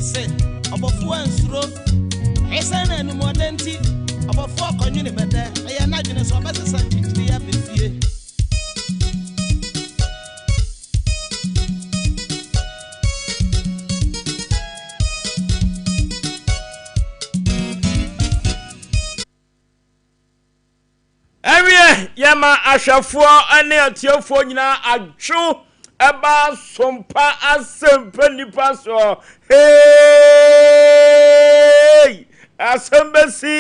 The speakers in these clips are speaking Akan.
Mese, ɔbɔfoɔ ansuro. Esiane animuɔdɛ nti, ɔbɔfoɔ kɔnwene bɛdɛ. Ɛyɛ n'adwene sɛ ɔbɛsesa mfikyire aba fie. Ɛnneɛ yɛma ahwɛfoɔ ne atiefoɔ nyinaa adwo ɛba asompa asɛmpa nnipa soɔ. Hey! Asɛm bɛsi,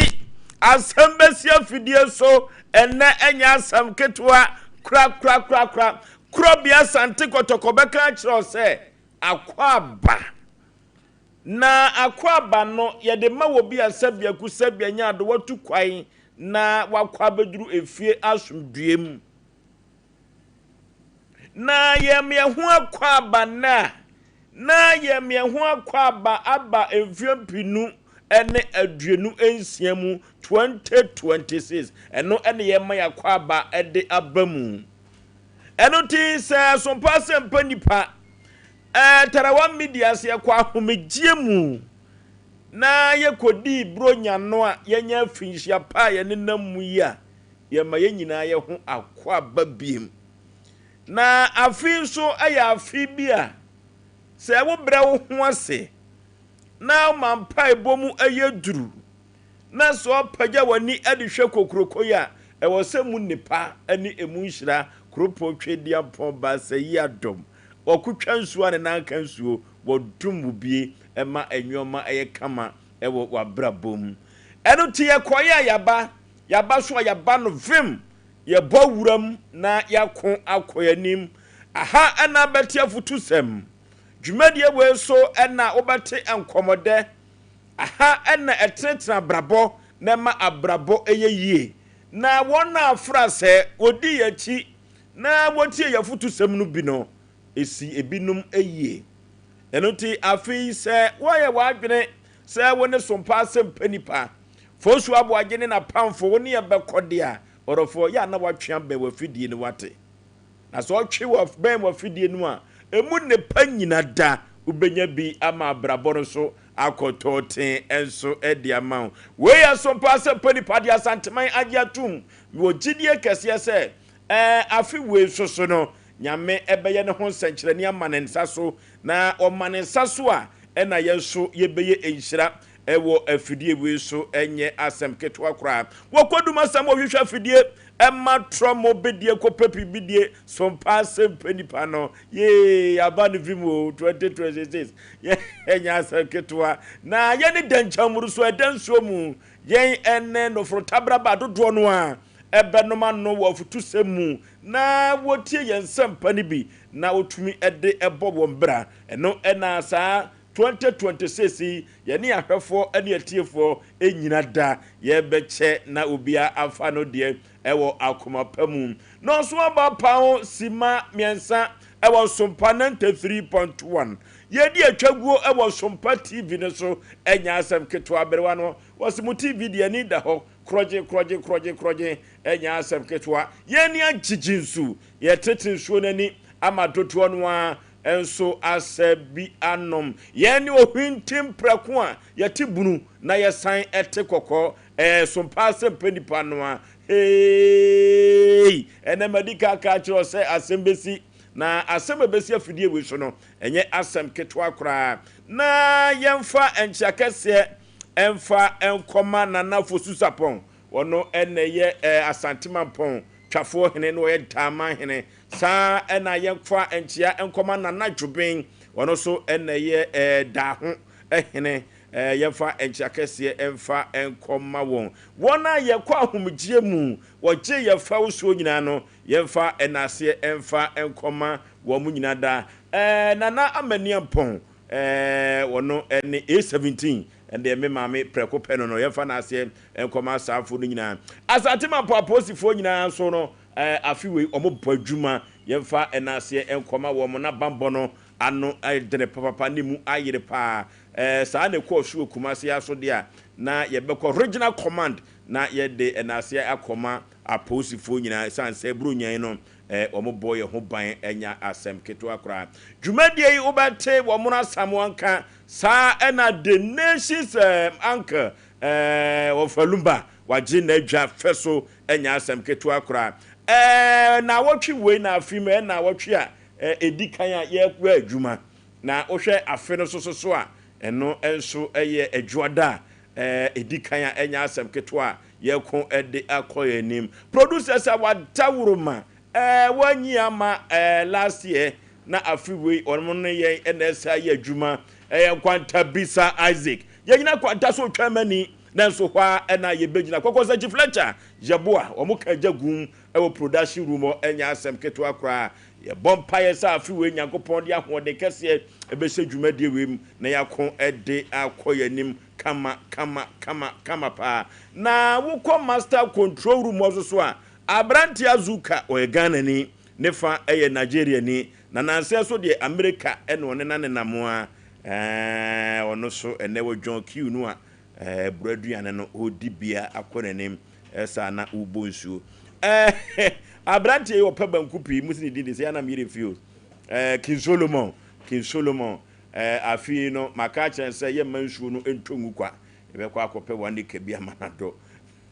asɛm bɛsi afidie so ɛnɛ ɛnyɛ asɛm ketewa korakorakorakora. Korɔbea Asante Kɔtɔkɔ bɛka akyerɛ wo sɛ akwaaba. Na akwaaba no, yɛde ma wɔ bi a sɛbea ku sɛbea nya ade watu kwan na wakɔ abɛduru efie asomdwoeɛ mu. Na yɛn ho akwaaba nnɛ a, na yɛn ho akwaaba aba mfeɛ 2026 mu, 2026. Ɛno ne yɛma yɛn akwaaba de aba mu. Ɛno nti sɛ Sompa Asɛmpa nipa Ɛɛ Tarawa Media sɛ yɛkɔ ahomegyeɛ mu na yɛkɔdii Buronya no a yɛanya afinhyia pa a yɛnenam mu yi a, yɛma yɛn nyinaa yɛ ho akwaaba biem. Na afe yi nso yɛ afe bi a sɛ wobrɛ wo ho ase na woma mpaebɔ mu yɛ duru na sɛ ɔpagya w'ani de hwɛ kokuroko yi a, ɛwɔ sɛ mu nnepa ne emu nhyira Kuropɔn Tweaduampɔn Baasa yi adom. Ɔkotwa nsuo a ne nan ka nsuo, wɔdom wo bie ma nnoɔma yɛ kama wɔ w'abrabɔ mu. Ɛno nti yɛkɔeɛ a yɛaba, yɛaba so a yɛaba no vem, yɛbɔ wuram na yɛako akɔ yɛn anim. Aha na abɛte afutusɛm. Dwumadie wei so na wobɛte nkɔmmɔdɛ. Aha na ɛtenetene abrabɔ na ɛma abrabɔ yɛ yie. Na wɔn a afra sɛ wɔdi yɛn akyi na wotie yɛn afotusɛm no bi no, esi ebinom yie. Ɛno nti, afei sɛ woayɛ w'adwene sɛ wo ne Sompa Asɛmpa nipa, Fosu Aboagye ne n'apamfo wo ne yɛn bɛkɔ de a, ɔdɔfoɔ, yɛ a na woatwe abɛn w'afidie no, woate? Na sɛ ɔtwe wo bɛn w'afidie no a, emu nnepa nyina da, wobɛnya bi ama abrabɔ no so akɔ tɔɔten nso de ama wo. Wei yɛ Sompa Asɛmpa nipa de Asanteman agye atom. Mewɔ gyidie kɛseɛ sɛ Ɛɛ, afe wei nso so no, Nyame bɛyɛ ne ho nsɛnkyerɛnne ama ne nsa so, na ɔma ne nsa so a, ɛna yɛn nso yɛbɛyɛ nhyira wɔ afidie wei so, ɛnyɛ asɛm ketewa koraa. Wɔkɔdum asɛm wɔhwehwɛ afidie ɛma trɔmo bidie kɔpɛ pi bidie so mpa asɛm pɛ nipa no yee aba no vim o 2026 yɛnyɛ asɛm ketewa na yɛne dɛnkyɛmmoro so ɛda nsuo mu yɛn ɛne noforotabraba dodoɔ no a bɛnom ano wɔ afutusɛm mu na wɔtie yɛn nsɛmpa no bi na wɔtumi de bɔ wɔn bra. Ɛno na saa 2026 yi yɛne ahwɛfoɔ ne atiefoɔ nyina da yɛbɛkyɛ na obiara afa no deɛ wɔ akoma pa mu. Nɔnso aba paho sima mmiɛnsa wɔ Sompa 93.1. Yɛdi atwaguo wɔ Sompa TV no so, ɛnyɛ asɛm ketewa. Aberewa no wɔse mo TV deɛ ani da hɔ Korɔgye, korɔgye, korɔgye, korɔgye, ɛnyɛ asɛm ketewa. Yɛn ani agyegye nsu. Yɛtete nsuo no ani ama dodoɔ no ara nso asɛ bi anom. Yɛn ne ohwintim prɛko a yɛte bunu na yɛsan te kɔkɔɔ. Ɛyɛ som paa sɛ mpɛ nipa no a. Heeii! Ɛnnɛ madi kan aka akyerɛ wo sɛ asɛm bɛsi. Na asɛm a ɛbɛsi afidie wei so no, ɛnyɛ asɛm ketewa koraa. Na yɛmfa nkyea kɛseɛ Ɛmfa nkɔma Nana Fosu Sapɔn, ɔno na ɛyɛ Asante Mampɔn Twafoɔ hene na ɔyɛ Ntaaman hene. Saa ara na yɛmfa nkyea nkɔma Nana Dwoben, ɔno nso na ɛyɛ Daaho hene. Yɛmfa nkyea kɛseɛ mfa nkɔma wɔn. Wɔn a yɛkɔ ahomegyeɛ mu, wɔgye yɛn fɛw soɔ nyinaa no, yɛmfa nnaseɛ mfa nkɔma wɔn nyinaa daa. Nana Amaniampɔn, Ɛɛ ɔno ne A17 ɛndeɛ me maame prɛko pɛ no no yɛmfa n'aseɛ nkɔma asaafo no nyinaa. Asante Mampɔ apolisifoɔ nyinaa nso no ɛɛ afe wei wɔn bɔ adwuma yɛmfa n'aseɛ nkɔma wɔn na banbɔ no ano dene papapa ne mu ayere paa. Ɛɛ saa na ɛkɔɔ so wɔ Kumasi ha so deɛ a na yɛbɛkɔ Regional Command na yɛde n'aseɛ akɔma apolisifoɔ nyinaa ɛsiane sɛ Buronya yi no Wɔn bɔ yɛn ho ban ɛnyɛ asɛm ketewa koraa. Dwumadie yi wobɛte wɔ Mono Asamoah nka. Saa ɛna The Nation's Anchor Wɔfa Lumba wagye n'adwa fɛ so ɛnyɛ asɛm ketewa koraa. Naawɔtwe wei na afe mu ɛyɛ naawɔtwe a ɛdi kan a yɛkɔ adwuma. Na wohwɛ afe no so so so a ɛno nso yɛ adwoada a ɛdi kan a ɛnyɛ asɛm ketewa a yɛko de akɔ yɛn anim. Producers a wadaworoma wɔanyi ama last year na afe wei wɔn ne yɛn na ɛsɛ ayɛ adwuma ɛyɛ Nkwanta Bisa Isaac. Yɛnyina Nkwanta so otwa mani nanso hɔ a ɛna yɛbɛgyina. Kɔkɔsakyi Fletcher Yɛboa wɔn ka agya gum ɛwɔ production room hɔ ɛnyɛ asɛm ketewa koraa. Yɛbɔ mpaeɛ sɛ afe wei Nyankopɔn de ahoɔden kɛseɛ ɛbɛhyɛ dwumadie wei mu na yɛako de akɔ yɛn anim kama kama kama kama paa. Na wokɔ master control room hɔ nso so a, aberanteɛ Azuka ɔyɛ Ghanani, ne fa yɛ Nigeriani, na nansa so deɛ Amerika ɛna ɔne na nenam a, ɔno so ɛnɛ wɔ John Q no a ɛburo aduane no ɔredi bia akɔ n'anim ɛsaa na ɔrebɔ nsuo. Aberanteɛ yi ɔpɛ banku pii, musi ne din de sɛ yɛanam yere fio. King Solomon, King Solomon, afei no maka akyerɛ sɛ yɛmma nsuo no ntɔ ngu kwa, yɛbɛkɔ akɔpɛ one acre bi ama no adɔ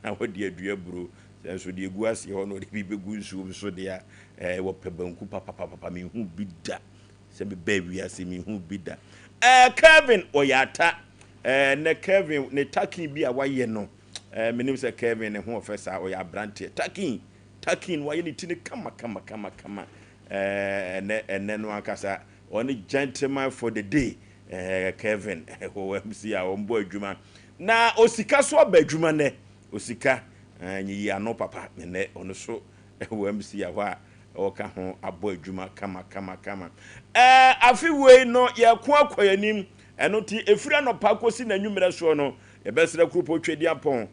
na wɔde adua aburo. Sɛ nso deɛ egu aseɛ hɔ no wɔde bi bɛgu nsuo mu so deɛ a, wɔpɛ banku papapapa, menhu bi da. Sɛ mebaa wiase menhu bi da. Kevin ɔyɛ ata. Nɛ Kevin ne takin bi a wayɛ no, menim sɛ Kevin ne ho ɔfɛ saa, ɔyɛ aberanteɛ. Takin, takin wayɛ ne ti no kama kama kama kama. Ɛnɛ ɛnɛ no ankasa ɔne gentleman for the day. Kevin wɔ MC a wɔbɔ adwuma. Na osika so aba adwuma nɛ. Osika nyiyi ano papa nɛ ɔno so wɔ MC a hɔ a ɔka ho abɔ adwuma kama kama kama. Afe wei no yɛko akɔ yɛn anim. Ɛno nti ɛfiri anɔpa kɔsi n'anwummerɛ soɔ no yɛbɛsrɛ Kuropɔn Tweduampɔn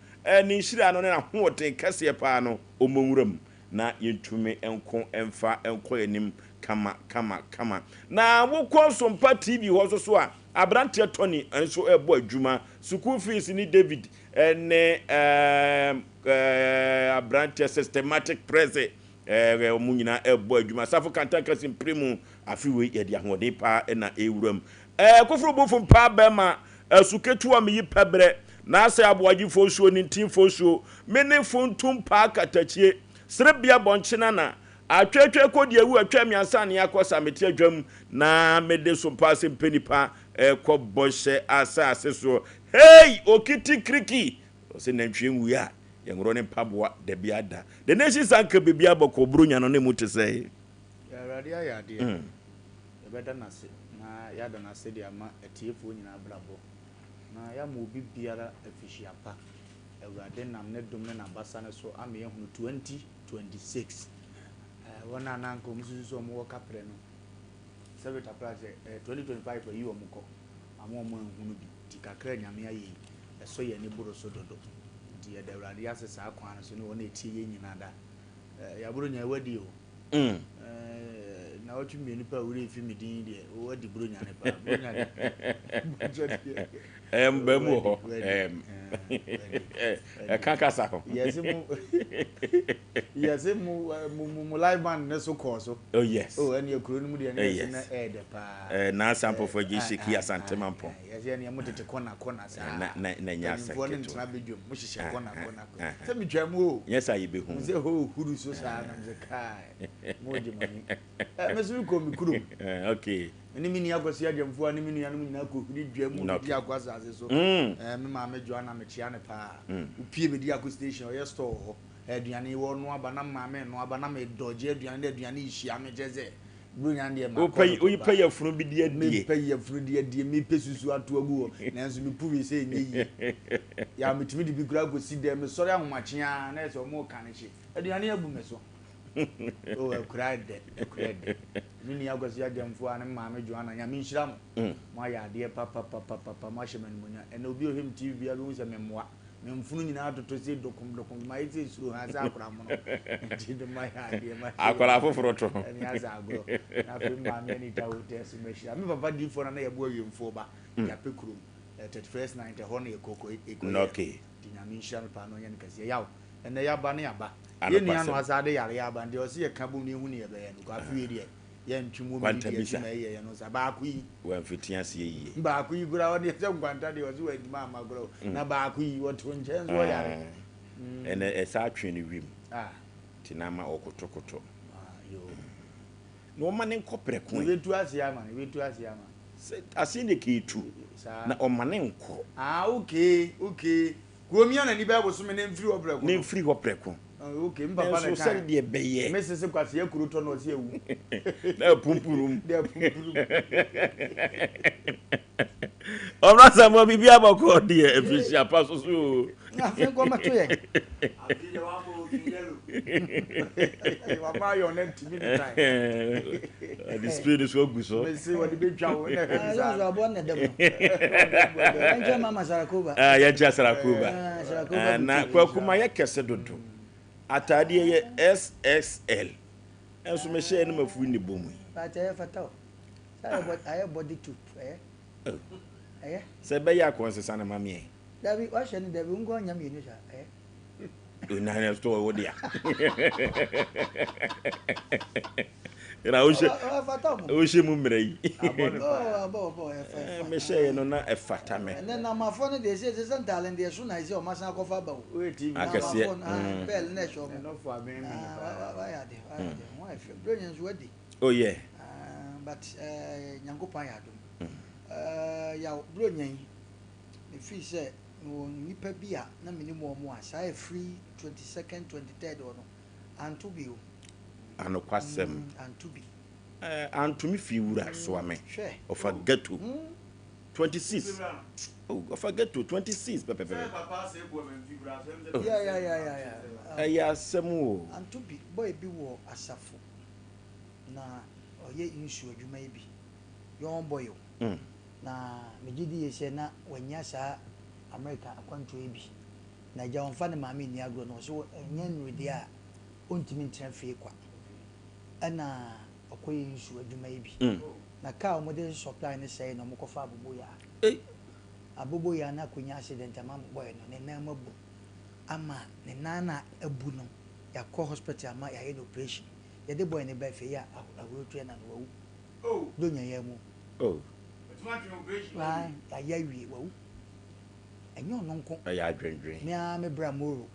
ne nhyira no ne n'ahoɔden kɛseɛ paa no ɔmmɔ nwura mu na yɛntumi nko mfa nkɔ yɛn anim kama kama kama. Na wokɔ Sompa TV hɔ nso so a, aberanteɛ Tony nso ɛrebɔ adwuma. Sukuu fees ne David ne aberanteɛ Systematic Prese wɔn nyinaa ɛrebɔ adwuma. Safo Kantanka Simpire mu afe wei yɛde ahoɔden paa na ɛrewura mu. Koforo bofo mpaa bɛrima asu ketewa meyi pɛbrɛ na asɛ aboagyefoɔ nsuo ne ntinfoɔ nsuo me ne funtum paa katakyie serebea bɔnkyena na atwetwe kɔ deɛ awu atwa miansa ne akɔ sa mete adwam na mede so mpaa sɛ mpɛ nipa ɛkɔ bɔhyɛ asase soɔ. Hey! Okiti kiriki ɔsɛ nantwie nwui a yɛnworɔ ne mpaboa dabi ada. The nation sanka biribi abɔkɔ buronya no ne mu te sɛ. Awurade ayɛ adeɛ. Yɛbɛda no ase na yɛada no ase de ama atiefoɔ nyinaa abrabɔ, na yɛama obi biara afihyia pa. Awurade nam ne dom ne n'abasa no so ama yɛahunu 2026. Wɔn a na anka wɔn susu sɛ wɔn wɔ kaprɛ no, sɛ Rita Pra sɛ 2025 ayi wɔn kɔ, ama wɔn anhunu bi. Nti kakra a Nyame ayɛ yi, ɛsɔ yɛn ani boro so dodo. Nti yɛda Awurade ase saa kwan no so ne wɔn a ɛtie yɛn nyinaa da. Yɛaboro nyaa wadi o. Na wɔtwe mmienu pɛ a wura efi mi din deɛ wadi buronya ne paa buronya deɛ buronya deɛ. Mbɛ mu wɔ hɔ ɛka kasa ho. Yɛsi mu yɛsi mu mu mu live band ne so kɔɔ so. Oh yes. Oh ɛni ekuro no mu deɛ ne yɛsi na ɛyɛ dɛ paa. N'asa mpɔfo agye seki Asante Mampɔn. Yɛsi ɛni ɛmo tete kɔna kɔna saa. Na na na nya asɛm ketewa. Mpanyinfoɔ ne ntena bedwam mo hyehyɛ kɔna kɔna sɛ mi twɛ mu o. Nyɛ saa yɛ bɛ hu. Mo sɛ hoo huru so saa na mo sɛ kae mo gye mo ani. Me nso mekɔ me kurom. Okay. Me ne me nua Kwasi Agyamfo ne me nuanom nyinaa kɔhuri dwa mu Bediako asase so. Me maame Joanna mekyea no paa. Wopie Bediako station ɔyɛ store wɔ hɔ. Aduane wɔ no aba na maame no aba na medɔgye aduane na aduane hyia me kyerɛ sɛ buronya deɛ makɔ no Woyi pɛ yafunu bi di adie. Mepɛ yafunu di adie, mepɛ susu ato agu hɔ nanso mepu wei sɛ ɛnyɛ yie. Ya metumi de bi koraa kɔsi dɛm mesɔre ahomakye a na ɛsɛ ɔmo ka ne hye. Aduane abu me so. Oh, akura dɛ, akura dɛ. Me nua Kwasi Agyamfo a ne maame Joanna, Nyame nhyira mo. Mo ayɛ adeɛ papapapapa, mo ahyɛ me animuonyam. Ɛnɛ obi a ɔhwɛ me TV biara bɛhu sɛ memmoa. Me mfunu nyinaa totɔ sɛ dokom dokom, mayɛ sɛ suro ha sɛ akora mono. Nti no mo ayɛ adeɛ, mo ahyɛ Akwadaa foforɔ to ho. Ɛne asɛ agorɔ. Na afei me maame Anita Hotel so mahyira. Me papa diifoɔ na na yɛboa awiemfoɔ ba, Yɛapɛ kurom. 31st night ɛhɔ na yɛkɔ kɔ ɛkɔ Okay. Nti Nyame nhyira no paa na ɔnyɛ no kɛseɛ. Yaw, ɛnɛ yɛaba ne yɛaba. Yɛn nua no asa de yare aba nti ɔsi yɛ ka bom na ehu ne yɛbɛyɛ no. Kɔ afi wei deɛ. Yɛntwe mu omi di akyi ma ɛyɛ yɛn no sa baako yi. Wamfiti aseɛ yie. Baako yi koraa ɔde sɛ nkwanta deɛ ɔse wantumi amma koraa o. Na baako yi ɔte wo nkyɛn nso ɔyare. Ɛnɛ ɛsaa twe no wim. Nti na ama ɔkotokoto. Na ɔma ne nkɔ prɛko ɛ. Yɛbɛtu aseɛ ama no, yɛbɛtu aseɛ ama no. Sɛ aseɛ deɛ kɛɛtu. Na ɔma ne nkɔ. Ah okay, okay. Kurom ya n'ani bɛyɛ bosome na mfiri hɔ prɛko no. Na mfiri hɔ prɛko. Oh okay, me papa na ɛkae. Nanso sɛde deɛ ɛbɛyɛ. Me sese kwasea kuro tɔ na ɔse awu. Na apumpuru mu. Na apumpuru mu. Ɔbra Samoa biribi abɔkɔ deɛ afirihyia pa so so o. Afei nkɔ mɛto yɛn. Afei deɛ wabɔ obi yellow. Wama ayɔ na ntumi ne tan. Ɔde spray no so agu so. Mese wɔde bɛtwa wo na ɛhwɛ bi saa. Ɛyɛ aboa na ɛda mu. Yɛnkyɛ mama Sarakoba. Ah, yɛnkyɛ Sarakoba. Ah, na kwaku ma yɛ kɛse dodo. Ataadeɛ yɛ SXL. Ɛnso mehyɛ no mafu ne bɔ mu yi. But ɛyɛ fata o. Sɛ ayɛ body tube ɛyɛ. Ɛyɛ. Sɛ ɛbɛyɛ akɔnsesa no ma meɛ. Dabi wahyɛ no dabi wo nko anya mmienu saa ɛyɛ. Onan ɛso wo dea. Na wohyɛ wohyɛ mu mmerɛ yi. Mehyɛ yɛ no na ɛfata me. Ɛnɛ namafoɔ no deɛ ɛsɛ sɛ ntaale deɛ so na ɛsɛ ɔma san akɔfa aba o. Akɛseɛ. Namafoɔ no pɛɛl na ɛhyɛ ɔmo. Wayɛ ade wayɛ ade ho ayɛ fɛ bro nyɛ nso wadi. Oh yeah. But Nyankopɔn ayɛ adom. Yaw bro nyɛ yi. Mefii sɛ mewɔ nnipa bi a na menim wɔn a saa ɛfiri 22nd, 23rd hɔ no, anto bi o. Anokwasɛm. Anto bi. Eh, anto me fie wura soa me. Hwɛ. Ɔfa ghetto. 26. Oh, ɔfa ghetto 26 pɛpɛpɛ. Oh. Yeah, yeah, yeah, yeah, yeah. Ɛyɛ asɛm o. Anto bi, boy bi wɔ asafo na ɔyɛ nsuo adwuma yi bi. Young boy o. Na megye di yie sɛ na wanya saa Amerika akwantuo yi bi. Na agya ɔmfa ne maame nni agorɔ na ɔse ɛnyɛ nnuru deɛ a ɔntumi ntena fie kwa. Ɛna ɔkɔyɛ nsuo adwuma yi bi. Na kaa a wɔde supply no sɛe na wɔkɔfa aboboyaa. Aboboyaa no akɔnya accident ama boy no ne nan mu abu. Ama ne nan no a abu no yɛakɔ hospital ama yɛayɛ no operation. Yɛde boy no baa fie yɛ a ahuro na no wawu. Donya yɛ mu. Oh. Ae, yɛayɛ awie, wawu. Ɛnyɛ ɔno nko. Ɛyɛ adwendwen. Me ara me bra Moro,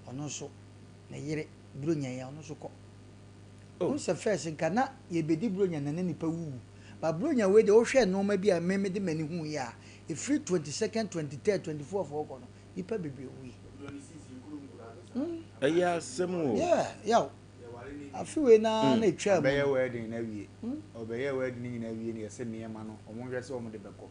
ɔno nso, ne yere, Buronya yi, ɔno nso kɔ. Oh. Wohu sɛ first nka na yɛbɛdi Buronya na na nnipa wuwu. But Buronya wei deɛ wohwɛ nnoɔma bi a me mede m'ani hui a, ɛfiri 22nd, 23rd, 24th hɔ kɔ no, nnipa bebree wui. Ɛyɛ asɛm o. Yeah, yaw. Afe wei no ara na ɛtwaa mu Ɔbɛyɛ no. wedding no awie. Ɔbɛyɛ wedding no nyinaa wie no yɛse nneɛma no ɔmo nhwɛ sɛ ɔmo de bɛkɔ.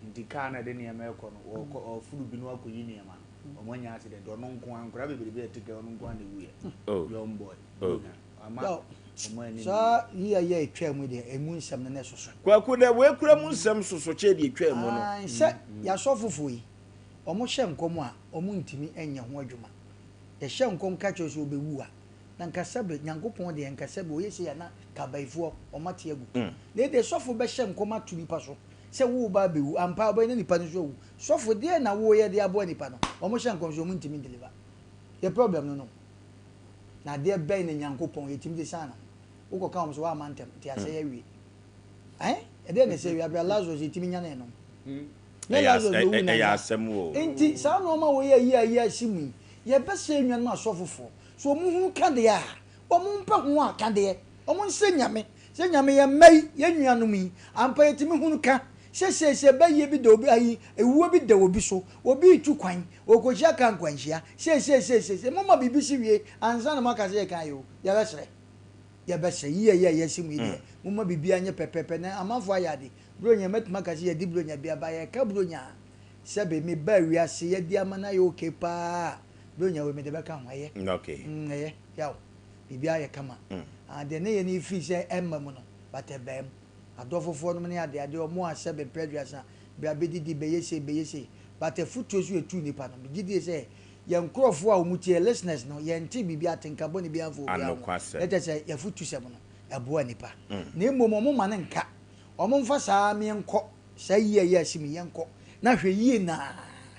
Nti car no a ɛde nneɛma ɛkɔ no ɔɔkɔ ɔɔforo bi no akɔyi nneɛma no. Ɔmo anya accident ɔno nko ara nkwadaa bebrebe a ɛte car ɔno nko ara na ɛwuiɛ. Oh. Young boy. Oh. Ama Yaw, ɔmo anni ne saa year yi a ɛtwaa mu yi deɛ ɛmu nsɛm no na ɛsoso. Kwaku dɛ wei kura mu nsɛm soso kyɛn deɛ ɛtwaa mu no. Ae, sɛ y'asɔfofoɔ yi, ɔmo hyɛ nkɔm a, ɔmo ntumi nyɛ ho adwuma. Yɛhyɛ nkɔm ka kyerɛ wo sɛ wobɛwu a, na nka sɛbe Nyankopɔn deɛ nka sɛbe ɔyɛ sei a na nka abayifoɔ wɔn ate agu. Na ɛdeɛ sɔfo bɛhyɛ nkɔm ato nipa so sɛ woreba abɛwu, ampa ara wobɛyɛ na nipa no nso awu. Sɔfo deɛn na woreyɛ de aboa nipa no? Wɔn hyɛ nkɔm so wɔn ntumi ndeliver. Yɛ problem no no. Na adeɛ bɛn na Nyankopɔn yɛtumi de san ne ho? Wokɔka wɔn sɛ woamma ntɛm nti asɛe awie. Ɛn? Ɛdeɛn na ɛsɛe awie? Aberɛ a Lazarus yɛtumi nyanee no. Nyɛ Lazarus na owui nansa. Enti saa nnoɔma wei a yi a yi asi mu yi, yɛbɛsrɛ yɛn nuanom asɔfofoɔ, sɛ wɔn hunu ka deɛ a, wɔn mpɛ ho a ka deɛ, wɔn nsrɛ Nyame, sɛ Nyame yɛn mma yi, yɛn nuanom yi, ampa yɛtumi hunu ka, sɛ seesei bayie bi da obi, ayi, ewuo bi da obi so, obi retu kwan, ɔrekɔhyia kaa nkwanhyia, seesei seesei sei, momma biribi si wie ansa na moaka sɛ yɛka ayɛ o, yɛbɛsrɛ, yɛbɛsrɛ, yi a yi a yɛasi mu yi deɛ, momma biribiara nyɛ pɛpɛɛpɛ na amanfoɔ ayɛ ade, Buronya, mɛtumi aka sɛ yɛadi Buronya bi aba, yɛka Buronya a, sɛbe mebaa wiase, yɛadi ama no ayɛ okay paa a, Buronya wei mede bɛka ho, ɛyɛ. Okay. Ɛyɛ, yaw, biribiara yɛ kama. Ah, deɛ ne yɛ no firi sɛ ɛmma mu no, but ɛbaa mu. Adɔfofoɔ nom ne adeade, wɔn a sɛbe mprɛ aduasa, bra bɛdidi, bɛyɛ sei, bɛyɛ sei, but afutuo nso yɛtuu nnipa no, megye die sɛ yɛn nkorɔfoɔ a wɔn tie, listeners no, yɛntee biribi, atenka bɔne biara mfa obiara ho, Anokwasɛm. na kyerɛ sɛ yɛafutusɛm no, ɛboa nnipa. Na mmom wɔn mma no nka. Wɔn mfa saa me nkɔ saa yie a yɛ asi mu yɛ nkɔ na hwɛ yie naa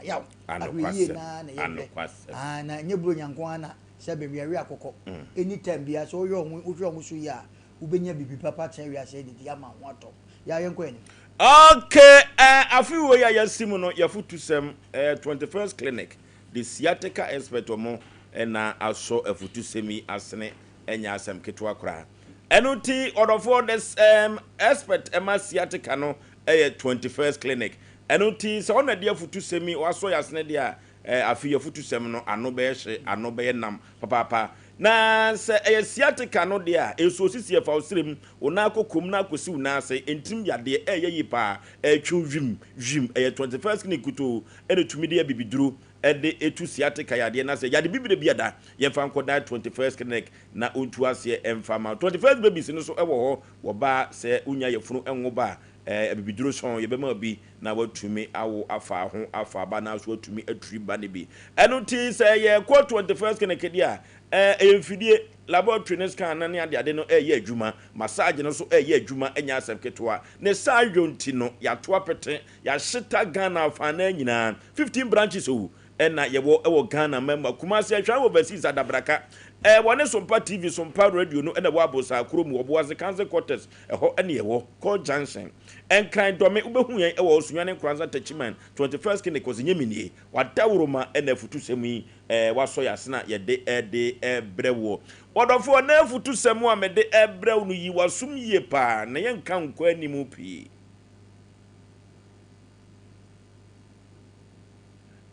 yaw ahwɛ yie naa na yɛ hwɛ aa na nyɛ buronya nko ara na sɛ bɛ wiawi akokɔ any time biara sɛ wohwɛ wɔn wohwɛ wɔn so yie a Wobɛnya biribi papa atena wiase adidi ama ho atɔ wo. Yaa yɛnkɔ yɛn anim. Ok eh, afe wei a yɛasi mu no yɛafutusɛm eh, 21st Clinic the sciatica expert ɔmo na asɔ afutusɛm yi asene ɛnyɛ asɛm ketewa koraa. Ɛno nti ɔdɔfoɔ the um, expert ɛma sciatica no ɛyɛ 21st Clinic. Ɛno nti sɛ ɔna de afutusɛm yi wasɔ yɛ asene deɛ a eh, afe yi afutusɛm no ano bɛyɛ hye, ano bɛyɛ nam papaapa. Na sɛ ɛyɛ sciatica no deɛ a, nsuo sisi ɛfa wo serɛ mu, wo nan kɔkɔ mu na akɔsi wo nan ase, ntirim yadeɛ, ɛyɛ yie paa, ɛretwe wo wim, wim, ɛyɛ 21st clinic nkutoo na ɛtumi de abibiduro de tu sciatica yadeɛ no ase. Yade bibire bi ada, yɛmfa nkɔdan 21st clinic na ɔntu aseɛ mfa mma wo. 21st babies no nso wɔ hɔ, wɔba sɛ wonya yafunu nwo ba a, abibiduro sɔn, yɛbɛma wo bi na watumi awo afa ho afa aba na nso watumi aturi ba no bi. Ɛno nti sɛ yɛkɔ 21st clinic deɛ a, ɛyɛ mfidie, laboratory ne scan no ne adeade no ɛreyɛ adwuma, massage no nso ɛreyɛ adwuma, ɛnyɛ asɛm ketewa. Ne saa yɔ nti no, yɛato apete, yɛahyeta Ghana afanan nyinaa, 15 branches o, ɛna yɛwɔ wɔ Ghana man mu. Kumasi, Ahwea Overseas, Adabraka, ɛwɔ ne Sompa TV, Sompa Radio no ɛna ɛwɔ Abosaa kuro mu, Ɔboase Council Quarters, ɛhɔ ɛna yɛwɔ, Court Junction, Nkran Dɔme, wobɛhu yɛn ɛwɔ Osunyane Nkoranza Techiman, 21st Clinic, Ɔse nyɛ me nie, Wadaworoma ɛna afutusɛm yi ɛɛ wasɔ yɛn asene a yɛde ɛde ɛbrɛ woɔ. Ɔdɔfoɔ, na afutusɛm a mede ɛbrɛ wo no yi w'asom yie paa na yɛnka nkɔ anim pii.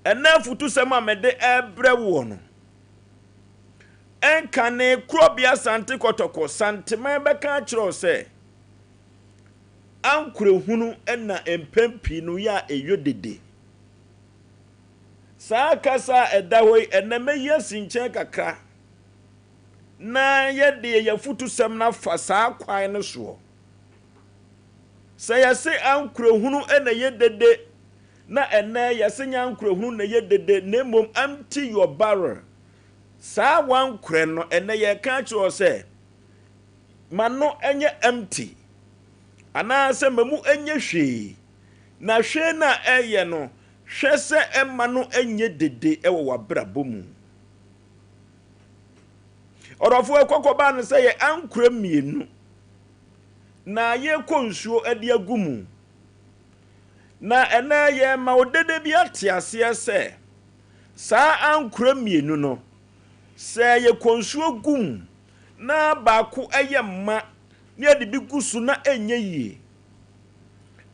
Ɛnnɛ afutusɛm a mede rebrɛ woɔ no, ɛnkane Korɔbea Asante Kɔtɔkɔ Santeman bɛka akyerɛ wo sɛ, ankorɛhunu na mpɛn pii no yɛ a ɛyɔ dede. Saa kasa a ɛda hɔ yi, ɛnnɛ mɛyi asi nkyɛn kakra na yɛde yɛn afutusɛm no afa saa kwan no soɔ. Sɛ yɛse ankorɛhunu na ɛyɛ dede na ɛnnɛ yɛse nyɛ ankorɛhunu na ɛyɛ dede na mmom empty your barrel. Saa wankorɛ no ɛnnɛ yɛreka akyerɛ wo sɛ ma no nyɛ empty anaasɛ ma mu nyɛ hwee na hwee no a ɛyɛ no hwɛ sɛ ɛmma no nyɛ dede wɔ w'abrabɔ mu. Ɔdɔfoɔ ɛkɔkɔbaa no sɛ yɛ ankorɛ mmienu na yɛrekɔ nsuo de agu mu. Na ɛnnɛ yɛrema wo dede bi ate aseɛ sɛ, saa ankorɛ mmienu no, sɛ yɛkɔ nsuo gu mu na baako yɛ mma na yɛde bi gu so na ɛnyɛ yie,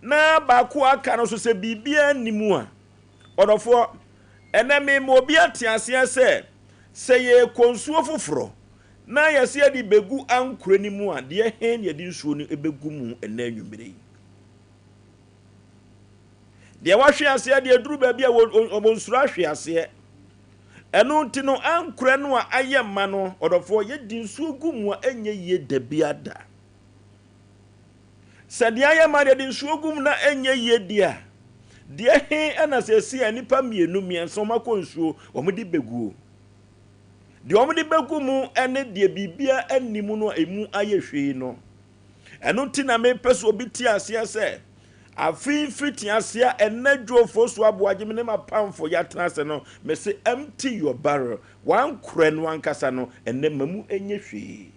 na baako a aka no nso sɛ biribiara nni mu a, ɔdɔfoɔ, ɛnnɛ mema obi ate aseɛ sɛ, sɛ yɛrekɔ nsuo foforɔ na yɛsɛ yɛde bɛgu ankorɛ no mu a, deɛ he na yɛde nsuo no bɛgu mu ɛnnɛ anwummerɛ yi? Deɛ wahwe aseɛ deɛ duru baabi a wɔnsuro ahwe aseɛ. Ɛno nti no, ankorɛ no a ayɛ ma no, ɔdɔfoɔ, yɛdi nsuo gu mu a ɛnyɛ yie da biara da. Sɛ deɛ ayɛ ma deɛ de nsuo gu mu na ɛnyɛ yie deɛ a, deɛ he ɛna sɛ ɛsi a nnipa mmienu mmiɛnsa wɔn akɔ nsuo wɔn de bɛguo. Deɛ wɔn de bɛgu mu ne deɛ biribiara nni mu no a emu ayɛ hwee no. Ɛno nti na mepɛ sɛ obi te aseɛ sɛ, afe mfitiaseɛ a ɛnnɛ Dwofoɔ so aboagye me ne m'apamfo yɛatena ase no, mese empty your barrel, w'ankorɛ no ankasa no, ɛnnɛ ma mu nyɛ hwee.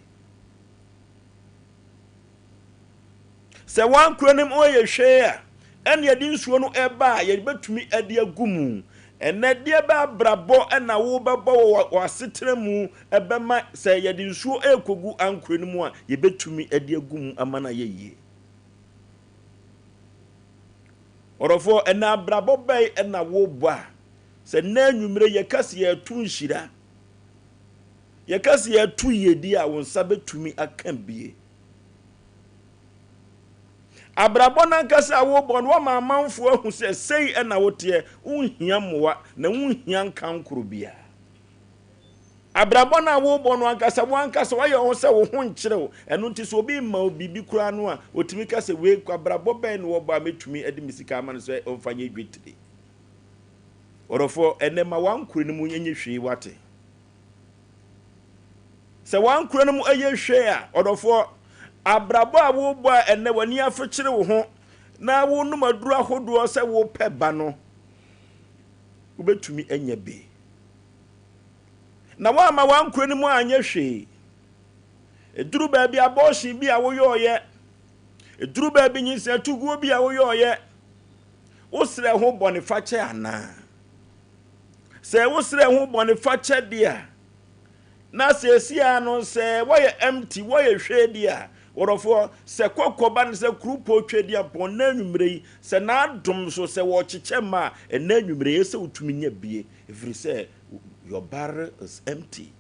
Sɛ w'ankorɛ no mu yɛ hwee a, ɛnna yɛde nsuo no ɛba a yɛbɛtumi de agu mu. Ɛnnɛ deɛ bɛ abrabɔ na wobɛbɔ wɔ w'asetena mu ɛbɛma sɛ yɛde nsuo rekɔgu ankorɛ no mu a, yɛbɛtumi de agu mu ama no ayɛ yie. Ɔdɔfoɔ, ɛnnɛ abrabɔ bɛn na wobɔ a sɛ nnɛ anwummere yɛka sɛ yɛreto nhyira, yɛka sɛ yɛreto yiedie a wo nsa bɛtumi aka bie? Abrabɔ no ankasa a wobɔ no, woama amanfoɔ ahu sɛ sei na woteɛ, wonhia mmoa na wonhia nkankoro biara. Abrabɔ no a wobɔ no ankasa, wo ankasa woayɛ wo ho sɛ wo ho nkyere wo. Ɛno nti sɛ obi rema wo biribi koraa no a, otumi ka sɛ wei abrabɔ bɛn na wɔbɔ a mɛtumi de me sika ama no sɛ ɔmfa nyɛ dwetire. Ɔdɔfoɔ, ɛnnɛ ma w'ankorɛ no mu nyɛ hwee wate. Sɛ w'ankorɛ no mu yɛ hwee a, ɔdɔfoɔ, abrabɔ a wobɔ a ɛnnɛ w'ani afekyere wo ho na wonom aduro ahodoɔ sɛ wopɛ ba no, wobɛtumi anya bi. Na woamma w'ankorɛ no mu anyɛ hwee. Ɛduru baabi abortion bi a woyɔɔyɛ, ɛduru baabi nyinsɛntuguo bi a woyɔɔyɛ, wosrɛ ho bɔnefakyɛ anaa? Sɛ wosrɛ ho bɔnefakyɛ deɛ a, na seesei ara no sɛ wɔyɛ empty, wɔyɛ hwee deɛ a, wɔdɔfoɔ, sɛ kɔkɔba no sɛ kurupo twɛdiampɔn nnɛ anwummerɛ yi, sɛ n'adom so sɛ wɔrekyekyɛ ma a, ɛnnɛ anwummerɛ yi ɛsɛ sɛ wotumi nya bie, ɛfiri sɛ your barrel is empty.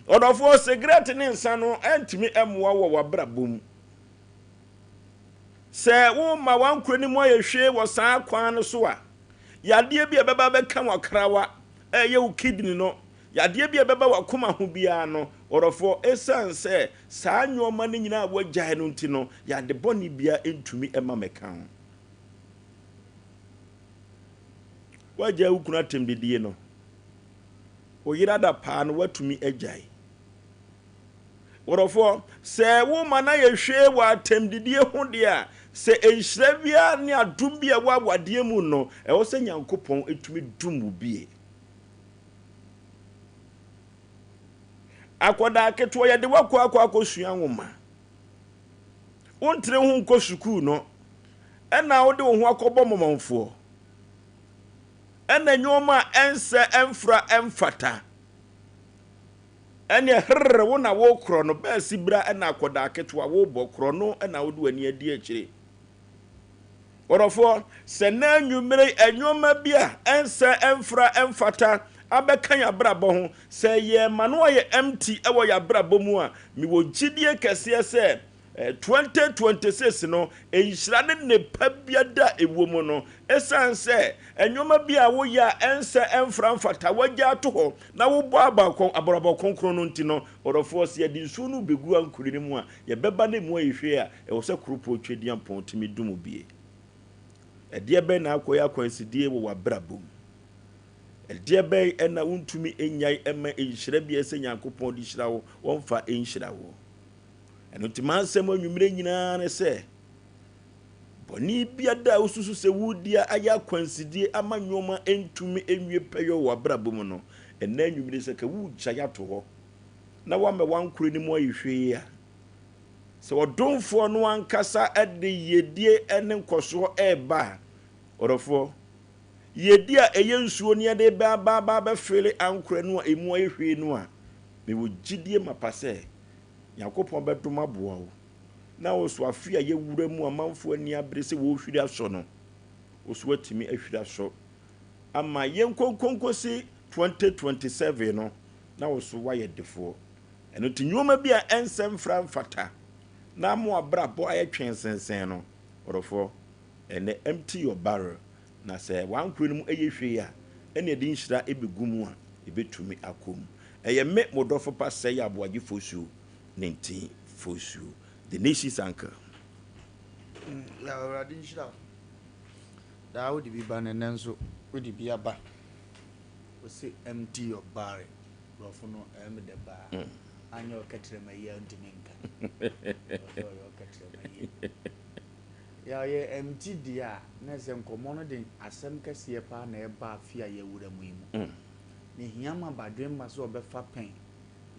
Ɔdɔfoɔ, sigaret ne nsa no ɛntumi mmoa wɔ w'abrabɔ mu. Sɛ woma w'ankora no mu ayɛ hwee wɔ saa kwan no so a, yadeɛ bi a ɛbɛba bɛka w'akrawa, ɛyɛ wo kidney no, yadeɛ bi a ɛbɛba w'akoma ho biara no, ɔdɔfoɔ, ɛsiane sɛ saa nneɛma no nyinaa a woagyae no nti no, yade bɔne biara ntumi mma mmɛka ho. Woagyae wo kunu atɛmdidie no, wo yere adapaa no, woatumi agyae. Wɔdɔfoɔ, sɛ woma no ayɛ hwee wɔ atɛmdidie ho deɛ a, sɛ nhyira biara ne adom bi a ɛwɔ awadeɛ mu no, ɛwɔ sɛ Nyankopɔn tumi dom wo bie. Akwadaa ketewa, yɛde wo akɔ akɔ akɔsua nwoma. Wontere ho nkɔ sukuu no, ɛna wode wo ho akɔbɔ mmɔmɔmfoɔ. Ɛna nneɛma a ɛnsɛ, ɛmfra, ɛmfata. Ɛneɛ herr wo na wo korɔ no bɛɛsi bra ɛna akɔdaa ketewa wo bɔ korɔ no ɛna wode w'ani adi akyire. Ɔdɔfoɔ, sɛ nnɛ anwummere yi nnoɔma bi a ɛnsɛ, ɛmfra, ɛmfata abɛka yɛn abrabɔ ho, sɛ yɛma no ayɛ empty wɔ yɛn abrabɔ mu a, mewɔ gyidie kɛseɛ sɛ 2026 no, nhyira ne nnepa biada a ɛwɔ mu no, ɛsiane sɛ nneɛma bi a woyɛ a ɛnsɛ, ɛmfra, mfata, woagya ato hɔ na wobɔ abrabɔ kronkron no nti no, ɔdɔfoɔ, sɛ yɛde nsuo no rebɛgu ankore no mu a, yɛbɛba na ɛmu ayɛ hwee a, ɛwɔ sɛ koropɔn Tweduampɔn tumi dum bie. Ɛdeɛ bɛn na akɔyɛ akwansideɛ wɔ w'abrabɔ mu? Ɛdeɛ bɛn na wontumi nnyae mma nhyira bi a ɛsɛ Nyankopɔn de hyira wo, wɔmfa nhyira wo? Ɛno nti m'asɛm anwummerɛ nyinaa ne sɛ, bɔne biara a wosusu sɛ woredi a ayɛ akwansidie ama nneɛma ntumi nwie pɛyɛ wɔ w'abrabɔ mu no, ɛnnɛ anwummerɛ sɛ ka wogyae ato hɔ na woama w'ankorɛ no mu ayɛ hwee a, sɛ ɔdomfoɔ no ankasa de yiedie ne nkɔsoɔ reba a, ɔdɔfoɔ, yiedie a ɛyɛ nsuo ne yɛde ba ba bɛfele ankorɛ no a ɛmu ayɛ hwee no a, mewɔ gyidie mapa sɛ Nyankopɔn bɛdom aboa wo na wo so afe a yɛwura mu amanfoɔ ani abere sɛ wɔrehwiri asɔ no, wo so atumi ahwiri asɔ ama yɛnkonkonkosi 2027 no na wo so woayɛ defoɔ. Ɛno nti nnoɔma bi a ɛnsɛ mfra mfata na ama w'abrabɔ ayɛ twensensɛn no, ɔdɔfoɔ, ɛnnɛ empty your barrel na sɛ w'ankorɛ no mu yɛ hwee a, ɛne ɛde nhyira bɛgu mu a, ɛbɛtumi akɔ mu. Ɛyɛ me, mo dɔfo pa Sɛyɛ Aboagye Fosuo, Nintin Fosuo, the nation's uncle. Mm, ya Awurade nhyira wo. Daa wode bi ba na ɛnnɛ nso wode bi aba. Wose empty your barrel. Borɔfo no ɛyɛ me dɛ paa. Mm. Anyɛ ɔkɛtrɛma yi a ntumi nka. Ɔsɛ ɔyɛ ɔkɛtrɛma yi. Ya ɔyɛ empty deɛ a na ɛsɛ nkɔmmɔ no de asɛm kɛseɛ paa na ɛba afe a yɛwura mu yi mu. Mm. Na ehia ma badwemma sɛ ɔbɛfa pɛn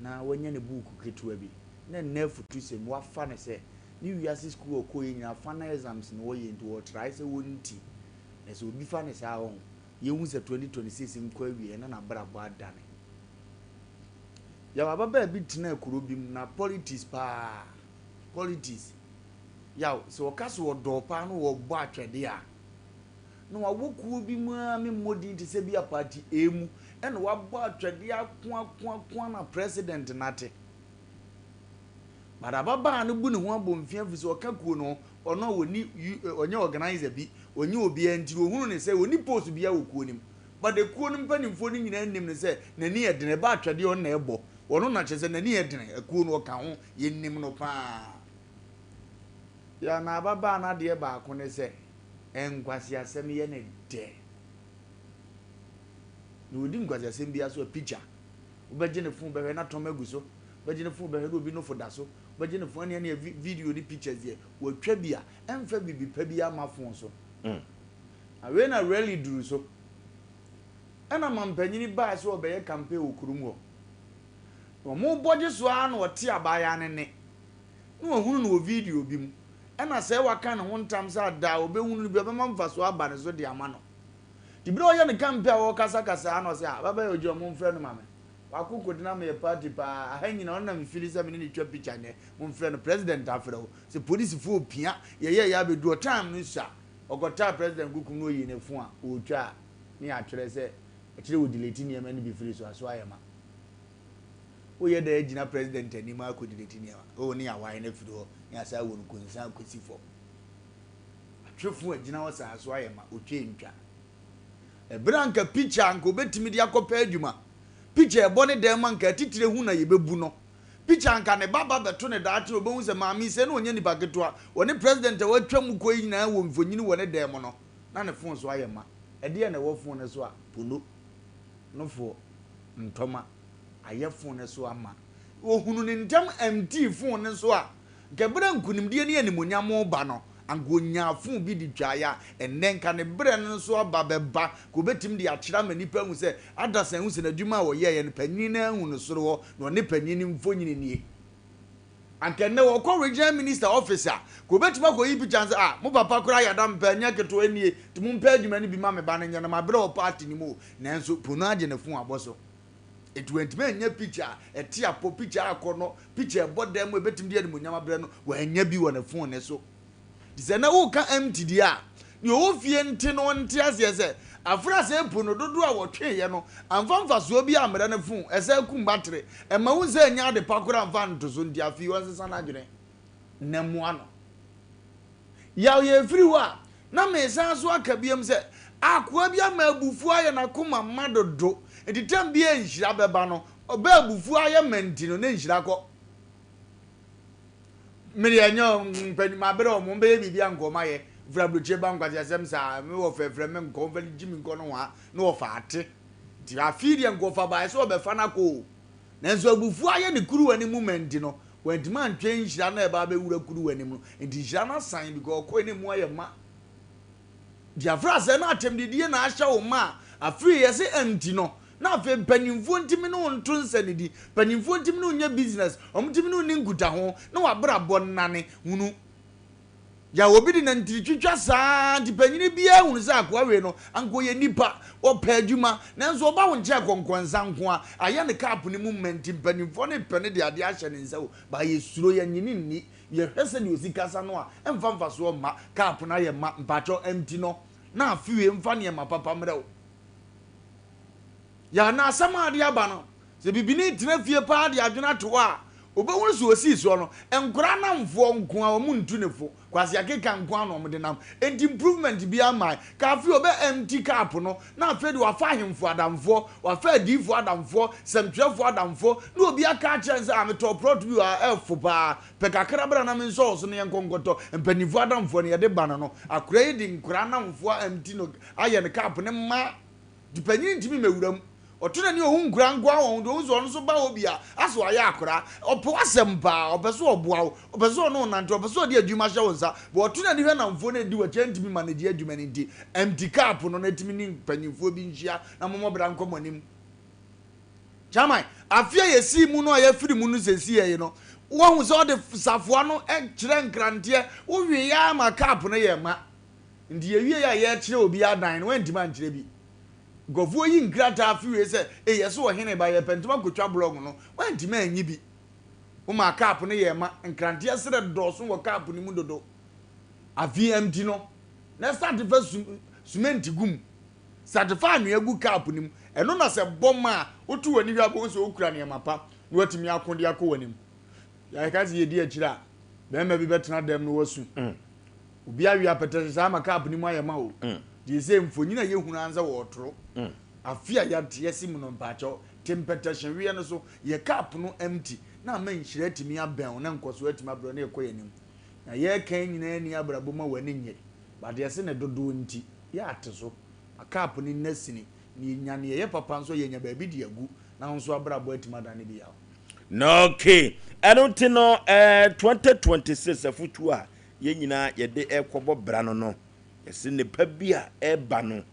na wanya ne buuku ketewa bi na ɛnnɛ afutusɛm wafa no sɛ ne wiase sukuu a ɔkɔeɛ nyinaa final exams na ɔyɛ nti ɔtrae sɛ ɔnti na sɛ obi fa no saa ɔho yɛhu sɛ 2026 nkɔ awieɛ na n'abrabɔ adane. Yaw ababaa bi tenaa kuro bi mu na politics paa politics yaw sɛ ɔka sɛ ɔdɔɔ paa na ɔbɔ atwɛdeɛ a na wawɔ kuo bi mu ara memmɔ din te sɛ bi a party A mu ɛna wabɔ atwɛdeɛ ako ako ako na president no ate. But ababaa no bu ne ho abɔnfia firi sɛ ɔka kuo no ho, ɔno a ɔni ɔnyɛ organizer bi, ɔnyɛ obiara nti ɔhunu ne sɛ ɔni post biara wɔ kuo no mu. But ekuo no mpanimfoɔ no nyinaa nim no sɛ n'ani yɛ dene, ɛba atwɛdeɛ ɔno na ɛbɔ, ɔno na kyerɛ sɛ n'ani yɛ dene, akuo no ɔka ho, yɛnim no paa. Ya na ababaa no adeɛ baako ne sɛ, Nkwaseasɛm yɛ no dɛ. Na ɔdi nkwaseasɛm biara so a, picture. Wobɛgye ne phone bɛhwɛ na tɔm agu so. Wobɛgye ne phone bɛhwɛ na obi nofo da so. Wobɛgye ne phone ɛne ɛne video ne pictures deɛ, watwa bi a, ɛmfa biribi pa biara mma phone so. Na wei na rally duru so. Ɛna mampanyini baa sɛ ɔbɛyɛ campaign wɔ kurom hɔ. Na wɔrebɔ gye so ara na ɔte abaayaa no nne, na wahunu no wɔ video bi mu. Ɛna sɛɛ waka ne ho ntam sɛ da a ɔbɛhunu no bi ɔbɛma mfasoɔ aba ne so de ama no. Nti berɛ a ɔyɛ ne kampe a ɔrekasakasa ara na ɔse, ah, ababaawa yi ɔgyina hɔ, momfrɛ no ma me. Wako kɔgyina meyɛ party paa, aha nyina ɔno na me feeli sɛ me ne no twa picture nnɛ, momfrɛ no, president afrɛ wo. Sɛ polisifoɔ repia, yɛyɛɛyɛ abɛduru hɔ, time no sua, ɔkɔtaa president kukum na ɔyii ne phone a ɔretwa a, ne yɛatwerɛ sɛ akyire wɔ delete nneɛma no bi firi so a, so ayɛ ma. Woyɛ dɛn agyina president anim akɔ delete nneɛma? Oh, ne yɛawae no afiri hɔ, ne yɛasan awɔ no konsa akɔsi fam. Atwe phone agyina hɔ saa, so ayɛ ma, ɔtwa ntwa. Ɛberɛ a anka picture a anka ɔbɛtumi de akɔpɛ adwuma, picture a ɛbɔ ne dan mu anka atitire hu na yɛbɛbu no, picture a anka ne ba ba bɛto no daakye a ɔbɛhu sɛ maame yi sɛɛ na ɔnyɛ nipa ketewa, ɔne president a watwa mu kɔ yi nyinaa wɔ mfonini wɔ ne dan mu no, na ne phone so ayɛ ma. Ɛdeɛn na ɛwɔ phone no so a pono nofoɔ ntɔma ayɛ phone no so ama? Ɔhunu no ntɛm empty phone no so a, Anka bere a nkonimdie ne animuonyam reba no, anka ɔnyaa fon bi de twaeɛ a, ɛnnɛ nka ne berɛ no nso aba bɛba, anka ɔbɛtumi de akyerɛ ama nnipa ahu sɛ, adasa ahu sɛ n'adwuma a ɔyɛeɛ no, panin no ahu no soro hɔ, na ɔne panin no mfonini nie. Anka ɛnnɛ ɔkɔ regional minister office a, anka ɔbɛtumi akɔyi picture no sɛ, ah, mo papa koraa yɛ adam paa, nyɛ ketewa nie, nti mompɛ adwuma no bi ma me ba no nyɛ no, mabrɛ wɔ party no mu o. Nanso Pono agye ne fon abɔ so. Enti wantumi annya pikya a ɛte apɔ, pikya a akɔnnɔ, pikya a ɛbɔ dan mu a ebetumi de animuonyam abrɛ no, wannya bi wɔ ne fon no so. Nti sɛ nnɛ woreka empty deɛ a, nea ɔwɔ fie nte no ɔnte aseɛ sɛ afrasɛe po no dodoɔ a wɔtweeɛ no amfa mfasoɔ biara ammrɛ ne fon, ɛsan kum battery, ɛma wohu sɛ ɛnyɛ ade pa koraa mfa nto so, nti afei ɔnsesa n'adwene na mmoa no. Yaw yɛ firi hɔ a, na meresan so aka biom sɛ, akoa bi ama abufuo ayɛ n'akoma ma dodo, nti tam bi a nhyira bɛba no, ɔbɛ abufuo ayɛ ma nti no, ne nhyira kɔ. Me deɛ ɛnyɛ mpani, mabrɛ wɔn, wɔn bɛyɛ biribi a nka wɔn ayɛ, mfiri aburokyire ba nkwaseasɛm saa, me wɔ frɛfrɛ me nkɔ, mfa gyi me nkɔ nohoa, na wɔfa ate. Nti afei deɛ nka wɔfa baeɛ sɛ wɔbɛfa no akɔ o. Nanso abufuo ayɛ ne kuruwa no mu ma nti no, wantumi antwɛn nhyira no a ɛba abɛwura kuruwa no mu no. Nti nhyira no asan because ɔkɔe na emu ayɛ ma. Nti afei asɛe no atɛmdidie na ahyɛ wo ma a, afei yɛse ɛnti no, na afei mpanyinfoɔ ntumi ne wo nto nsa nidi, mpanyinfoɔ ntumi ne wo nyɛ business, wɔn ntumi ne wo nni nkutaho, na w'abrabɔ nnane. Hunu. Gya obi de nantiri twitwa saa nti panyini biara hunu sɛ akoa wei no anka ɔyɛ nipa, ɔpɛ adwuma, nanso ɔba wo nkyɛn kɔnkɔnsa nko a, ayɛ ne cup no mu ma nti mpanyinfoɔ no repɛ no de adeɛ ahyɛ ne nsa o, but yɛsuro, yɛnnye no nni, yɛhwɛ sɛdeɛ ɔsi kasa no a, ɛmfa mfasoɔ mma, cup no ayɛ ma, mpakyɛw empty no na afe wei mfa nneɛma papa mmerɛ wo. Yɛ na asɛm a ade aba no, sɛ bibini tena fie paa de adwene ato hɔ a, obɛhunu sɛ osii soɔ no, nkwadaa nnamfoɔ nko ara, wɔn ntu ne fo, Kwasi Akeka nko ara na wɔn de nam. Enti improvement biara mmae. Ka afei ɔbɛ empty cup no, na afei de wafa ahemfo adamfoɔ, wafa adiyifoɔ adamfoɔ, sɛmtwerɛfoɔ adamfoɔ, na obi aka akyerɛ no sɛ, ah, metɔɔ plot bi wɔ ha, ɛfo paa, pɛ kakra bra na mensɔ wo so na yɛnkɔ nkɔtɔ. Mpanimfoɔ adamfoɔ no, yɛde ba no no, akwadaa yi de nkwadaa nnamfoɔ a empty no ayɛ ne cup no ma. Nti panyin ntumi mmɛwura mu. Ɔto n'ani ohu nkoraa nkoaa wɔ ho nti ohu sɛ ɔno nso ba hɔ bi a, asɛ wayɛ akoraa. Ɔpɛ w'asɛm paa, ɔpɛ sɛ ɔboa wo, ɔpɛ sɛ ɔne wo nante, ɔpɛ sɛ ɔde adwuma hyɛ wo nsa. But ɔto n'ani hwɛ nnamfoɔ no a ɛdi w'akyi a ɛntumi manage adwuma no nti, empty cup no na ɛtumi ne mpanyinfoɔ bi nhyia na mommɔ bra nkɔ mo anim. Chairman, afe a yɛsii mu no a yɛafiri mu no seesei yi no, woahu sɛ ɔde safoa no kyerɛ nkranteɛ, woweeɛ ara ma cup no yɛɛ ma. Nti yɛwiei a yɛrekyerɛ obi adan no, wantumi ankyerɛ bi. Nkurɔfoɔ yi nkrataa afe wei sɛ, ei yɛse ɔhene ba, yɛpɛ ntoma kɔtwa blɔg no, wantumi anyi bi. Womaa cup no yɛɛ ma, nkranteɛ serɛ dɔɔso wɔ cup no mu dodo. Afe empty no, na start fa sumɛnti gu mu, start fa anwea gu cup no mu, ɛno na sɛ bɔ ma a, woto w'ani hwɛ a wobɛhu sɛ wokura nneɛma pa na woatumi ako de akɔ w'anim. Yɛka sɛ yɛdi akyire a, barima bi bɛtena dɛm na wasu. Obi awe apɛtɛhye saa ma cup no mu ayɛ ma o. Gye sɛ mfonyin a yɛhunu ara sɛ wɔretoro. Afe a yɛate asi mu no mpaakyɛw, te mpɛtɛhye weɛ no so, yɛ cup no empty na ama nhyira atumi abɛn wo na nkɔsoɔ atumi abrɛ wo na yɛkɔ yɛn anim. Na yɛreka yi nyinaa nni abrabɔ mu a w'ani nnye, but yɛse ne dodoɔ nti, yɛate so. Ma cup no nna sini na yɛnya nea ɛyɛ papa nso a yɛanya baabi de agu na wo nso abrabɔ atumi adane bi yaw. Na okay, ɛno nti no eh, 2026 afotuo a yɛn nyinaa yɛde rekɔbɔ bra no no, yɛse nnepa bi a ɛreba no,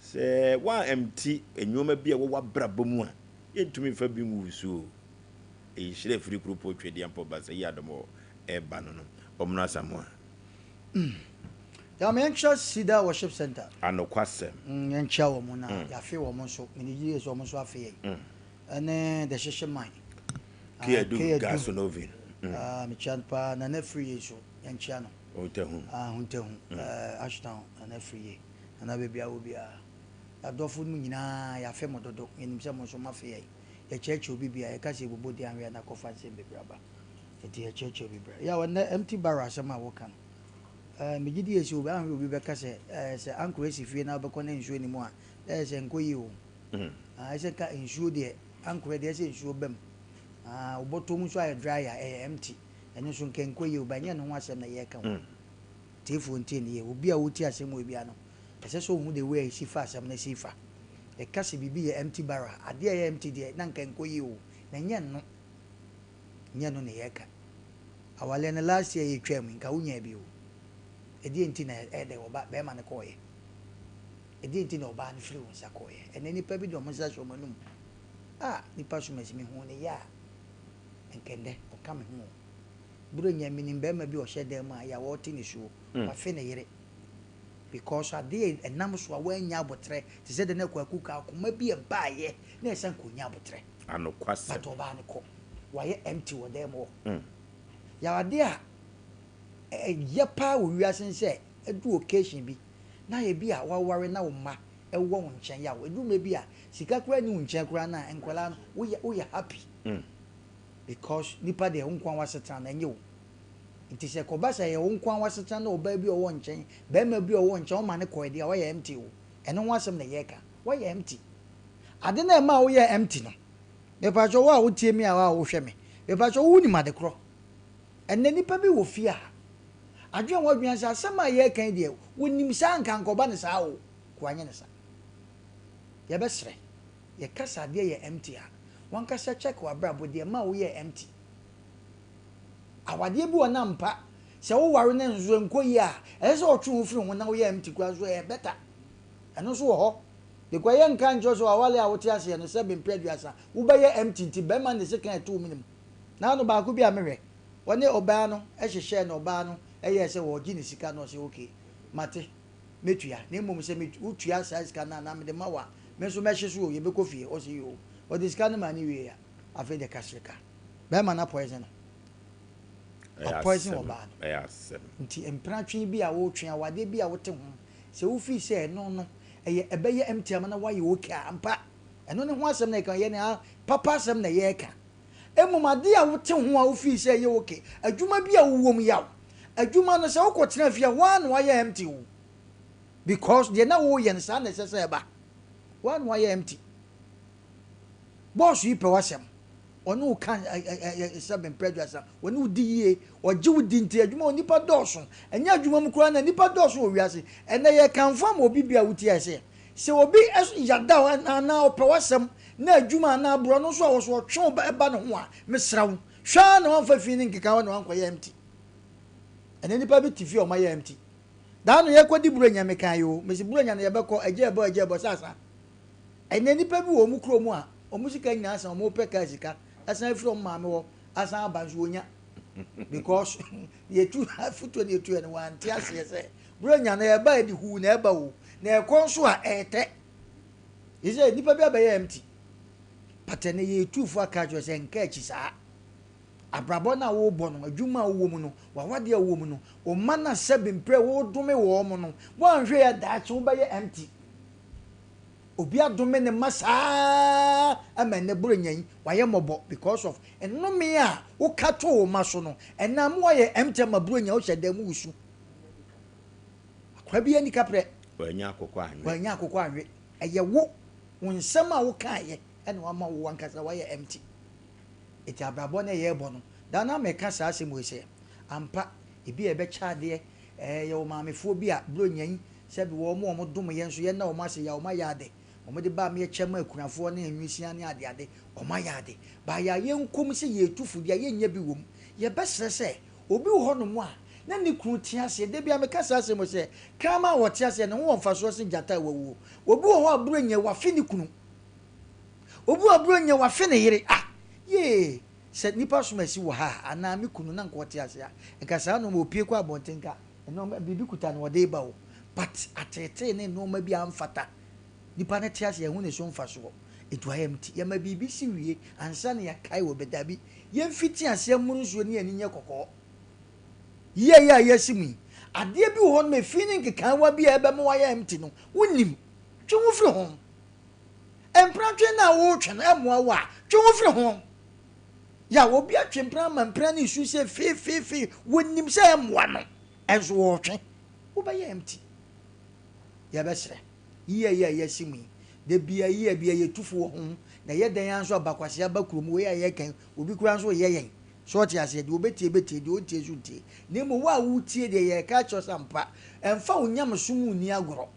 sɛ woampti nneɛma bi a ɛwɔ w'abrabɔ mu a, yɛntumi mfa bi ngu wo so o. Nhyira firi Kuropɔn Twedeampɔ Basayi Adom hɔ ɛreba no, Ɔmono Asamoah. Yàmà yɛnkyerɛ Cedar Worship Center. Anokwasɛm. Yɛnkyia wɔn na yɛafe wɔn nso. Mene yie sɛ wɔn nso afe yɛn. Ɛne The Hyehye Man. Keadu Gasonovin. Ah, mekyia no paa. Nana firi yie so, yɛnkyia no. Ohuntahu. Ah, Huntahu. Ashtown, Nana firi yie. Nana, baabi a wɔ biara. Yɛadɔfo mu nyinaa, yɛafe mo dodo. Yɛnim sɛ mo nso moafe yɛn. Yɛkyerɛkyerɛ obi bia, yɛka sɛ yɛbobɔ di anwea na akɔfa nsɛm bebree aba. Nti yɛkyerɛkyerɛ obi bra. Yɛ ɛnnɛ empty barrel asɛm a wɔka no. Megye di sɛ obi ahwɛ obi bɛka sɛ sɛ ankorɛ si fie na wobɛkɔ na nsuo ni mu a, ɛyɛ sɛ nkɔ yie o. Ah, ɛsɛ nka nsuo deɛ, ankorɛ deɛ ɛsɛ nsuo bam. Ah, wobɔtɔ mu nso ayɛ dry a, ɛyɛ empty. Ɛno nso nka nkɔ yie o, ba nyɛ ne ho asɛm na yɛreka o. Tiefoɔ ntie ne yie. Obi a wotie asɛm wɔ bia no, ɛsɛ sɛ ohu the way a ɛsi fa asɛm no si fa. Yɛka sɛ biribi yɛ empty barrel a, adeɛ a ɛyɛ empty deɛ, na nka nkɔ yie o. Na nyɛ no. Nyɛ no na yɛreka. Awaleɛ no last year yɛtwaa mu, nka wonyaa bi o. Ɛdeɛ nti na ɛyɛ dɛ ɔba bɛrima no kɔɔyɛ? Ɛdeɛ nti na ɔbaa no firi wo nsa kɔɔyɛ? Ɛnɛ nipa bi de ɔmo nsa hyɛ ɔmo anum a nipa so masi me hu ne yɛ a, nkɛndɛ ɔka me ho o. Buro nya minim bɛrima bi a ɔhyɛ dan mu a yɛ a wɔte ne suo, wafe ne yere because adeɛ ɛnam so a wɔanya abotrɛ te sɛ de na Kwaku ka akoma bi ɛbaayɛ na ɛsɛ nka onya abotrɛ. Anokwasɛm. But ɔbaa no kɔ, wayɛ empty wɔ dan mu hɔ. Yɛ adeɛ a ɛyɛ paa wɔ wiase sɛ ɛdu occasion bi na yɛ bi a waware na wo mma ɛwɔ wo nkyɛn yaw. Ɛdu mmerɛ bi a sika koraa ni wo nkyɛn koraa na nkwadaa no woyɛ happy because nipa deɛ, wo nko ara w'asetena no ɛnyɛ wo. Nti sɛ kɔba sɛ ɛyɛ wo nko ara w'asetena na ɔbaa bi a ɔwɔ nkyɛn, bɛrima bi a ɔwɔ nkyɛn, ɔma ne kɔɛ deɛ a, wayɛ empty o. Ɛno ho asɛm na yɛreka. Wayɛ empty. Ade na ɛma a woyɛ empty no, mepatwɛ wo a wotie me a wohwɛ me, mepatwɛ wo nim ade korɔ. Ɛnɛ nipa bi wɔ fie a adwene a wɔadwene sɛ asɛm a yɛreka yi deɛ, wɔnim saa nka nkɔba ne saa o, ko anyɛ ne sa. Yɛbɛsrɛ, yɛka sɛ adeɛ yɛ empty a, wankasa check w'abrabɔ deɛ ma woyɛ empty. Awadeɛ bi wɔ na mpa sɛ woware no nso nkɔ yie a, ɛsɛ sɛ ɔtwe wo firi ho na woyɛ empty koraa nso ɛyɛ better. Ɛno nso wɔ hɔ because yɛnka nkyerɛ sɛ wawale a wote aseɛ no sɛ bempere 30 wobɛyɛ empty. Nti bɛrima ne sika ɛto wo menem na ano baako bi a mehwɛ wɔne ɔbaa no hyehyɛ na ɔbaa no ɛyɛ sɛ wɔgye ne sika na ɔsɛ okay, mate, mɛtua, na mmom sɛ wotua saa sika no a na mede ma wo a, me nso mɛhye so o, yɛbɛkɔ fie. Ɔsɛ yi o, ɔde sika no ma ne wie a, afei de kasereka bɛrima no apoison no. Apoison ɔbaa no. Ɛyɛ asɛm. Nti mpenatwe bi a wotwe, awadeɛ bi a wote ho sɛ wofii sɛ ɛno no ɛyɛ ɛbɛyɛ empty ama na woayɛ okay a, ampa ɛno ne ho asɛm na ɛka yɛ ne papa asɛm na yɛreka. Mmom adeɛ a wote ho a wofii sɛ ɛyɛ okay, adwuma bi a wowɔ mu yaw adwuma no, sɛ wokɔtena fie a, woa na woayɛ empty o, because deɛ na woyɛ no saa na ɛsɛ sɛ ɛba. Woa na woayɛ empty. Boss yi pɛ w'asɛm, ɔne wo ka sɛ bempɛ 30, ɔne wo di yie, ɔgye wo di. Nti adwuma wɔ nipa dɔɔso, ɛnyɛ adwuma mu koraa na nipa dɔɔso wɔ wiase. Ɛnɛ yɛ kanfo ama obi bi a wotie sɛ obi yada anaa ɔpɛ w'asɛm na adwuma anaa aborɔ no nso a wɔso ɔtwe wo ɛba ne ho a, mesrɛ wo, hwɛ na wamfa fi ne nkeka hɔ na wankɔyɛ empty. Ɛnɛ nipa bi te fie a ɔma yɛ empty. Daa no yɛkɔdi Buronya, mekan yi o, mesi Buronya no yɛbɛkɔ agye ɛbɔ agye ɛbɔ sasa. Ɛnɛ nipa bi wɔ ɔmo kurom a ɔmo sika nyinaa san ɔmo pɛ kaa sika asan afiri ɔmo maame hɔ asan aba nso wonya because yɛtu afotuo ne yɛtu yɛ no wante aseɛ sɛ Buronya no ɛba ɛde huu na ɛba o na ɛkɔ nso a ɛɛtɛ yɛ nipa bi abɛyɛ empty. Pata ne yɛtu fo aka kyerɛ sɛ nka akyi saa abrabɔ no a wɔrebɔ no, adwuma a wowɔ mu no, wawadeɛ a wowɔ mu no, ɔma no sɛ bemprɛ wɔredome wɔ mo no, woanhwɛ yɛ daakye wobɛyɛ empty. Obi adome ne ma saa ama ɛnɛ Buronya yi wayɛ mmɔbɔ because of nnome a woka to wo ma so no. Ɛnam woayɛ empty ama Buronya wohyɛ dan mu wusu akora bi ani kaprɛ. Wanya akokɔ anwe. Wanya akokɔ anwe. Ɛyɛ wo nsɛm a wokaeɛ ɛna wama wo ankasa wayɛ empty. Eti abrabɔ no ɛyɛ bɔ no daa na mɛka saa asɛm wei sɛ ampa ebi a ɛbɛkyɛ adeɛ yɛwɔ maamefoɔ bi a Buronya yi sɛbi wɔn mo wɔn dom yɛn nso yɛn na wɔn ase yɛ wɔn ayɛ ade wɔn de ba mi ɛkyɛ ma akunafoɔ ne nwisia ne ade ade wɔn ayɛ ade baayɛ a yɛn nkɔm sɛ yɛtu fo deɛ yɛnyɛ bi wɔm. Yɛbɛsrɛ sɛ obi wɔ hɔnom a na ne kunu te aseɛ de bi a meka saa asɛm sɛ kraman a wɔte aseɛ ne ho wɔ mfasoɔ sen gyata a wawuo. Obi wɔ hɔ a Buronya wafe ne kunu, obi wɔ Buronya wafe ne yere. Ah, yee. Sɛ nnipa som asi wɔ ha a, anaa me kunu na nka ɔte ase a, nka saa nnoɔma ɔpue kɔ abɔnten nka nnoɔma biribi kuta no ɔde reba o. But ateetee ne nnoɔma bi a amfata nipa no te ase a ɛho ne so mfasoɔ. Nti wayɛ empty. Yɛma biribi si wie ansa na yɛakae wɔ bɛ dabi. Yɛmfiti aseɛ mmoro nsuo ne yɛn ani nyɛ kɔkɔɔ. Yie yi a yɛasi mu yi, adeɛ bi wɔ hɔ nom efi ne nkekaawa bi a ɛbɛma wayɛ empty no, wonnim. Twe wo firi ho. Mpratwe no a woretwe no mmoa wo a, twe wo firi ho. Yaw, obi atwe mpena ama mpena no resu sɛ feefeefee, wɔnim sɛ ɛmmoa no, nso wɔretwe. Wobɛyɛ empty. Yɛbɛsrɛ, yie yi a yɛasi mu yi, da biara yie biara yɛtu fo wɔ ho, na ɛyɛ dɛn ara nso a bakwasea ba kurom, wei a yɛreka yi, obi koraa nso reyɛ yɛn. So ɔte aseɛ? Deɛ ɔbɛtie bɛtie, deɛ ɔntie nso ntie. Na mmom wo a woretie deɛ yɛreka akyerɛ wo sɛ ampa, ɛmfa wo nyamesom nni agorɔ.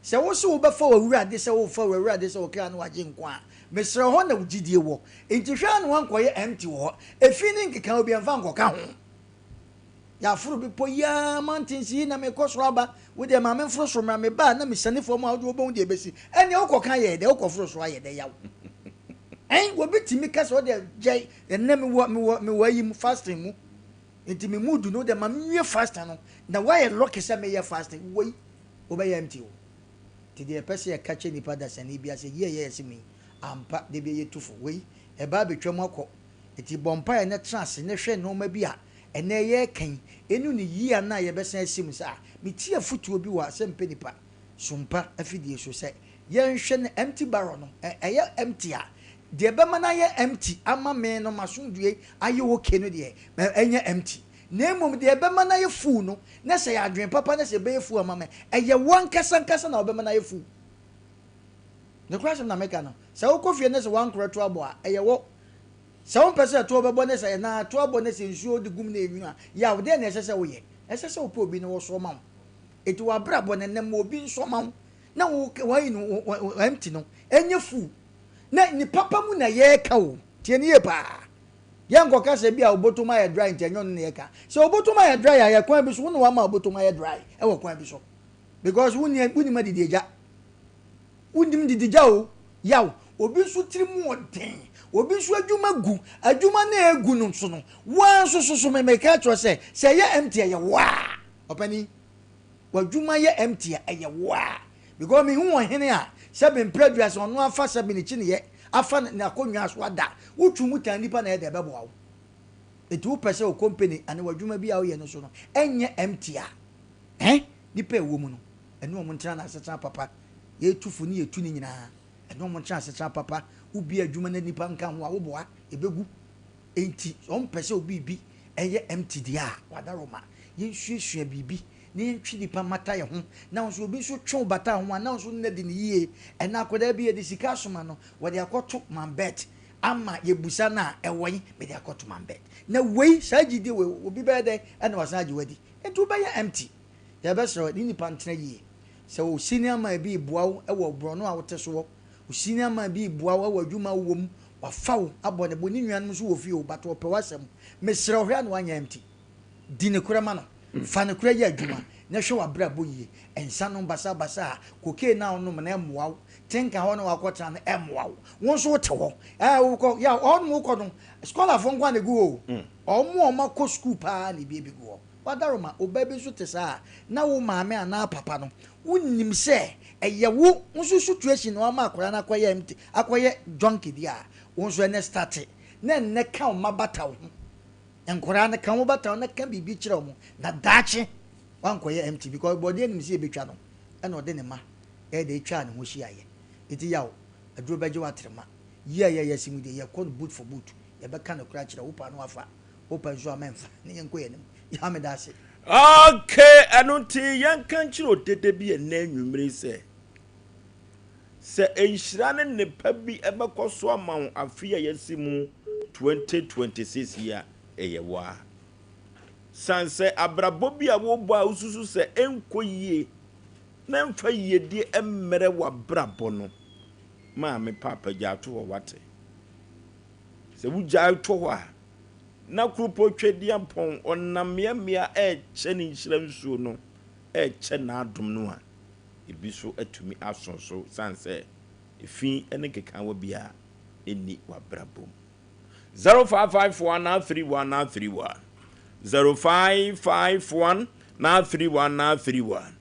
Sɛ wo se wobɛfa w'Awurade sɛ worefa w'Awurade sɛ wo kra ne w'Agyenkwa a, mesrɛ hɔ na wo gyidie wɔ. Enti hwɛ ara na woankɔyɛ empty wɔ hɔ. Efi ne nkekaho biara mfa nkɔka ho. Yɛaforo bepɔ yi ara, mountains yi na mekɔ soro aba. Wo deɛ ma memforo soro mmra, meba a na mesiane fam a, wo deɛ wobɛhu deɛ ɛbɛsi. Ɛnneɛ wokɔka yɛɛ dɛ, wokɔforo soro ayɛ dɛ yaw. Ɛn, obi tumi ka sɛ wo deɛ gyae, ɛnnɛ mewɔ, mewɔ, mewɔ ayi mu, fasting mu. Enti me mood no, wo deɛ ma menwie fasting no. Na woayɛ lucky sɛ meyɛ fasting. Woi. Wobɛyɛ empty o. Nti deɛ yɛpɛ sɛ yɛka kyerɛ nipa dasani biara sɛ yie a ɛyɛ yɛse mu yi, ampa da biara yɛtu fo. Wei, ɛba abɛtwa mu akɔ. Nti bɔ mpaeɛ na tena ase na hwɛ nnoɔma bi a ɛnnɛ yɛreka yi, ɛnu ne yie anaa yɛbɛsan asi mu sɛ ah, metie afotuo bi wɔ Asɛmpɛ Nipa Sompa afidie so sɛ yɛnhwɛ no empty barrel no, ɛyɛ empty a, deɛ ɛbɛma no ayɛ empty ama me no m'asomdwoeɛ ayɛ okay no deɛ, ɛnyɛ empty. Na mmom deɛ ɛbɛma no ayɛ full no, na sɛ ɛyɛ adwene papa na sɛ ɛbɛyɛ full ama me, ɛyɛ wo ankasa ankasa na wobɛma no ayɛ full. Nokorɛ asɛm na meka no, sɛ wokɔ fie na sɛ woankorɔ ɛto abɔ a, ɛyɛ wo. Sɛ wompɛ sɛ ɛtoɔ bɛbɔ ne sɛ anaa ɛtoɔ abɔ ne sɛ nsuo wode gum na ɛnwunu a, yaw, deɛn na ɛsɛ sɛ woyɛ? Ɛsɛ sɛ wopɛ obi na ɔsɔ ma wo. Enti w'abrabɔ no ɛnnɛ ma obi nsɔ ma wo na wo wayi no empty no ɛnyɛ full. Na ne papa mu na yɛreka o, tie no yie paa. Yɛnkɔka sɛ ebia wo bɔtɔm ayɛ dry nti ɛnyɛ ɔno na yɛka. Sɛ wo bɔtɔm ayɛ dry a, yɛ kwan bi so, wo na wama wo bɔtɔm ayɛ dry wɔ kwan bi so. Because wonni wonnim adidi agya. Wonnim didi gya o, yaw. Obi nso tiri mu ɔden. Obi nso adwuma gu. Adwuma no a egu no nso no, wo ara nso so so me meka akyerɛ wo sɛ, sɛ ɛyɛ empty a, ɛyɛ wo ara. Ɔpanin. W'adwuma yɛ empty a, ɛyɛ wo ara. Because mehu ɔhene a, sɛbe mprɛ aduasa ɔno afa sɛbe ne kyiniiɛ afa n'akonnwa so ada. Wotwe mu tan nnipa na ɛyɛ dɛ ɛbɛboa wo. Enti wopɛ sɛ wo company anaa w'adwuma bi a woyɛ no so no ɛnyɛ empty a, eh, nnipa a ɛwɔ mu no, ɛne wɔn ntena no asetena papa. Yɛtu fo ne yɛtu ne nyinaa, ɛne wɔn ntena asetena papa. Wobue adwuma na nnipa nka ho a, woboa, ɛbɛgu. Enti sɛ wɔmpɛ sɛ obi biribi yɛ empty deɛ a, wadaroma. Yɛnsuasua biribi na yɛntwe nnipa mmata yɛn ho. Na wo nso obi nso twe wo bata ho a, na wo nso nna di no yie. Ɛnnɛ akwadaa bi yɛde sika asoma no, wɔde akɔto Mambet ama yɛbusa no a, ɛwɔ he? Mede akɔto Mambet. Na wei, saa gyidie wei, obi bɛyɛ dɛn na wasan agye wo adi? Enti wobɛyɛ empty. Yɛbɛsrɛ wo, ne nnipa ntena yie. Sɛ wo senior man bi reboa wo wɔ borɔno a wote soɔ, Wo senior man bi reboa wo wɔ adwuma a wowɔ mu, wafa wo abɔ ne bo, ne nuanom nso wɔ fie o, but ɔpɛ w'asɛm. Mesrɛ wo, hwɛ a na wanyɛ empty. Di nokorɛ ma no. Fa nokorɛ yɛ adwuma, na hwɛ w'abrabɔ yie. Nsa nom basabasa a, cocaine a wonom no ɛmmoa wo, tinka hɔ na woakɔtena no ɛmmoa wo. Wo nso wote hɔ, ɛɛ wokɔ, ya, hɔnom wokɔ no, scholarfoɔ nko ara na ɛgu hɔ o. Wɔn a wɔakɔ sukuu paa na ebi ɛbɛgu hɔ. W'adaroma, wo ba bi nso te saa a, na wo maame anaa papa no, wonnim sɛ ɛyɛ wo nso situation na wama akwadaa no akɔyɛ empty, akɔyɛ junkie bi a, wo nso ɛnnɛ starte na ɛnnɛ ka wo mma bata wo ho. Nkwadaa no, ka wo bata wo na ka biribi kyerɛ wɔn na daakye wankɔyɛ empty because bɔdeɛ nim sɛ yɛbɛtwa no ɛna ɔde ne mma ɛyɛ dɛ ɛtwaa ne ho hyiaeɛ. Nti yaw, aduro bɛgye wo atrema. Yie a yɛyɛ ase mu deɛ yɛkɔ no boot for boot, yɛbɛka nokorɛ akyerɛ wo, wopɛ a na wafa. Wopɛ nso a mɛmfa ne yɛnkɔ yɛn anim. Yah meda ase. Okay, ɛno nti yɛnka nkyerɛ odede bi ɛnnɛ anwummere yi sɛ, sɛ nhyira ne nnepa bi bɛkɔ so ama wo afe a yɛasi mu 2026 yi a, ɛyɛ wo ara. San sɛ abrabɔ bi a wobɔ a wosusu sɛ ɛnkɔ yie na ɛmfa yiedie mmrɛ w'abrabɔ no, maame, paapa, gyaa to hɔ, wate? Sɛ wogyae to hɔ a, na Kuropɔn Tweaduampɔn, ɔnam mmeammea rekyɛ ne nhyira nsuo no, rekyɛ n'adom no a, ebi nso atumi aso so sane sɛ efi ne nkekaawa biara nni w'abrabɔ mu. 0551 931 931. 0551 931 931.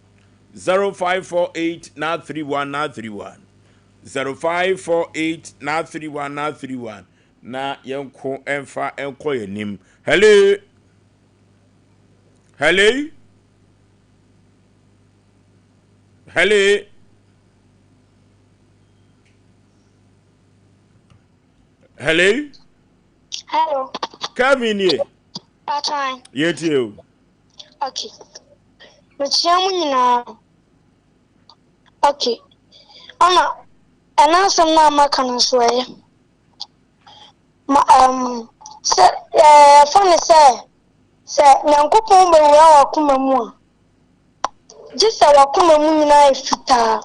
0548 931 931. 0548 931 931. Na yɛnko ɛmfa ɛnkɔ yɛn anim. Hello. Hello. Hello. Hello. Hello. Kevin nie. Patran. Yɛtie o. Okay. Mekyia mu nyinaa. Okay. Ama ɛna asɛm no a maka no nso ɛyɛ. Ma um, sɛ ɛfa ne sɛ sɛ Nyankopɔn bɛwura w'akoma mu a, gye sɛ w'akoma mu nyinaa yɛ fitaa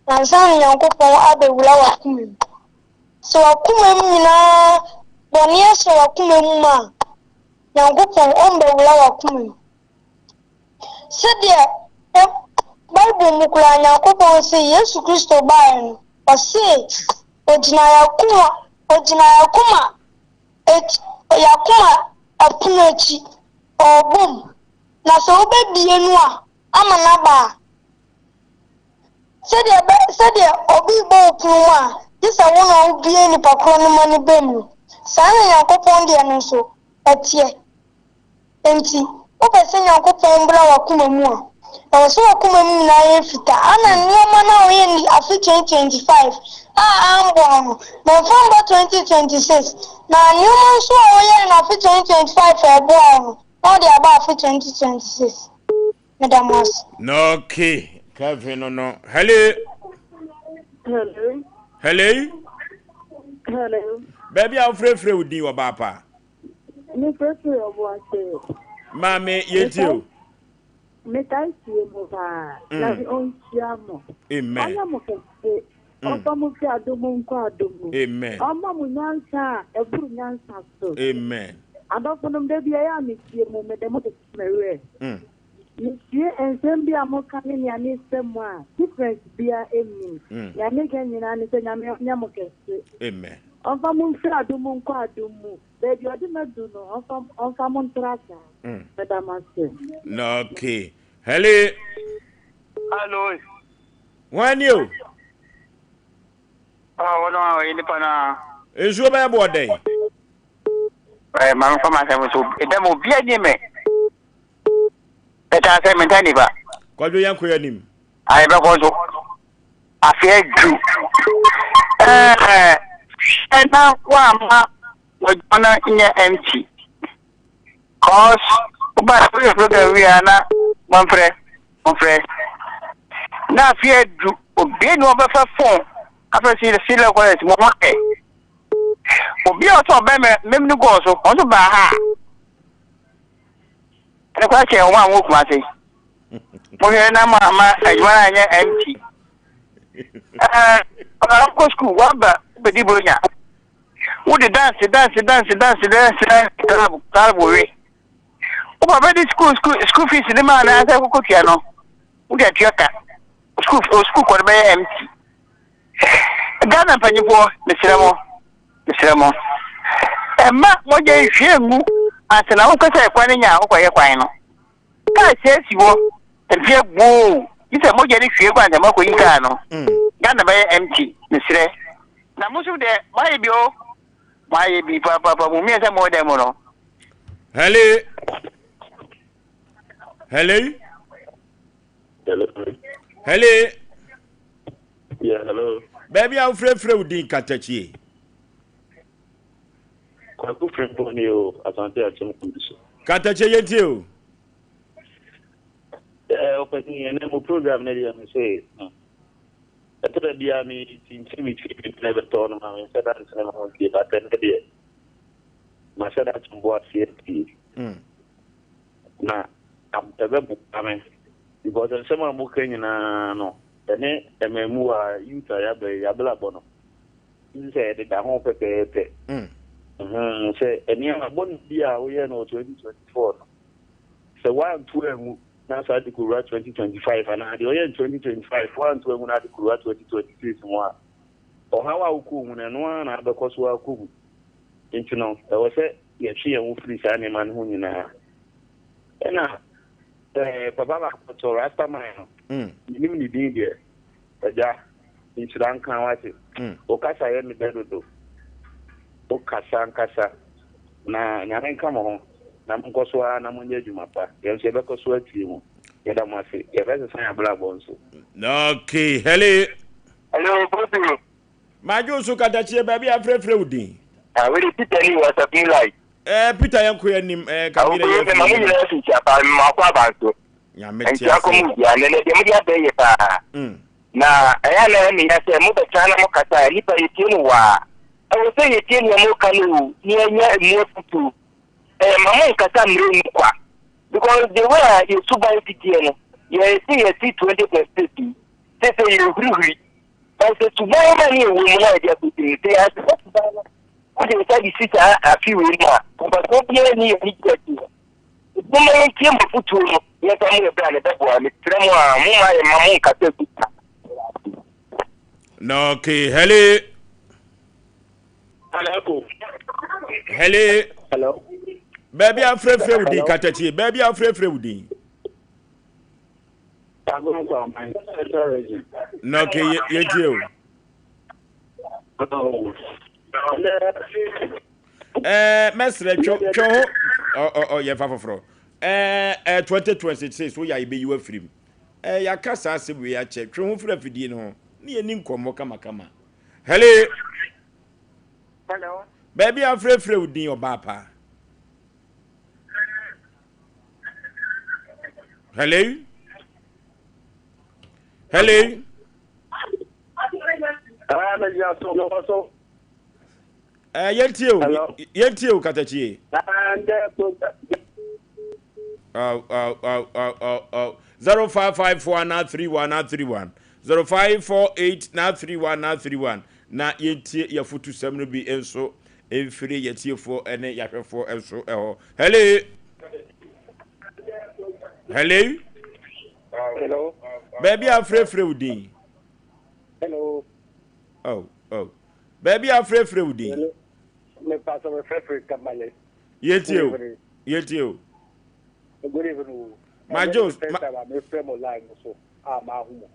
ansa na Nyankopɔn abɛwura w'akoma mu. Sɛ w'akoma mu nyinaa bɔne ahyɛ w'akoma mu ma a, Nyankopɔn ɔmbɛwura w'akoma mu. Sɛdeɛ Bible mu koraa Nyankopɔn se Yesu Kristo baeɛ no, ɔse ogyina y'akoma, ogyina y'akoma akyi, y'akoma ɛpono akyi, ɔrebɔ mu. Na sɛ wobɛbie no a, ama no aba a, sɛdeɛ ɛbɛ, sɛdeɛ obi rebɔ wo pono mu a, gye sɛ wo na wobue nipa korɔ no ma no ba mu no, saa na Nyankopɔn deɛ no nso ɛteɛ. Enti, wopɛ sɛ Nyankopɔn bra w'akoma mu a, ɛwɔ sɛ w'akoma mu nyinaa yɛ fitaa. Ana nneɛma no a woyɛ no afe 2025 a amboa wo no, ma mfa mba 2026. Na nneɛma nso a woyɛɛ no afe 2025 a ɛboa wo no, na wode aba afe 2026. Meda mo ase. Okay, Kevin no no. Hello. Hello. Hello. Hello. Baabi a wofrɛfrɛ wo din wɔ baapa. Mefrɛfrɛ ɔbo ase. Maame yɛntie o. Metaa tie mo paa. Nyame ɔnhyira mo. Amen. Ɔnyɛ mo kɛse. Ɔmfa mo mfiri adom mu nkɔ adom mu. Amen. Ɔmma mo nyansa a ɛboro nyansa so. Amen. Adɔfonom, da bi ɛyɛ a metie mo, mede mo kyekye me werɛ. Metie nsɛm bi a moka ne nea mesɛ mu a, difference biara nnim. Nea meka nyinaa ne sɛ Nyame ɔnyɛ mo kɛse. Amen. Ɔmfa mo mfiri adom mu nkɔ adom mu. Baabi a ɔde mo adu no, ɔmfa ɔmfa mo ntra saa. Meda mo ase. Okay. Hello. Hello. Hwan ni o? Ah, wɔn a wɔyɛ nipa na. Nsuo bɛyɛ boɔ dɛn? Ɛɛ maame fa ma asɛm so. Ɛdɛm obi ani mɛ. Ɛtaa sɛ menta nipa. Kwadwo yɛn kɔ yɛn anim. Ayɛ bɛkɔ nso. Afe adu. Ɛɛ hwɛ na woamma w'adwuma no nyɛ empty. Cause woba woyɛ program wie a na momfrɛ momfrɛ. Na afe adu obi ni ɔbɛfa phone afɛ si si lɛ kɔlɛs mo ho ɛ. Obi a ɔsɛ ɔbɛn mɛ mɛm no gɔɔ so ɔnso baa ha. Ɛno koraa kyɛn wɔn a wɔwɔ Kumase. Mohwɛ na mo ama adwuma no anyɛ empty. Ɛɛ ɔkɔ sukuu waba wobɛdi buronya. Wode dance dance dance dance dance dance club club we. Wo papa de sukuu sukuu sukuu fees ne maa na asɛ koko tua no. Wode atua ka. Sukuu sukuu kɔ no bɛyɛ empty. Ghana mpanyinfoɔ mesrɛ mo mesrɛ mo ɛma mogya nhwie ngu ansa na wokɔ sɛ kwan no nya a wokɔyɛ kwan no kaa sɛ si hɔ mfeɛ gboo gye sɛ mogya no hwie gu ansa moakɔyi kaa no Ghana bɛyɛ empty mesrɛ na mo nso deɛ moayɛ bi o moayɛ bi paapapa mo mmiɛnsa mo wɔ dan mu no. Hello. Hello. Hello. Hello. Yeah, hello. Baabi a wofrɛfrɛ wo din katakyie. Kwaku Frimpong ni o, Asante Akyem Kudu so. Katakyie yɛntie o. Eh, ɔpanyin ɛnɛ mo program no deɛ me se hmm. Ɛtɔ da biara me tintim me tiri bi na ɛbɛtɔ no ma me nhyɛ da ntene me ho ntie but ɛnɛ deɛ mahyɛ da ato bo aseɛ pii. Na ɛbɛboa me because nsɛm a moka nyinaa no ɛne mmamu a youth a yɛaba yi yɛabrabɔ no n sɛ ɛdeda ho pɛpɛɛpɛ. Sɛ nneɛma bɔne bi a woyɛ no wɔ 2024 no sɛ woanto angu na saa de kɔwura 2025 anaa deɛ ɔyɛ no 2025 woanto angu na ade kɔwura 2026 mu a, ɔhaw a wokɔɔ mu no ɛno ara na abɛkɔ so akɔ mu. Nti no, ɛwɔ sɛ yɛtwe yɛn ho firi saa nneɛma no ho nyinaa. Ɛna eh, papa baako to Rastaman no, menim ne din deɛ, agya, nhyira nka wate. Wo kasa yɛ me dɛ dodo. Wo kasa ankasa. Na Nyame nka mo ho, na monkɔ so ara na monyɛ adwuma pa. Yɛn nso yɛbɛkɔ so atie mo. Yɛda mo ase. Yɛbɛsesa yɛn abrabɔ nso. Okay, hello. Hello, Bobby. Madwo so katakyie baabi a frɛfrɛ wo din. Ah, wei de Peter ni wɔ Asafo Light. Eh, Peter yɛn kɔ anim eh, kabila yɛn fi. Mo nyinaa fi kyapa, mmaako aba nso. Nyame te ase. Nti akɔ mu bia, nɛnɛ deɛ mode abɛ yɛ paa. Na ɛyɛ na ɛyɛ meya sɛ mobɛtena na mokasa a, nipa yɛtie no waa. Ɛwɔ sɛ yɛtie nea moka no o, na yɛnya emu afutuo. Ɛyɛ ma mo nkasa mmerɛ mu kwa. Because the way a yɛ suban si teɛ no, yɛse yɛsi 2026 yi, sese yɛhurihuri. But sɛ suban no a ne yɛwɔ mu na yɛde akɔsi no, sɛ yɛansesa suban no, wode nsa de si saa afe wei mu a, mfasoɔ biara nni yɛn anigye akyi. Nti momma yɛntie mo afotuo no, yɛmfa mmɔ yɛn bra na ɛbɛboa. Mesrɛ mo a, momma yɛmma mo nkasa gu saa. Na okay, hello. Hello. Hello. Hello. Baabi a frɛfrɛ wo din katakyie, baabi a frɛfrɛ wo din. Na okay, yɛtie o. Ɛɛ mɛsrɛ twɛ twɛ ho ɔ ɔ ɔ yɛfa foforɔ. Ɛɛ ɛɛ 2026 woyɛ a yɛbɛyi wo afiri mu. Ɛɛ yɛaka saa asɛm wei akyɛ twe ho firi afidie no ho ne yɛni nkɔmmɔ kamakama. Hello. Hello. Baabi a frɛfrɛ wo din ɔbaa paa. Hello. Hello. Ah, megyina so, mewɔ so. Eh, yɛntie o, yɛntie o, katakyie. Oh, oh, oh, oh, oh, oh. 0554 na 31 na 31 0548 na 31 na 31 na yɛntie yɛfotusɛm no bi nso mfiri yɛtiefoɔ ne yɛahwɛfoɔ nso ɛhɔ. Hello. Hello. Hello. Baabi a frɛfrɛ wo din. Hello. Oh, oh. Baabi a frɛfrɛ wo din. Me pastor me frɛfrɛ Tamale. Yɛtie o. Yɛtie o. Good evening o. Ma Jones. Ma me frɛ mo line no so a ma ahu mo.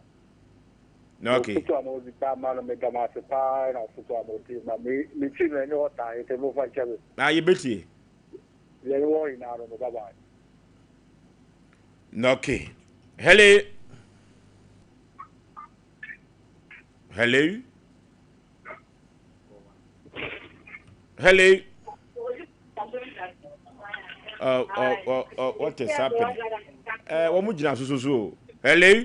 Na okay. Ofutu a mo di pa ma no me da mo ase paa na ofutu a mo di ma me me ti no ɛnyɛ hɔ taa yɛte mo fa nkyɛ me. Na yɛbɛtie. Yɛne wɔn nyinaa no no bye bye. Na okay. Hello. Hello. Hello. Oh, oh, oh, oh, what is happening? Eh, wɔn mu gyina soso so o. Hello.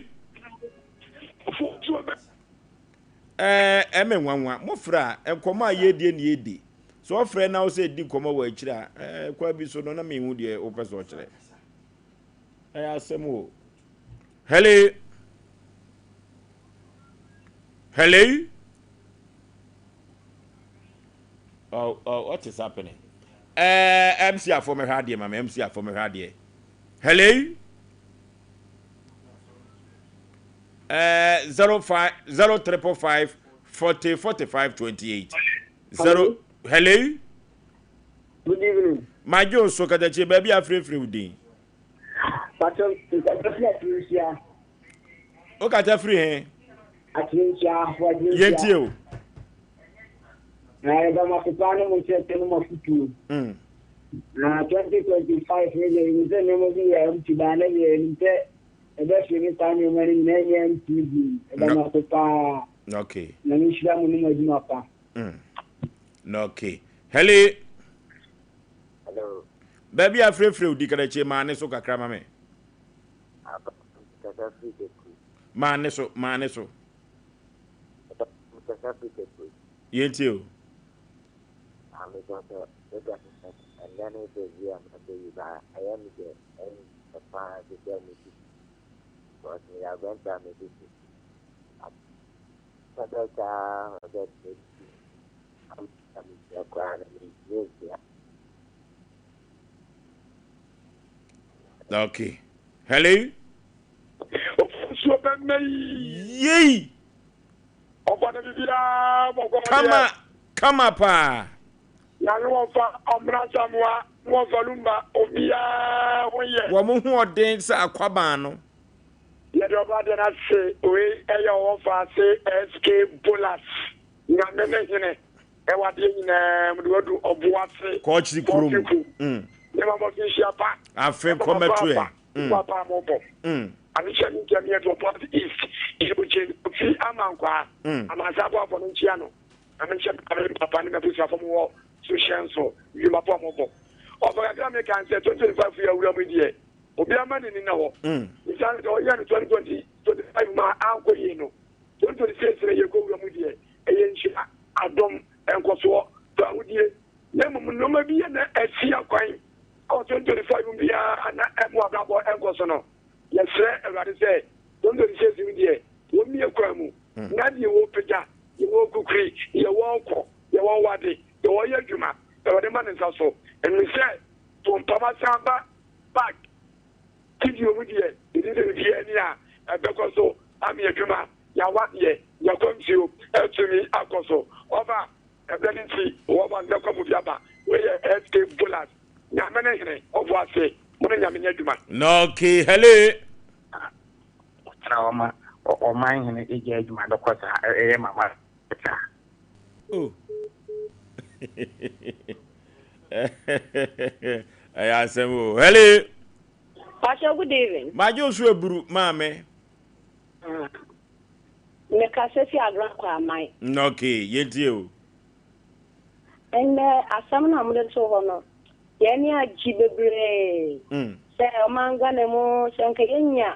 Eh, ɛmɛ nwanwa. Mo fra nkɔmɔ a yɛdie ne yɛdi. So ɔfrɛ na ɔsɛ di nkɔmɔ wɔ akyire a, eh, kwa bi so no na mehu deɛ wopɛ sɛ ɔkyerɛ. Ɛyɛ asɛm o. Hello. Hello. Oh, oh, what is happening? Eh, MC afo mehwɛ adeɛ ma me, MC afo mehwɛ adeɛ. Hello. Eh, 05 0555 40 45 28. 0 Hello. Good evening. Madwo so katakye baabi afrɛfrɛ wo din. Pacho, nkata firi Atirinhyia. O kata firi he? Atirinhyia, wɔ Atirinhyia. Yɛntie o. Na yɛda mo ase paa ne mo nkyerɛkyerɛ ne mo afotuo. Na 2025 ne deɛ yɛnim sɛ nneɛma bi yɛ empty baa ne deɛ yɛnim sɛ ɛbɛfiri ne saa nneɛma no nyinaa nyɛ empty bio. Yɛda mo ase paa. Okay. Na mehyira mo ne mo adwuma pa. Okay. Hello. Hello. Baabi a frɛfrɛ wo di krakye maa ne so kakra ma me. Kasa firi Kekuri. Maa ne so, maa ne so. Kasa firi Kekuri. Yɛntie o. Maame sɛ sɛ meka sɛ ɛnnɛ ne sɛ bi a mabɛyi ba ɛyɛ me sɛ ɛyɛ paa sɛ sɛ me sisi. Because meyɛ aberante a me sisi. Sɛ bɛtaa sɛ me sisi. Ama me koraa na me ntumi Okay. Hello. Ofusuo bɛmɛ yi. Yei. Ɔbɔ ne biribiara bɔkɔ deɛ. Kama kama paa. Na ne wɔfa Ɔmena Asamoah ne wɔfa Lumba obiara ho yɛ. Wɔn ho ɔden sɛ akwaban no. Yɛde ɔba deɛ no ase wei ɛyɛ ɔwɔ fa ase SK Bolas Nyame ne hene ɛwɔ adeɛ nyinaa mu de wadu ɔbo ase Kɔɔkyere kurom. Kɔɔkyere kurom. Nneɛma bɔ so nhyia pa. Afe nkɔmɛto ɛ. Nipa pa mo bɔ. Adehyɛ ne nkyɛn yɛ to ɔbo ase East Eugene Kofi Amankwaa Amansan aboafo no nkyia no. Na me nkyɛ me papa ne m'abusuafo mo wɔ so hyɛn so ndwuma pa ɔmo bɔ. Ɔfa kakra me kan sɛ 2025 yi awura mu yi deɛ obiara ma n'ani nna hɔ. Esiane sɛ ɔyɛɛ no 2025 mu a ankɔ yie no, 2026 no yɛkɔ wura mu deɛ ɛyɛ nhyira, adom, nkɔsoɔ, fahodie. Na mmom nnoɔma bi a na asi akwan wɔ 2025 mu biara a na ɛmmoa abrabɔ nkɔ so no, yɛsrɛ Awurade sɛ 2026 mu deɛ wɔmmue kwan mu na deɛ wɔrepagya, deɛ wɔrekukuri, deɛ wɔrekɔ, deɛ wɔrewade, deɛ wɔreyɛ adwuma, Awurade mma ne nsa so. Ɛnim sɛ Tompam asan aba back studio mu deɛ, yɛnim sɛ biribiara ni a ɛbɛkɔ so ama yɛn adwuma, yɛn awadeɛ, yɛn akwantuo atumi akɔ so. Ɔba, ɛberɛ no nti, wɔba no bɛkɔ mu bi aba. Wei yɛ SK Bolas, Nyame ne hene, ɔboase, mo ne Nyame nyɛ adwuma. Okay, hello. Ɔtena hɔ ma ɔman hene gya adwuma no kɔ saa, ɛyɛ mama saa. Oh. Ɛyɛ asɛm o. Hello. Pastor, good evening. Magye wo so aburu maame. Ah. Mekasa fi Agrankwa aman. Okay, yɛntie o. Ɛnnɛ asɛm no a mode too hɔ no, yɛn ani agye bebree sɛ ɔman Ghana mu sɛ nka yɛnya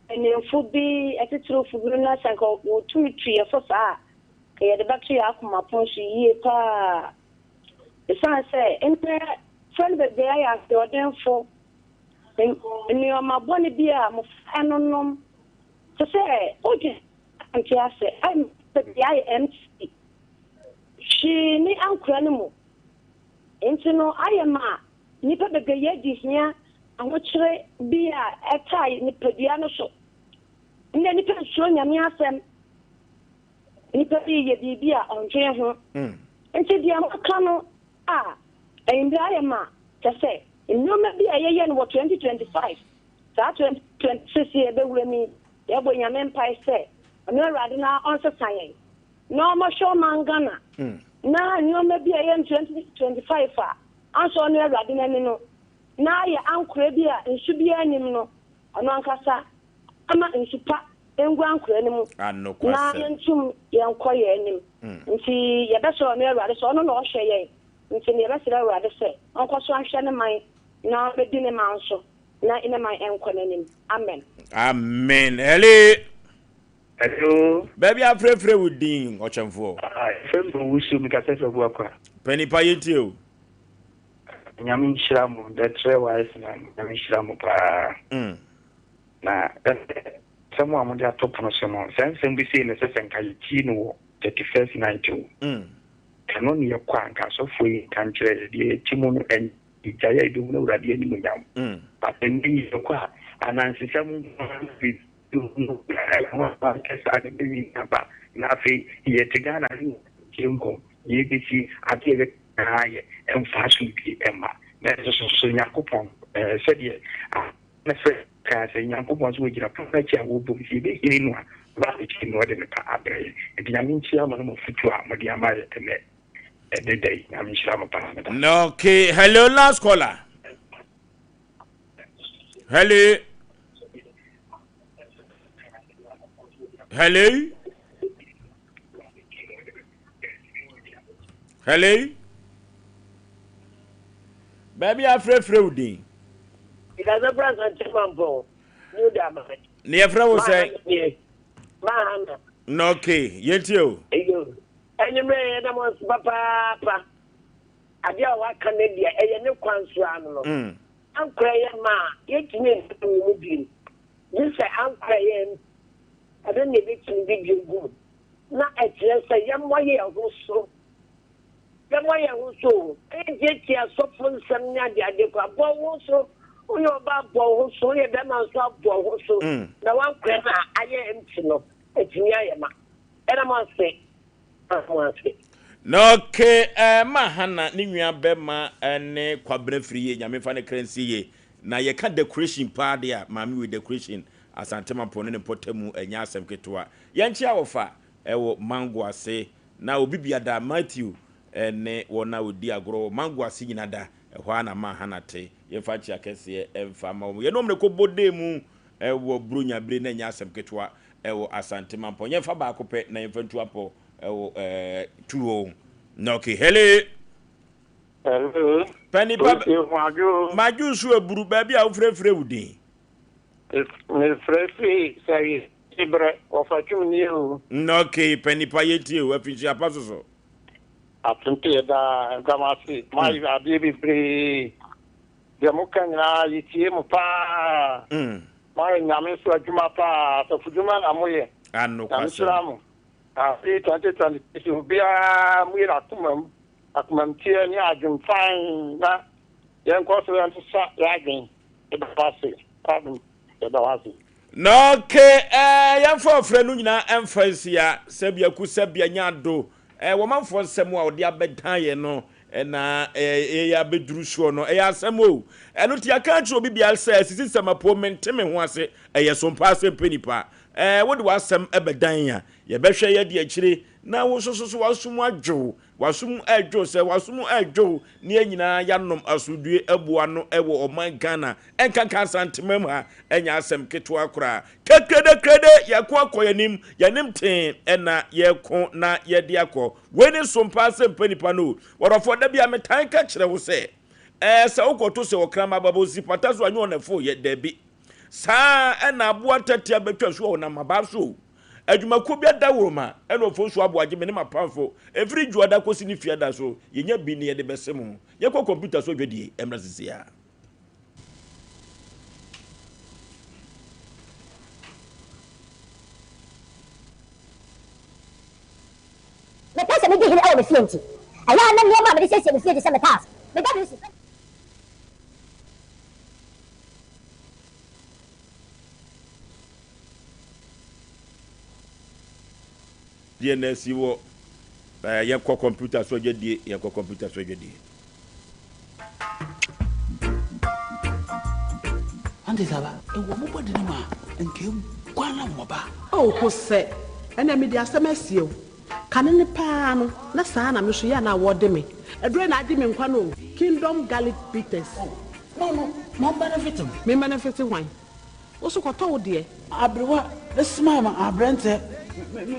mpanimfo bi, atitiriwfo bi na sɛ nka wɔtumi tu yɛn fo saa a, nka yɛde bɛto yɛn akoma pon so yie paa. Esiane sɛ nnɛ mmofra no bebree ayɛ asoɔdenfo, nneɛma bɔne bi a mmofra nonom, te sɛ wodwen nte ase, ayɛ bebree ayɛ empty. Hwee nni ankora no mu. Enti no ayɛ ma nnipa bebree adi hia ahokyere bi a ɛtaa nipadua no so. Nnɛ nnipa nsuro Nyame asɛm. Nnipa bi yɛ biribi a ɔndwen ho. Enti deɛ moka no a anwummere ayɛ ma kyɛ sɛ nnoɔma bi a yɛyɛ no wɔ 2025 saa 2026 yi a yɛbɛwura mu yi yɛbɔ Nyame mpae sɛ ɔno Awurade no ara ɔnsesa yɛn na ɔmɔhwɛ ɔman Ghana na nnoɔma bi a ɛyɛ no 2025 a ansɔ ɔno Awurade n'ani no na ayɛ ankorɛ bi a nsu biara nnim no ɔno ankasa ama nsu pa ngu ankorɛ no mu na yɛntum yɛnkɔ yɛn anim. Nti yɛbɛsrɛ ɔno Awurade sɛ ɔno na ɔhwɛ yɛn nti no yɛbɛsrɛ Awurade sɛ ɔnkɔ so nhwɛ ne man na ɔmmɛdi ne man so na ne man nkɔ n'anim. Amen. Amen. Hello. Hello. Baabi afrɛfrɛ wo din ɔkyɛmfoɔ. Ah, yɛfrɛ me Owusu, mekasa firi Abuakwa. Panipa yɛntie o. Nyame nhyira mo, the trɛ wise man, Nyame nhyira mo paa. Mm. Na asɛm a mode ato pono so no, saa nsɛm bi sei na ɛsɛ sɛ nka yɛtie no wɔ 31st night o. Mm. Ɛno ne yɛkɔ a nka asɔfoɔ yi nka nkyerɛ yɛ deɛ yɛte mu no ɛnyɛ gyae a yɛbɛhunu Awurade animuonyam. Mm. But ɛnnɛ yi yɛkɔ a anansesɛm nko ara na saa na ɛbɛwi aba na afei yɛte Ghana ne yɛkyerɛ nkɔm yɛbɛsi adeɛ yɛbɛka yɛ ɛmfa asomdwie ɛmma na ɛso so so Nyankopɔn sɛdeɛ na sɛ kaa sɛ Nyankopɔn sɛ wɔgyina pono no akyi a wɔbom sɛ yɛbɛhini no a ɔba abɛkyiri no ɔde ne pa abrɛ yɛ nti Nyame nkyia mo no mo fotuo a mode ama yɛ ɛnɛ ɛne da yi Nyame nhyira mo paa meda. Okay, hello last caller. Hello. Hello. Hello. Baabi afrɛfrɛ wo din. Ìkàsẹ́ France àti Mampong ní ó dà máa. Ne yɛfrɛ wo sɛ. Mahana. Na okay, yɛntie o. Eyo. Enyimrɛ yɛ dɛm ɔnso papaapa. Adeɛ a waka no deɛ ɛyɛ ne kwan so ano no. Ankorɛ yɛ ma a yɛntumi nna wɔ mu bio. Gye sɛ ankorɛ yɛ ɛno na yɛbɛtumi de bi agu mu. Na ɛkyerɛ sɛ yɛmmɔ yɛn ho so. Yɛmmɔ yɛn ho so o. Yɛntiatia asɔfo nsɛm ne adeade koraa. Bɔ wo ho so. Woyɛ ɔbaa bɔ wo ho so. Woyɛ bɛrima nso a bɔ wo ho so. Na w'ankorɛ no a ayɛ empty no, atumi ayɛ ma. Yɛda mo ase. Yɛda mo ase. Na okay eh, ma Hannah ne nua bɛma ne Kwabena firi yie, Nyame mfa ne kra nsie yie. Na yɛka decoration paa deɛ a, maame wei decoration Asante Mampɔn ne ne mpɔtamu ɛnyɛ asɛm ketewa. Yɛnkyea wɔfa ɛwɔ Mango ase na obi bia da Matthew ne wɔn a wɔdi agorɔ wɔ Mango ase nyina da, ɛhɔ ara na ma Hannah te. Yɛmfa nkyea kɛseɛ mfa ma wɔn. Yɛne wɔn na ɛkɔbɔ dee mu ɛwɔ Buronya bere na ɛnyɛ asɛm ketewa ɛwɔ Asante Mampɔn. Yɛmfa baako pɛ na yɛmfa ntu apɔ ɛwɔ ɛɛ tuo. Na okay, hello. Hello. Pɛ nipa madwo nso aburu baabi a wofrɛfrɛ wo din. Mefrɛ firi sɛyi brɛ wɔfa twum nie o. Na okay, pɛ nipa yɛtie o afinhyia pa soso. Atonto yɛ daa ndamase moayɛ adeɛ bebree deɛ moka nyinaa yɛtie mo paa moayɛ nyame so adwuma paa asafo dwuma na moyɛ nyame hyira mo afe 2026 obiara mue n'akoma mu akomamteɛ ne adwen fann na yɛnkɔ so yɛnsesa yɛadwen yɛda wo ase adom yɛda wo ase. Na okay eh, yɛmfa ɔfrɛ no nyinaa ɛmfa nsia, sɛbia ku sɛbia nya ado eh, wɔmanfoɔ nsɛm a wɔde abɛdan yɛn no na eh, yɛyɛ abɛduru soɔ no ɛyɛ asɛm o. Ɛno nti yɛaka akyerɛ obi biara sɛ sisi sɛmapuo mente me ho ase, ɛyɛ so mpa asɛm pɛ nipa eh, wode w'asɛm ɛbɛdan a yɛbɛhwɛ yɛde akyire na wo nso so so w'asom adwo W'asom ɛdwo sɛ w'asom ɛdwo ne yɛn nyinaa y'anom asomdwie abu ano ɛwɔ ɔman Ghana ɛnkanka Asantemam ha ɛnyɛ asɛm ketewa koraa. Kekrede krede yɛko akɔ yɛnim yɛnim tee ɛna yɛko na yɛde akɔ. Wei ne som paa sɛ mpɛ nipa no o. Wɔdɔfoɔ da bia metan ka kyerɛ wo sɛ ɛɛ sɛ wokɔto sɛ ɔkraman ba bɔ si pata so a nyɛ ɔnɛfo yɛ dabi. Saa ɛna aboa ntatia bɛtwa su a ɔnam abaa so o. Adwumakuo bi adaworoma ɛna Ofosu Aboagye me ne m'apamfo ɛfiri Dwoada kɔsi ne Fiada so yɛnya bi ne yɛde bɛse mo. Yɛnkɔ kɔmputa so dwadie mmra sisi ara. Mepɛ sɛ midi hene wɔ me fie nti, ɛyɛ a na nneɛma a mede siesie me fie te sɛ me tiles, me WC, Deɛ na asi wɔ ɛɛ yɛnkɔ kɔmputa so adwadie yɛnkɔ kɔmputa so adwadie. Ante saa ba, ɛwɔ mo bɔde no mu a, nka eguan na wɔba. Oh Hosɛ, ɛnɛ mede asɛm asie wo. Kane no paa no, na saa na me nso yɛ a na wɔde me. Aduro yi na agye me nkwa no o, Kingdom Garlic Bitters. Oh, no no, ma ɔmbenefit me. Me mbenefit hwan? Wo so kɔtɔ wo deɛ. Aberewa ne smile ma aberɛntɛ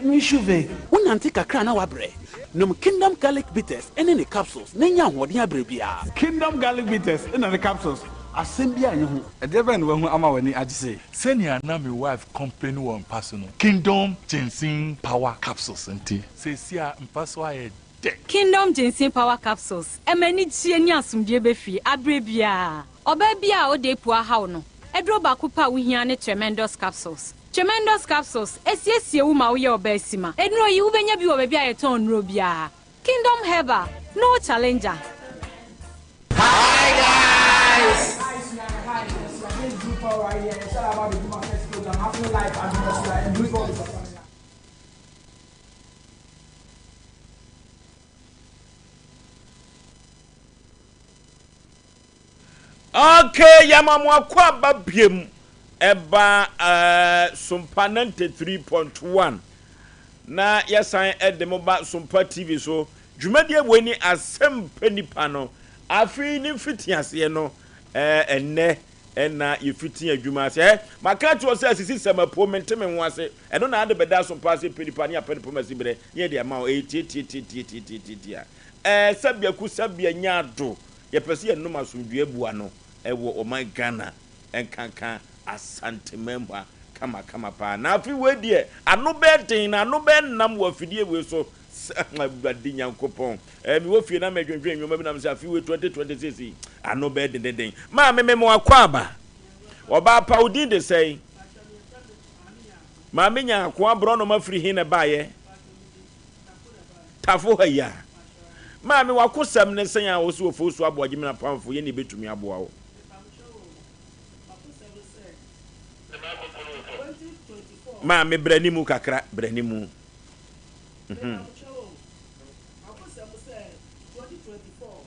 me shuve. Wonante kakra na woabrɛ? Nom Kingdom Garlic Bitters ne ne capsules na nya ahoɔden abrɛ biara. Kingdom Garlic Bitters na ne capsules, asɛm biara nni ho. Ɛdeɛ bɛn na wahu ama w'ani agye sei? Sɛnea na me wife complain wɔ mpa so no, Kingdom Ginseng Power Capsules nti, seesei a mpa so ayɛ dɛ. Kingdom Ginseng Power Capsules ɛma anigyeɛ ne asomdwoeɛ ba fie aberɛ biara. Ɔbaa bi a ɔda apu ahaw no, aduro baako pɛ a wohia ne Tremendous Capsules. Tremendous Capsules, ɛsiesie wo ma woyɛ ɔbaa sima. Nnuro yi, wobɛnya bi wɔ baabi a yɛtɔn nnuro biara. Kingdom Herbal, no challenger. Hi guys! Okay, yɛma mo akwaaba biom ɛba eh, Sompa 93.1 na yɛsan ɛde mo ba Sompa TV so. Dwumadie wei ne Asɛm Pɛ Nipa no. Afei ne mfitiaseɛ no eh, ɛnnɛ ɛna yɛfiti adwuma ase. Eh, maka akyerɛ wo sɛ asisi sɛm apuo mente me ho ase. Ɛno na ade bɛda Sompa ase pɛ nipa ne apɛ ne pɔm asi berɛ ne yɛde ama wo. Ɛyɛ tiatiatiatiatiatiatia. Eh, sɛbea ku sɛbea nya ado. Yɛpɛ sɛ yɛnom asomdwoeɛ bu ano wɔ ɔman Ghana nkanka Asanteman mu ha kama kama paa. Na afei wei deɛ ano bɛyɛ den na ano bɛyɛ nam wɔ afidie wei so sɛ Awurade Nyankopɔn. Eh, mewɔ fie na medwendwen nneɛma bi na mesɛ afei wei 2026 yi ano bɛyɛ dendenden. Maame me mo akwaaba. Ɔbaa pa wo din de sɛn? Maame nya akoa borɔnoma firi he na ɛbaeɛ? Tafo ha yi a. Maame w'akosɛm ne sɛn a wose Ofosu Aboagye Mena Pamfo yɛ nea ebetumi aboa wo? Maame bra ne mu kakra, bra ne mu. Mhm.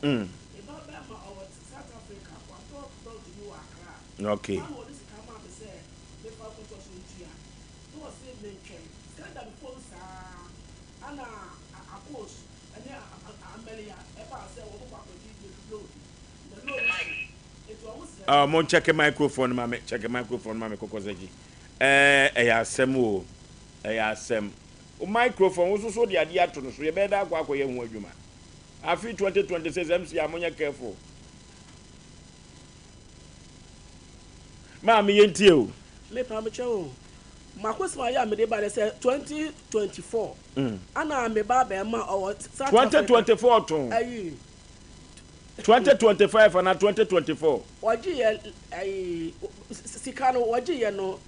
Me ba bɛɛma ɔwɔ South Africa watɔ plot bi wɔ Accra. Okay. Ana ɔde sika maa me sɛ mefa nkɔtɔ so ntua. Na ɔse mentwɛn. Sika no da me phone saa ana Akos ɛne Amelia ɛbaa sɛ wɔn kɔ akɔgye loan bi. Na loan no so nti wɔn srɛ Ah, mo check microphone ma me, check microphone ma me kɔkɔsakyi. Ɛɛ, ɛyɛ asɛm o. Ɛyɛ asɛm. Wo microphone wo soso de adeɛ ato no so yɛbɛyɛ dɛ akɔ akɔyɛ ho adwuma. Afe 2026 MC a monyɛ careful. Maame yɛntie o. Me pa mekyɛ o. Makosɛm a yɛ a mede ba ne sɛ 2024 ana me ba bɛɛma ɔwɔ South Africa. 2024 to. Ayi. 2025 ana 2024. Wɔgye yɛ ayi sika no wɔgye yɛ no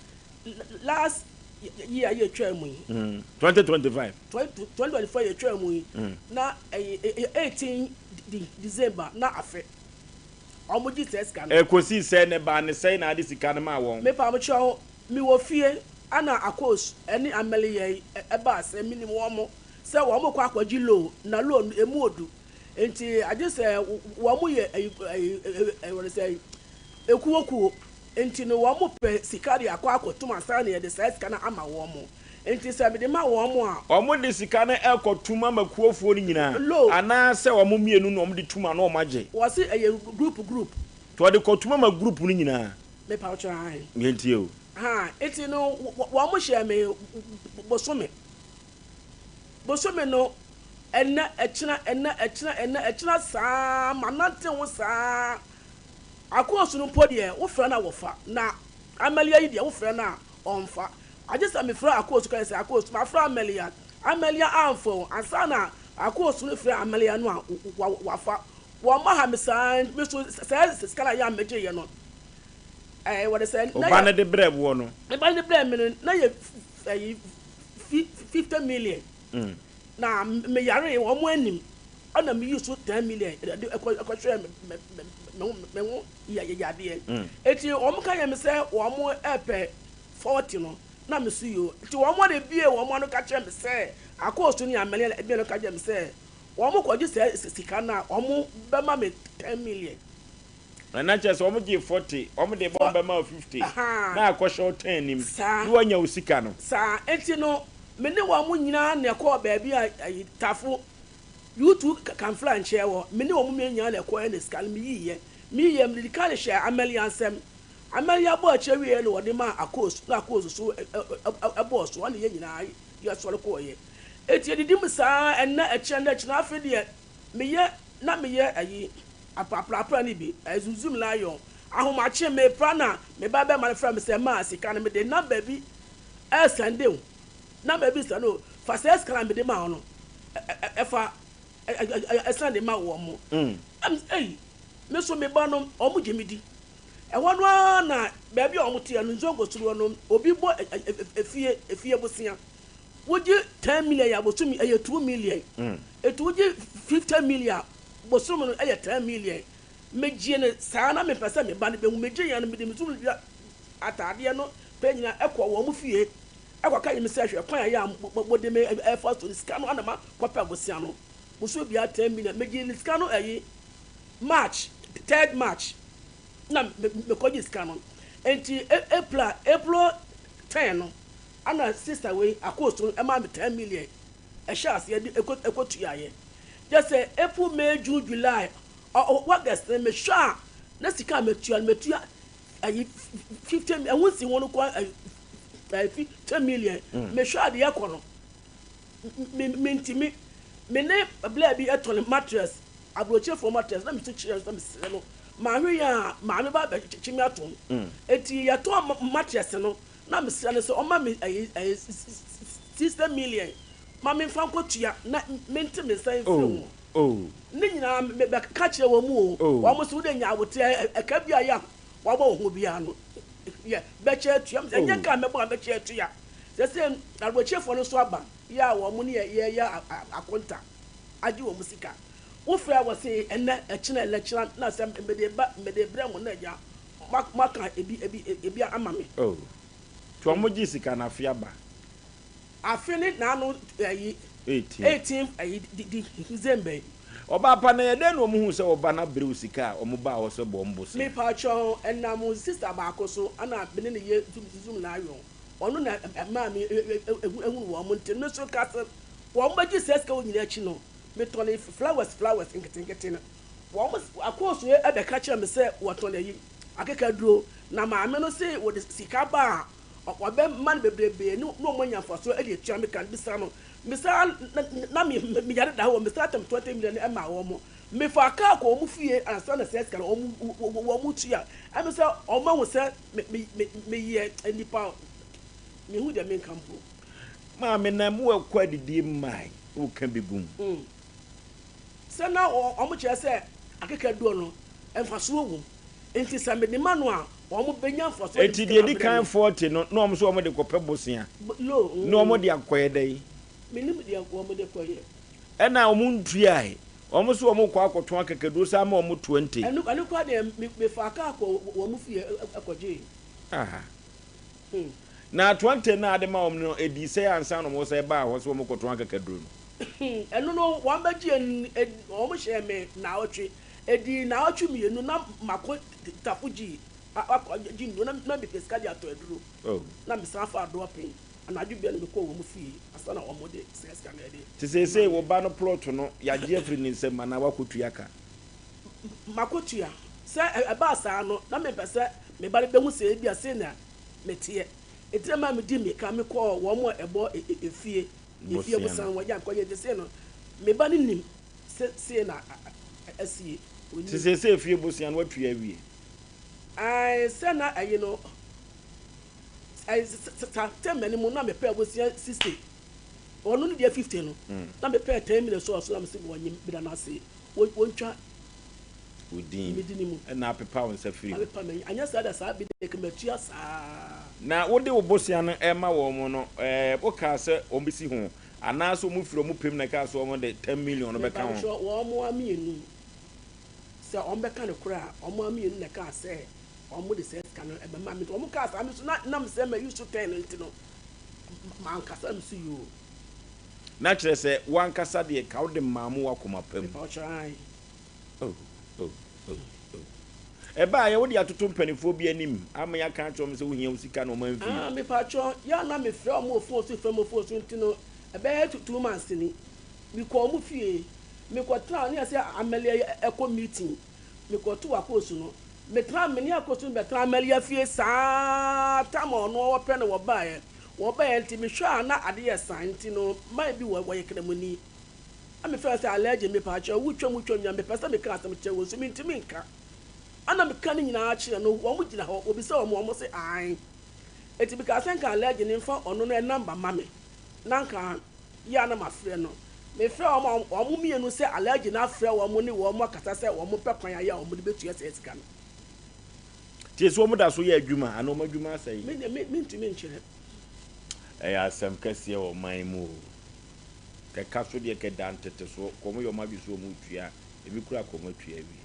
last year yɛ twaa mu yi. 2025. 2024 yɛ twaa mu yi. Na ɛyɛ 18 December na afe. Wɔn gye sɛ sika no. Ɛkɔsi sɛ ne baa ne sɛn na ade sika no maa wɔn. Mepa mo kyɛw me wɔ fie ana Akos ɛne Ameli yɛ ɛbaa sɛ menim wɔn sɛ wɔn kɔ akɔgye loan na loan no emu odu nti agye sɛ wɔn yɛ ɛyi ɛyi ɛyi wɔde sɛ ekuo kuo. Enti no wɔpɛ sika de akɔ akɔtom ansa na yɛde saa sika no ama wɔn. Enti sɛ mede ma wɔn a. Wɔde sika no rekɔtom ama kuofoɔ no nyinaa Lo. anaasɛ wɔn mmienu na wɔde tom a na wɔagye? Wɔse ɛyɛ group group. Nti wɔde kɔtom ama group no nyinaa? Mepawokyɛw, aane. Yɛntie o. Haa, enti no wɔn hyɛɛ me bosome. Bosome no, ɛnnɛ, ɛkyena, ɛnnɛ, ɛkyena, ɛnnɛ, ɛkyena saa, manante ho saa. Akoosu no mpo deɛ, wofrɛ no a wɔfa, na Amalia yi deɛ, wofrɛ no a ɔmfa. Agye sɛ mefrɛ Akoosu ka sɛ, Akoosu, mafrɛ Amalia. Amalia amfa o. Ansa na Akoosu no frɛ Amalia no a, wafa. Wɔma ha me saa, nti me nso saa sika no a ɛyɛ a megyeeɛ no, ɛɛ wɔde sɛ. Wo ba no de brɛɛ woɔ no? Me ba no de brɛɛ me no, na yɛ ɛyi 50 million. Na meyaree, wɔn anim. Ɛna me use 10 million de ɛkɔ ɛkɔhwɛ me me me me ho me ho yadeɛ. Eti wɔn ka yɛ me sɛ wɔn ɛpɛ 40 no na me so yoo. Eti wɔn de bie wɔn ano ka kyerɛ me sɛ akoosu ne amɛlɛ ebien no ka kyerɛ me sɛ wɔn kɔgye sɛ sika no a wɔn bɛma me 10 million. Na kyerɛ sɛ wɔn gye 40 wɔn de bɔ wɔn bɛma wo 50 na akɔhyɛ wo 10 nim na wanya wo sika no. Saa eti no me ne wɔn nyinaa na ɛkɔɔ baabi a ayi tafo. You too can fly nkyɛɛ wɔ me ne wɔn mmienu nyinaa na ɛkɔɛ na sika no me yiiɛ me yiiɛ mede ka no hyɛɛ Amalia nsam Amalia bɔɔ akyire wieɛ na wɔde maa Akos na Akos nso bɔɔ so ɛna yɛn nyinaa yɛ sɔre kɔɔyɛ eti yɛdidi mu saa ɛnɛ ɛkyerɛ ɛnɛ ɛkyerɛ afei deɛ meyɛ na meyɛ ayi aprapra no bi ɛzumzum lion ahomakye mepra na me ba bɛma no frɛ me sɛ maa sika no mede number bi ɛsɛnde wo Na mabisa no, Fa saa sika no a mede maa wo no, fa san de ma wɔn. Na mese, Ei, me nso me ba no, wɔgye me di. Ɛhɔ no ara na baabi a wɔteɛ no, Nzongo soro hɔ no, obi bɔ efie, efie bosea. Wogye 10 million a bosome ɛyɛ 2 million. Eti wogye 50 million a bosome no ɛyɛ 10 million. Megyee no saa na mempɛ sɛ me ba no bɛhu. Megyeeɛ no, mede me sukuu ataadeɛ no pɛ nyinaa kɔɔ wɔn fie. Ɛkɔka yɛ me sɛ hwɛ kwan a ɛyɛ a mode me ɛfa so no sika no ana ma kɔpɛ bosea no bosome biara 10 million megye ne sika no ɛyi March third March na mekɔgye sika no nti April April 10 no ana sister wei akoosu no ɛma me 10 million ɛhyɛ aseɛ de ɛkɔ ɛkɔtuaeɛ kyɛ sɛ April May June July August no mehwɛ a na sika a metua no metua ɛyi 50 ɛho nsi ho no kɔ ɛyi 50 million mehwɛ adeɛ kɔ no me me ntumi me ne bla bi ɛtɔn mattress aburokyerefoɔ mattress na mesu kyerɛ no na mesrɛ no mahwe yɛ a maame ba bɛkyekye me atom eti yɛtɔn mattress no na mesrɛ no sɛ ɔma me ɛyi ɛyi 60 million ma memfa nkɔtua na mente me nsa mfiri ho ne nyinaa mebɛka kyerɛ wɔn mu o wɔn so wode nya aboteɛ ɛka bi a yɛ a wabɔ wo ho biara no yɛ bɛkyɛ atua ɛnyɛ ka mɛbɔ a bɛkyɛ atua sɛ sɛ aburokyerefoɔ no nso aba yɛ a wɔn ne yɛ yɛ akonta agye wɔn sika wofrɛ wɔ se ɛnɛ ɛkyena ɛnɛ kyena na sɛ mede ba mede brɛ mo na agya maka ebi ebi ebi ama me. Oh nti wɔn gye sika no afe aba. Afe ne n'ano ɛyi 18 ɛyi di di December yi. Ɔbaa pa na ɛyɛ dɛn na wɔn huu sɛ ɔba no abrɛ wo sika a wɔn baa hɔ sɛ bɔ wɔn bosea? Mepakyɛw, ɛnam sister baako so ɛna me ne no yɛ zoom zoom na ayɔn. Ɔno na ɛmaa me ehunu wɔn nti me nso ka sɛ wɔn bɛgye saa sika wɔ nyinaa akyi no, metɔne flowers flowers nketenkete no. Wɔn akɔɔsoɛ ɛbɛka kyerɛ me sɛ wɔtɔn ayi akekaduro na maame no se wɔde sika ba a wɔbɛma no bebrebe ne wɔn anya mfasoɔ de atua me ka no. Bisa no. Me saa na na me me yare da hɔ me saa tɛm 20 million no ɛmaa wɔn. Me faa kaa kɔ wɔn fie ansa na saa sika no wɔn wɔn tua. Ɛmi sɛ wɔn ahu sɛ me me me me yɛ nipa me hu deɛ me nka mpo. Maame na mu ɛkɔ adidie mmae wo ka bi gum. Mm. Sɛ na wɔn kyerɛ sɛ akekaduo no mfasoɔ wom nti sɛ mede ma no a wɔn bɛnya mfasoɔ de Enti sika deɛ no ɛdi abrɛ kan me. 40 no na wɔn nso wɔn de kɔpɛ bosea Lo, na wɔn mm. de akɔyɛ dɛn? Menim deɛ wɔn de kɔyɛ. Ɛna wɔn ntuae. Wɔn nso wɔn kɔ akɔtɔn akakaduro saa ama wɔn 20. Ɛno ɛno koraa deɛ me mefaa kaa kɔ wɔn fie kɔgyee. Aha. Hmm. Na 20 no a ade ma wɔn no ɛdii sɛn ansa na wɔn san baa hɔ sɛ wɔn kɔtɔn akakaduro no? Ɛno no wɔn bɛgyee no wɔn hyɛɛ me naawɔtwe. Ɛdii naawɔtwe mienu na makɔ Tafo gyii akɔ gye nnuro na na mepɛ sika de atɔ aduro. Oh. Na mesan faa dɔɔpen anadwo bia na mekɔɔ wɔn fie ansa na wɔn de saa sika no ɛde Te seesei ma wo me. ba no plot no yagye afiri ne nsam anaa woakɔtua ka? Makɔtua. Sɛ ɛbaa saa no na mempɛ sɛ me ba no bɛhu sɛ ebia sei na meteɛ. Nti na ɛmaa medi mmirika mekɔɔ wɔn a ɛbɔ efie efie Bosea no. bosan hɔ gya mekɔgye nti sei no me ba no nim sɛ sei na asie. Te Ɔnim. seesei efie bosea no woatua awie? Ae sɛ na ɛyi no ɛyi sa tɛm no mu na mepɛɛ bosea 60 ɔno ne deɛ 50 no na mepɛɛ 10 million sɔɔ so na mese wɔnye meda no ase wɔntwa Wo din me dini mu. na apepa wo nsa firi ho. Mapepa m'ani anyɛ saa da saa bi deɛ nka matua saa. Na wode wo bosea no rema wɔn no, ɛɛ, wokaa sɛ wɔbɛsi ho, anaasɛ wɔfiri wɔn pɛ mu na ɛkaa sɛ wɔde 10 million no bɛka ho? Mepakyɛw, wɔn ara mienu, sɛ wɔbɛka nokorɛ a, wɔn ara mienu na ɛkaa sɛ wɔde saa sika no bɛma me. Nti wɔkaa saa, me nso na nam sɛ mayi so ten no nti no, mankasa na mese yoo. Na kyerɛ sɛ, wo ankasa deɛ, ka wode maa mo wɔ akoma pa mu. Mepakyɛw, aane. Oh, oh, oh, oh. Ɛbaeɛ, wode atoto mpanimfoɔ bi anim ama yɛaka akyerɛ wɔn sɛ wohia wo sika na wɔn amfie. Ah, mepakyɛw, yɛ a na mefrɛ wɔn wɔ phone so, frɛ wɔn wɔ phone so nti no, ɛbɛyɛ two months ni. Mekɔɔ wɔn fie, mekɔtenaa, ne yɛ sɛ Amelia ɛkɔ meeting, mekɔtoo Akoosu no. Metenaa, me ne Akoosu no bɛtenaa Amelia fie saa time a ɔno ɔpɛ no wɔbaeɛ. Wɔbaeɛ nti, mehwɛ a na ade yɛ saa nti no, man bi wɔ, wɔyɛ Kramoni. Na mefrɛ no sɛ Allergy, mepaakyɛw, wotwam wotwam nyinaa mepɛ sɛ meka asɛm kyerɛ wo nso mentumi nka. Ɛna meka ne nyinaa kyerɛ no, wɔn gyina hɔ, wɔbisa wɔn, wɔn se ae. Enti mekaa sɛ nka Allergy no mfa ɔno no number ma me, na nka yɛ a na mafrɛ no. Mefrɛɛ wɔn a, wɔn mienu sɛ Allergy no afrɛ wɔn ne wɔn akasa sɛ wɔn pɛ kwan ayɛ a wɔn de bɛtua saa sika no. Nti so wɔn da so yɛ adwuma anaa wɔn adwuma asɛe? Me deɛ me mentumi nkyerɛ. Ɛyɛ asɛm kɛseɛ wɔ ɔman mu o. Kɛka so deɛ kɛda ntetesoɔ, kɔm yɛ ɔmo adwe sɛ ɔmo retua a, ebi koraa kɔm atua awie.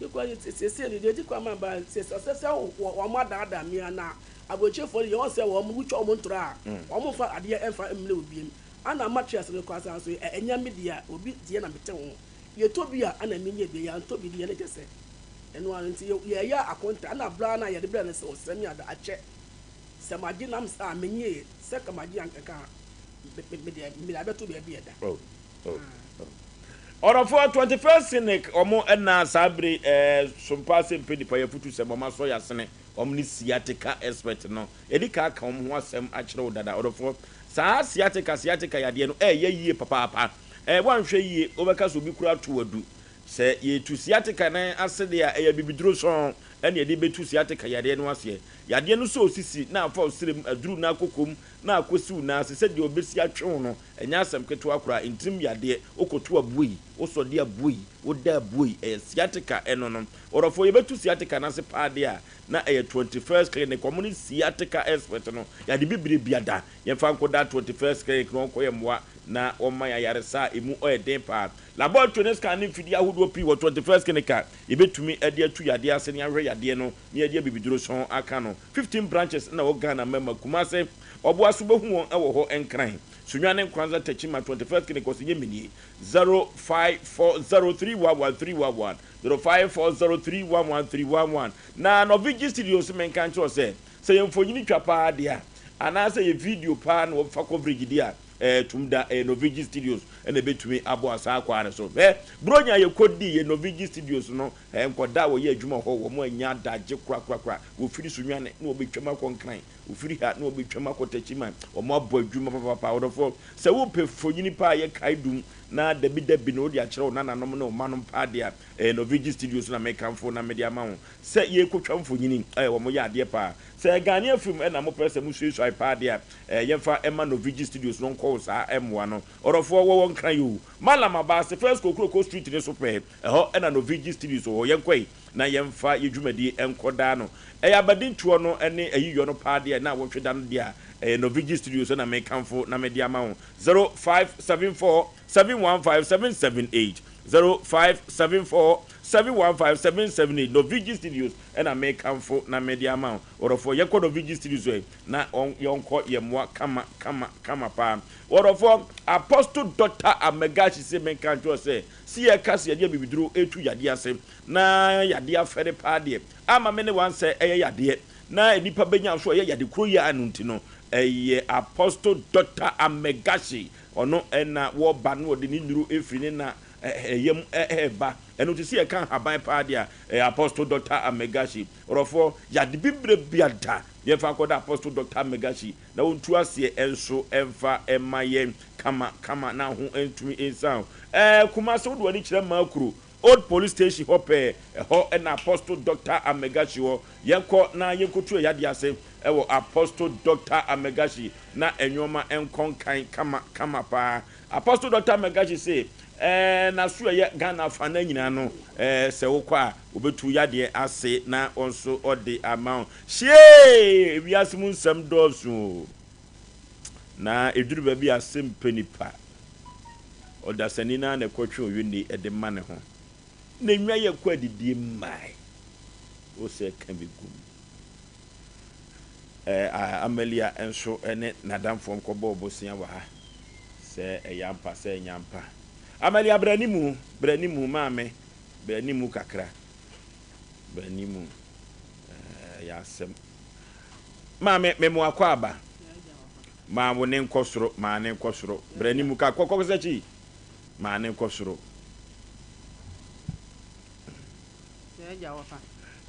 Me kura de siesie no deɛ edi kwan ma ba sɛ sɛ sɛ wɔn adaadaa me a na aburokyefoɔ deɛ wɔn sɛ wɔn wotwa wɔn ntorɔ a wɔn nfa adeɛ ɛnfa mmrɛ obi mu ana mattress no kora san so ɛnyɛ me deɛ obi deɛ na mete ho yɛtɔ bi a ana menyɛ bi yɛantɔ bi deɛ ne kyɛ sɛ ɛno ano nti yɛyɛ akonta ana bra na yɛde brɛ no sɛ ɔsɛ me ada akyɛ sɛ magye nam sɛ a menyee sɛ ka magye anka Oh, oh, oh. Ɔdɔfoɔ 21st Cynic ɔmo ɛna saa bere ɛɛ sompa ase mpɛ nipa yɛ futu sɛm ɔmo asɔ yasene ɔmo ne sciatica expert no yɛdi ka aka ɔmo ho asɛm akyerɛ wo dada ɔdɔfoɔ saa sciatica sciatica yadeɛ no ɛɛyɛ yie papaapa ɛɛ wanhwɛ yie wobɛka sɛ obi kura to adu sɛ yɛtu sciatica nan ase deɛ a ɛyɛ bibiduro sɔn ɛna yɛde bɛtu sciatica yadeɛ no aseɛ yadeɛ no sɛ osisi na afa osrem aduru na akokom na akosi wo nan ase sɛ deɛ ɔbɛsi atwe wo no, ɛnyɛ asɛm ketewa koraa, ntirim yadeɛ, wokɔto abuei, wosɔ de abuei, woda abuei, ɛyɛ sciatica ɛno no. Ɔdɔfoɔ, yɛbɛtu sciatica no ase paa deɛ a, na ɛyɛ 21st Clinic, wɔn ne sciatica expert no, yɛade bibire biada, yɛmfa nkɔda 21st Clinic na wɔnkɔyɛ mmoa na wɔmma yɛn ayaresa a ɛmu yɛ den paa. Laboratory ne scan ne mfidie ahodoɔ pii wɔ 21st Clinic a yɛbɛtumi de atu yadeɛ ase ne ahwɛ. yadeɛ no na yɛde abibiduro sɔn aka no. 15 branches na ɛwɔ Ghana mmarima Kumase, Ɔboaso wobɛhu wɔn wɔ hɔ, Nkran, Sunyani, Nkoranza, Techiman, 21st Clinic ɔsɛ Yemenie, 0540311311, 0540311311. Na Norvigi Studios menka nkyerɛ wo sɛ, sɛ yɛ mfonini twa paa deɛ a, anaasɛ yɛ video paa na wɔfa coverage deɛ a, ɛɛ tum da, ɛyɛ Norvigi Studios na ɛbɛtumi aboa saa kwaa no so. Hwɛ, Buronya a yɛkɔdii yɛ Norvigi Studios no, ɛɛ nkɔdaa a wɔyɛ adwuma wɔ hɔ, wɔn annya adagye korakorakora, wɔfiri Sunyani na wɔbɛtwam akɔ Nkran, Wɔfiri ha na wɔbɛtwam akɔ Techiman. Wɔabɔ adwuma papaapa. Ɔdɔfoɔ, sɛ wopɛ fonyini paa a ɛyɛ kaedum na dabidabi no wode akyerɛ wo nananom ne wo mmanom paa deɛ a, ɛyɛ Norvigi Studios na mekamfo na mede ama wo. Sɛ yɛrekɔtwa mfonyini, ɛɛ wɔyɛ adeɛ paa. Sɛ Ghanaian film na mopɛ sɛ mosuasuae paa deɛ a, ɛɛ yɛmfa mma Norvigi Studios no nkɔ wo saa mmoa no. Ɔdɔfoɔ, wɔwɔ Nkran oo, Mallam Abaase, First Kokroko Street no so pɛɛ, ɛhɔ na Norvigi Studios wɔ hɔ. Yɛnkɔ ɛ. na yɛmfa yɛ dwumadie nkɔ daa no. Ɛyɛ abadintoɔ no ne ayiyɔ no paa deɛ na wɔtwe da no deɛ a, ɛyɛ Norvigi Studios na mekamfo na mede ama wo. 0574 715 778 0574 715 778 Norvigi Studios na mekamfo na mede ama wo. Ɔdɔfoɔ, yɛnkɔ Norvigi Studios ɛ na yɛnkɔ yɛ mmoa kama kama kama paa. Ɔdɔfoɔ, Apostle Doctor Amegashie se menka nkyerɛ wo sɛ, se yɛka se yɛde abibiduro retu yadeɛ ase, Na yadeɛ afɛre paa deɛ, ama me ne wansɛ ɛyɛ yadeɛ, na nnipa bɛnya nso ɛyɛ yade koro yi ara no nti no, ɛyɛ Apostle Doctor Amegashi, ɔno na wɔba na ɔde ne nnuro firi ne na yam reba. Ɛno nti sɛ yɛka nhaban paa deɛ a, ɛyɛ Apostle Doctor Amegashi. Ɔdɔfoɔ, yade bibire biada, yɛmfa nkɔda Apostle Doctor Amegashi na ɔntu aseɛ nso mfa mma yɛn kama kama na ho ntumi nsan wo. Ɛɛ Kumasi wode w'ani kyerɛ Makuro, Old Police Station hɔ pɛɛ, ɛhɔ na Apostle Doctor Amegashi wɔ. Yɛnkɔ na yɛnkɔtu yɛn yadeɛ ase wɔ Apostle Doctor Amegashi na nnoɔma nkɔ nkan kama kama paa. Apostle Doctor Amegashi se ɛɛ n'aso ɛyɛ Ghana afanan nyinaa no ɛɛ sɛ wokɔ a wɔbɛtu yadeɛ ase na wɔn nso wɔde ama wo. Hyeeee! Wiase mu nsɛm dɔɔso o. Na ɛduru baabi a asɛm pɛ nipa. Ɔdasani no ara na ɛkɔtwe oyoni de ma ne ho. Na nnwa yɛ kɔ adidie mmae. Wo sɛ ka bi gu mu. Ɛɛ Amalia nso ne n'adamfoɔ nkɔbɔɔ bosea wɔ ha. Sɛ ɛyɛ ampa sɛ ɛnyɛ ampa. Amalia bra animu, bra animu maame, bra animu kakra. Bra animu. Ɛyɛ asɛm. Maame, me mo akwaaba. Ma wo ne nkɔ soro, ma ne nkɔ soro. Bra anim ka, kɔ kɔ sɛ Ma ne nkɔ soro.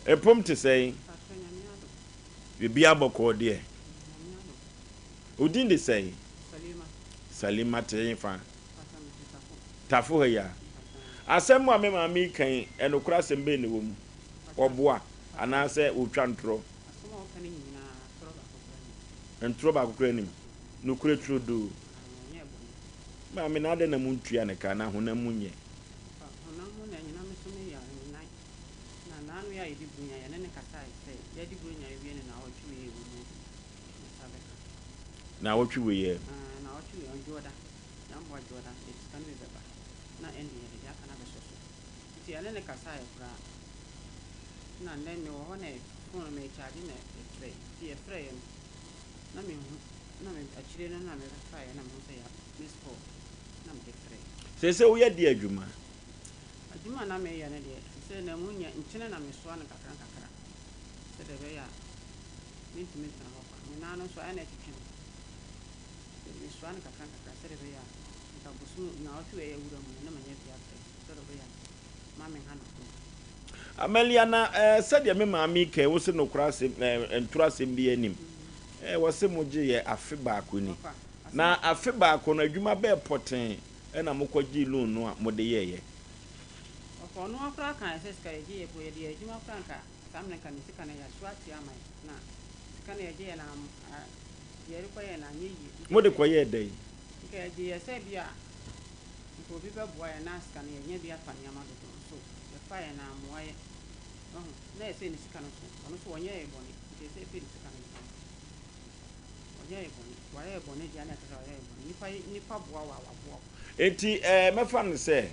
Mpom te sɛn? Biribiara bɔkɔɔ deɛ? Wo din de sɛn? Salima te hefa? Tafo ha yi a. Asɛm a me maame yi ka yi, ɛnokorɛ asɛm bɛn na ɛwɔ mu? Ɔboa anaasɛ ɔtwa ntorɔ? Asɛm a ɔka no nyinaa, atorɔ baako koraa nnim. Ntorɔ baako koraa nnim. Nokorɛ turodoo. Aane, ɔnyɛɛ bɔne. Maame, na adɛn na montua ne ka, na honam mu nyɛ? Papa, honam mu na ɛnyina me so me yare me nan. Na naano yi a yɛdi Buronya, yɛne no kasae sɛ, yɛadi Buronya awie no naawɔtwe wei a ɛwɔ mu yi, ne nsa bɛka. Naawɔtwe wei ɛ? Aane, naawɔtwe wei, ɔdwoɔda, Nyamboa dwoɔda, yɛde sika no bi bɛba, na ɛnde yɛde deɛ aka no abɛsɔ so. Nti yɛne no kasaeɛ koraa. Na ndɛ mewɔ hɔ na phone no merekyagye na yɛfrɛe. Nti yɛfrɛeɛ no na menhu na me akyire no na mebɛfaeɛ na mehu sɛ yɛ miss call na mede frɛe. Seesei woyɛ deɛ adwuma? Adwuma a na meyɛ no deɛ seesei na emu nyɛ nkyene na mesoa no nkakra nkakra sɛdeɛ ɛbɛyɛ a mentumi ntena hɔ kwa. Me nan no nso ayɛ na ɛtwetwe me nti mesoa no nkakra nkakra sɛdeɛ ɛbɛyɛ a nka bosom nnawɔtwe wei a yɛawura mu no na manya bi abrɛ sɛdeɛ ɛbɛyɛ a mma menha n'akoma. Amalia, na eh, sɛdeɛ me maame yi kae, wose nokorɛ asɛm, eh, ntoro asɛm biara nnim. Eh, wɔse mogyeeɛ afe baako ni. Na afe baako no, adwuma bɛɛ pɔtee na mokɔgyee loan no a mode yɛeɛ? Ɔfa ɔno ara koraa kaeɛ sɛ sika yɛgyeeɛ po, yɛde yɛɛ adwuma koraa nka saa mmerɛ nka ne sika no yɛasoa atua ama yɛn. Na sika no yɛgyeeɛ no am, a, deɛ yɛde kɔyɛɛ no anyɛ yie. Nti Mode kɔyɛɛ dɛn? Nka yɛgyeeɛ sɛ bi a nka obi bɛboa yɛn na sika no yɛanya bi afa nneɛma dodoɔ nso yɛfa yɛn na ammoa yɛn. Wahu? Na ɛsɛ ne sika no so. Ɔno nso ɔnyɛɛ yɛn bɔne, nti ɛsɛ yɛpɛ ne sika no de ma no. Ɔnyɛɛ yɛn bɔne. Wayɛ yɛn bɔne deɛ a na ɛkyerɛ sɛ wayɛ yɛn bɔne. Nnipa, nnipa boa wo a, waboa wo. Enti ɛɛ mɛfa no sɛ.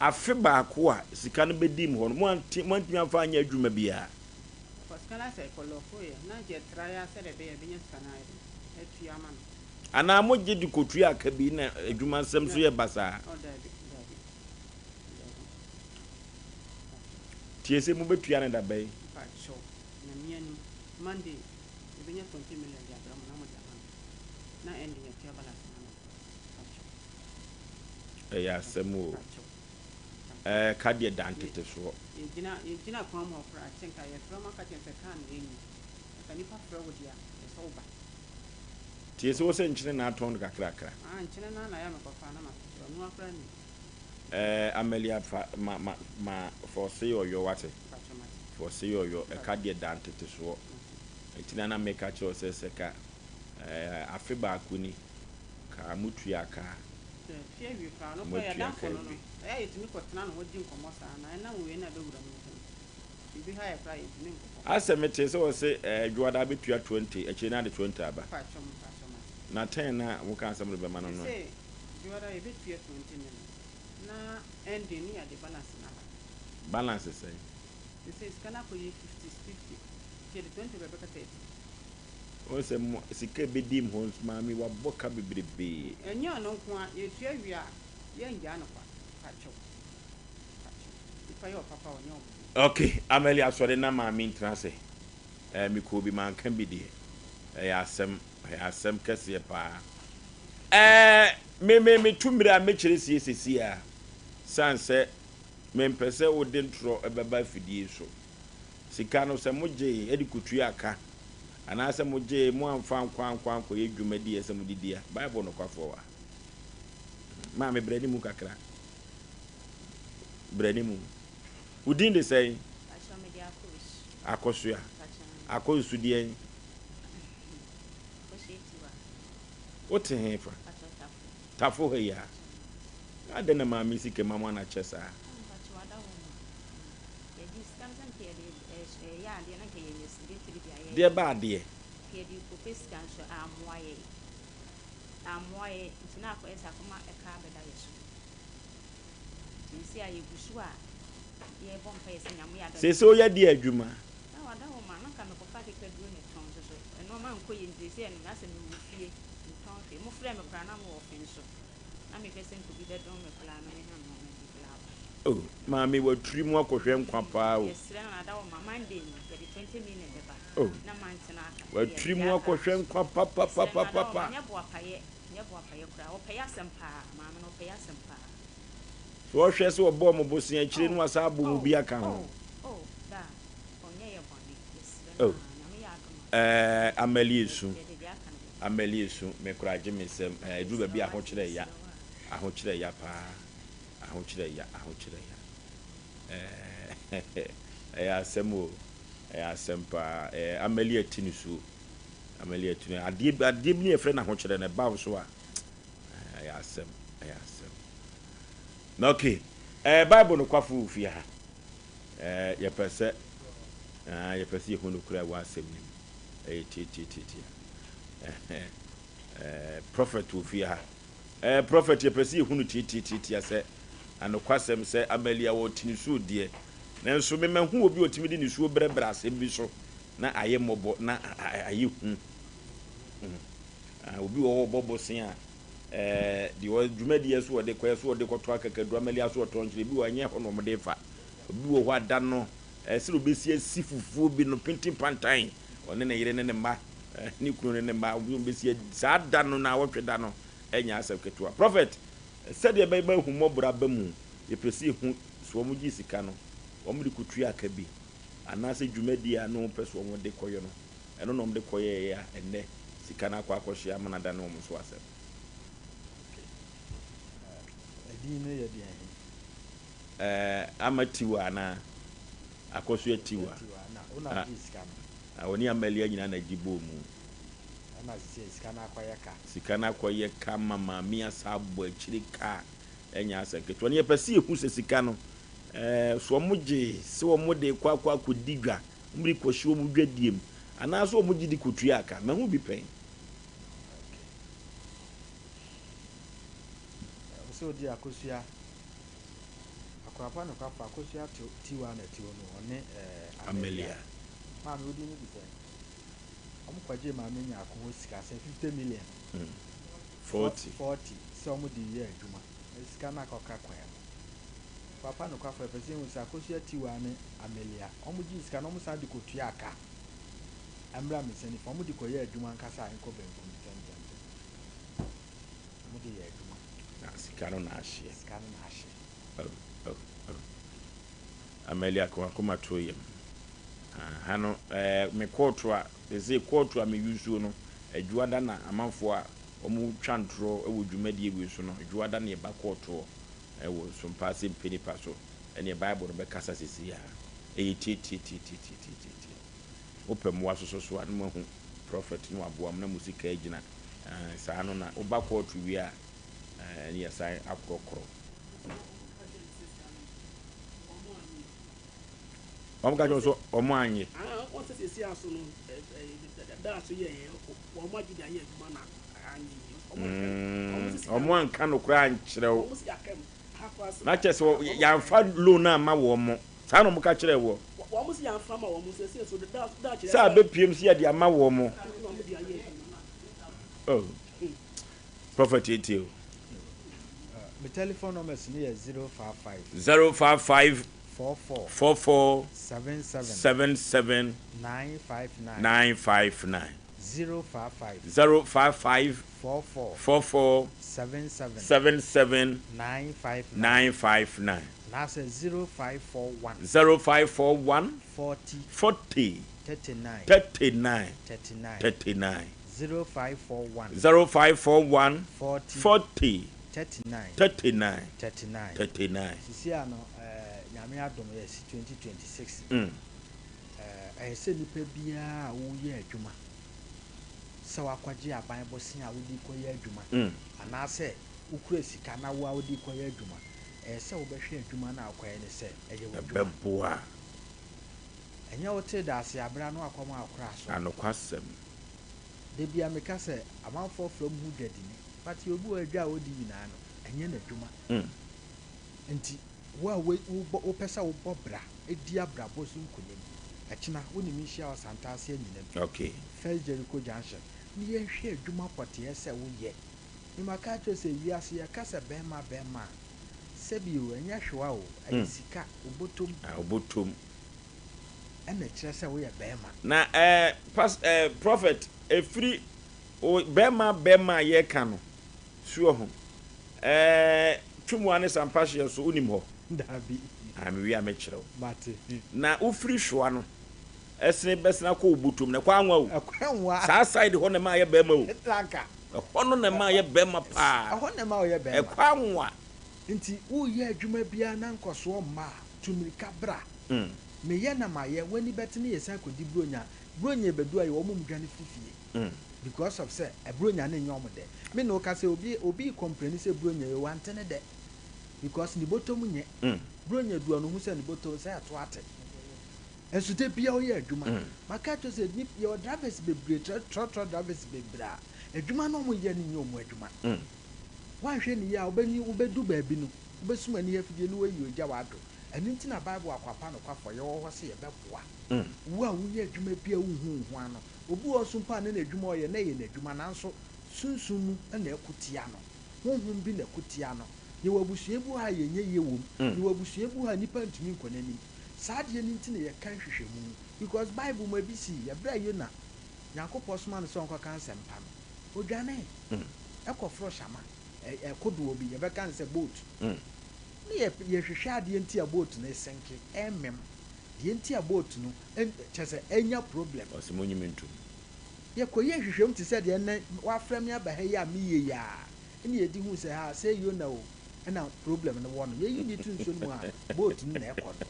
Afe baako a sika no bɛdii mo hɔ no, moante, moantumi amfa anyɛ adwuma biara. Ɔfa sika no asɛ kɔ lɔko yɛ na nkyɛ tra ya sɛdeɛ ɛbɛyɛ a ɛbɛnya sika no ayɛ dɛn atua ama no. Anaa mogye de kɔtua ka bi na adwuma nsɛm nso yɛ basaa? Oh, daabi, daabi, daabi. Tie sɛ mobɛtua no da bɛn? Mpakyɛw, Nyame anim, Monday yɛbɛnya 20 million de abrɛ mo na mode ama no na ɛnde yɛatua balance no ama no. Mpakyɛw. Ɛyɛ asɛm o. Ɛɛ ka deɛ da ntetesoɔ. Yɛgyina yɛgyina kwan mu hɔ koraa kyɛ nka yɛfrɛ wɔn aka kyerɛ sɛ kaa no yɛnni. Nka nipa frɛ wo deɛ a ɛsɛ wo ba. Tie sɛ wo sɛ nkyene na atɔn no kakrakra. Ah nkyene no ara na yɛ a mekɔfa na makɔkyerɛ ɔno ara koraa nim. Ɛɛ Amelia fa ma ma ma fɔse ɔyɔ wate. Mpakyɛ mate. Fɔse ɔyɔ ɛka deɛ da ntetesoɔ. Ɛti na na meka kyerɛ wo sɛ sɛ ka ɛɛ afe baako ni Kaa mo tua ka. Sɛ fie awie koraa no Mo koraa atua yɛadamfo ka no no awie. ɛyɛ a yɛtumi kɔ tena ne hɔ di nkɔmmɔ saa na ɛnam wei na ɛbɛwura mu nti no biribi ha yɛ koraa a yɛntumi nkɔ hɔ. Asɛ metee sɛ wɔse ɛɛ dwoada bɛtua 20 akyire no ade 20 aba. Mpakyɛw mpakyɛw mate. Na ten no a mokaa sɛ mode bɛma no no ɛ? Mese dwoada yɛbɛtua 20 million na ending no yɛde balance no aba. Balance sɛn? Sesei sika no akɔyɛ 50 50 nti yɛde 20 ba ɛbɛka 30. Wohu sɛ mo sika ɛbɛdi mu hɔ nso maame wabɔ ka bebrebee. Ɛnyɛ ɔno nko ara, yɛtua wie a yɛngyaa no kwa, pakyɛw pakyɛw, nipa yɛ ɔpapa a ɔnyɛ ɔbɔne. Ok Ameli asɔre na maame ntena ase eh mekɔɔ bi manka bi deɛ ɛyɛ asɛm ɛyɛ asɛm kɛseɛ paa eh me me metu mmerɛ a mɛkyerɛ sie sesie a sane sɛ mempɛ sɛ wode ntorɔ ɛbɛba afidie so Sika no, sɛ mogyee de kotuaa ka, anaasɛ mogyee moamfa ankɔ ankɔ ankɔyɛ dwumadi a ɛsɛ sɛ mode di a, Bible nokwafoɔ wɔ ha. Maame, bra ne mu kakra. Bra ne mu. Wo din de sɛn? Akosua. Akosu deɛn? Wote he fa? Tafo ha yi a. Adɛn na maame sika ma mo anakyɛ saa? Yɛgye sika no sɛ nka yɛde reyɛ adeɛ na nka yɛnya dwetire de ayɛ. Deɛ ba adeɛ. Nka yɛde rekɔpɛ sika nso ammoa yɛn. Ammoa yɛn nti na akɔyɛ sɛ akɔma ɛka abɛda yɛn so. Nti seesei a yɛgu so a yɛrebɔ mpaeɛ sɛ Nyame yɛ adom. Seesei woyɛ deɛ adwuma? Na wada hɔ ma na nka mekɔfa akekaduro na ɛtɔn nso so nnoɔma nkɔ yie nti seesei no asɛ mewɔ fie mentɔn hwee. Mofrɛɛ me koraa na mewɔ ɔfe nso. Na mehwɛ sɛ nka obi bɛdom me koraa na manya nnoɔma bi koraa aba. Oh maame watiri mu akɔhwɛ nkwa paa o. Yɛsrɛ no ada wo ma Monday no yɛde 20 million bɛba Oh na mantena aka watiri yɛde mu aka akɔhwɛ nkwa Yɛsrɛ no ada wo ma papapapapa. nyɛ boapayɛ nyɛ boapayɛ koraa ɔpɛ y'asɛm paa maame no ɔpɛ y'asɛm paa. So ɔhwɛ sɛ ɔbɔɔ mo bosea akyire Oh no wasan abɔ mu oh bi aka ho. oh oh daa ɔnyɛ yɛ bɔne yɛsrɛ no Oh aa Nyame yɛ adom a ɛɛ Amali esu yɛde deɛ aka no bɛba. Amali esu me koraa gye me nsam ɛɛ eduru Yɛsrɛ baabi wo a wate ahokyerɛ ya yɛsrɛ wo aa. ahokyerɛ ya paa. Ahokyerɛ ya, ahokyerɛ ya. Ɛɛ ɛyɛ asɛm o, ɛyɛ asɛm paa. Ɛɛ Amali ati ne suo, Amali ati ne adeɛ bi adeɛ bi ne yɛfrɛ no ahokyerɛ no ɛba wo so a, ɛyɛ asɛm, ɛyɛ asɛm. Na okay, ɛɛ Bible nokwafo wɔ fie ha. Ɛɛ yɛpɛ sɛ ɛɛ yɛpɛ sɛ yɛhu nokorɛ a ɛwɔ asɛm no mu. Ɛyɛ tiatiatiatia. Ɛɛ prophet wɔ fie ha. Eh prophet yɛpɛ sɛ yɛhu no tiatiatiatia sɛ anokwasɛm sɛ Amalia ɔte nisuo deɛ nanso me mahu obi ɔtumi de nisuo brɛbrɛ asɛm bi so na ayɛ mmɔbɔ na ayɛ hu obi wɔ hɔ ɔbɔ bose a eh, deɛ dwumadie so ɔde kɔɛ so ɔde kɔtɔ akakaduro Amalia so ɔtɔ nkyerɛ bi wɔ ɛnyɛ hɔ na ɔmde fa obi wɔ hɔ ada no eh, sɛ obɛsi asi fufuo bi no pintin pantan ɔne ne yere ne ne mma ne kunu ne ne mma wɔbɛsi saa da no na awɔtwe da no ɛnyɛ asɛm ketewa. Prophet, sɛdeɛ ɛbɛma ahummɔborɔ aba mu, yɛpɛ sɛ yɛhu sɛ wɔn gye sika no, wɔn de kɔtua ka bi, anaasɛ dwumadie a na wɔn pɛ sɛ wɔn de kɔyɛ no, ɛno na wɔn de kɔyɛeɛ a ɛnnɛ sika no akɔ akɔhye ama no adane wɔn so asɛm. Okay. Ɛdin no yɛ deɛn he? Ɛɛ, ama Tiwa anaa? Akɔsoa Tiwa. Tiwa, na wo na gyee sika no? Na wɔne Amalia nyinaa na gye bɔɔ mu. Ɛna sesei sika no akɔyɛ ka. Sika no akɔyɛ ka ma maame asan abɔ akyire ka a ɛnyɛ asɛm ketewa. Na yɛpɛ sɛ yɛhu sɛ sika no, ɛɛ, so wɔgye sɛ wɔde rekɔ akɔ akɔdi dwa, wɔde rekɔhyɛ wɔn dwadie mu, anaasɛ wɔgye de kɔtua ka. Mahu bi pɛn. Okay. Wo sɛ wodi akosua. Akorapa nokwafo Akosua Tiwa na ɛte hɔ no, ɔne eh, Amelia. Maame, wo din no de sɛn? Wɔn kɔgyee Maame Nyarko hɔ sika sɛ 50 million. 40. 40 sɛ wɔn de reyɛ adwuma. Na sika no akɔka kwan mu. Papa nokwafo, yɛpɛ sɛ yɛhu sɛ Akosua Tiwa ne Amelia, wɔn gyee sika no, wɔn san de kɔtuaa ka. Ɛmmra me nsa nifa, wɔn de kɔyɛɛ adwuma ankasa a ɛnkɔ benkum ntɛmntɛmntɛm. Wɔn de yɛɛ adwuma. Na sika no na ahyeɛ. Sika no na ahye. Oh, oh, oh. Amelia ka w'akoma to yam. Ah, ha no, eh, me kɔɔto a, sese kɔɔto a me yusuo no, adwuada na amanfoɔ a wɔn twa ntorɔ wɔ dwumadie wei so no, adwuada na yɛba kɔɔtoɔ wɔ Sompa ase mpɛ nipa so, ɛneɛ Bible no bɛkasa sese a, ɛyɛ tietietietietietietie. Wopɛ mmoa soso so a, na moahu prɔfɛt na waboa mo na mo sika agyina. Ah, saa no na woba kɔɔto wie a, eh, ne yɛsan akorɔkorɔ. Wɔn ka kyerɛ sɛ wɔn anye. Wɔn sɛ sisi aso no da so yɛ yɛ wɔn agye de ayɛ adwuma na anye yie. Wɔn anka no koraa ankyerɛ wo. Na kyerɛ sɛ yɛamfa loan amma wɔn mo. Saa na wɔn ka kyerɛ wɔ. Wɔn si yɛamfa ma wɔn sɛ so da da kyerɛ. Sɛ abɛpiem sɛ yɛde ama wɔn mo. Oh. Prophet tietie o. Me telephone numbers no yɛ 055. 055. 44. 44. 77. 77. 959. 959. 055. 055. 44. 44. 77. 77. 959. 959. Anaasɛ 0541. 0541. 40. 40. 39. 39. 39. 39. 0541. 0541. 40. 40. 39. 39. 39. 39. Sisi ano eh, Nyame adom yɛsi 2026. Eh, ɛyɛ sɛ nipa biara a woyɛ adwuma sɛ wakɔgye aban bosea a wode kɔyɛ adwuma anaasɛ wokura sika na wo a wode kɔyɛ adwuma, ɛyɛ sɛ wobɛhwɛ adwuma no a wokɔyɛ no sɛ ɛyɛ w'adwuma. Ɛbɛboa. Ɛnyɛ wotee daase abere ano akɔm akora so. Anokwasɛm. Da bia meka sɛ amanfoɔ frɛ mo ho dwadini but obi wɔ adwa a ɔdi nyinaa no ɛnyɛ n'adwuma. Nti wo a wopɛ sɛ wobɔ bra di abrabɔ so nkunim ɛkyena wo ne me nhyia wɔ Santase Anyinam First Jericho Junction ne yɛnhwɛ adwuma pɔteɛ sɛ woyɛ. Me maka akyerɛ wo sɛ wiase yɛka sɛ bɛɛma bɛɛma a sɛbi o ɛnyɛ hwewa o ɛyɛ sika, obotom. Obotom. Ɛna ɛkyerɛ sɛ woyɛ bɛɛma. Na eh pas eh prophet ɛfiri o bɛɛma bɛɛma a yɛka no suo ho eh Twumua ne Sampahyeɛ so wonim hɔ? Daabi. Ah mewie a mɛkyerɛ wo. Mate. Na wofiri Hyoa no ɛsene bɛsene akɔ wo botom no ɛkɔ anwa o. Ɛkɔ anwa. Saa side hɔ na ɛma ayɛ bɛɛma o. Lanka. Ɛhɔ no na ɛma ayɛ bɛɛma paa. Ɛhɔ na ɛma woyɛ bɛɛma. Ɛkɔ anwa. Nti woreyɛ adwuma biara na nkɔsoɔ mma a, tu mmirika bra. Meyɛ na mayɛ, w'ani bɛte ne yɛsan kɔdi Buronya. Buronya ɛbɛdu a yɛwɔ wɔn a wɔdwane firi fie because of sɛ Buronya no nyɛ wɔn dɛ. Me ne wo ka sɛ obi obi recomplaini sɛ Buronya yi wante ne dɛ because ne bɔtɔ mu nyɛ. Buronya du a na ɔhu sɛ ne bɔtɔ mu sɛ ɛto ate. Nso da biara ɔyɛ adwuma. Maka akyerɛ wo sɛ nip yɛwɔ drivers bebree, trɔtrɔ drivers bebree a adwuma no a wɔyɛ no nyɛ wɔn adwuma. Woanhwɛ no yie a wobɛnyi wobɛdu baabi no wobɛsum ani afidie na woayi ogya w'ado. Ɛno nti na Bible akwapa nokwafo yɛwɔ hɔ sɛ yɛbɛboa wo a woyɛ adwuma bi a wunhu wo ho ano. Obi wɔ hɔ nso mpo a na n'adwuma a ɔyɛ no ɛyɛ n'adwuma nanso sunsum mu na ɛko tia no. Honhom bi na ɛko tia no. Yɛwɔ abusua bi wɔ hɔ a yɛnyɛ yie wom. Yɛwɔ abusua bi wɔ hɔ a nnipa ntumi nkɔ n'anim. Saa adeɛ no nti na yɛka nhwehwɛmu. Because Bible mu ebi sii, ɛberɛ a Yona, Nyankopɔn soma no sɛ ɔnkɔka nsɛmpa no, odwanee kɔforoo hyɛma, ɛ, kodoɔ bi, yɛbɛka no sɛ boat. Ne yɛ yɛhwehwɛ adeɛ nti a boat no esenke, ɛmem, deɛ nti a boat no kyerɛ sɛ anya problem. Ɔse monyi me ntom. Yɛkɔyɛɛ nhwehwɛmu te sɛ deɛ nnɛ wafrɛ me aba ha yi a meyɛ yi ara, ɛna yɛdi huu sɛ haa sɛ Yona o ɛna problem no wɔ no. Yɛyi no to nsuo no mu a boat no na ɛkɔ no.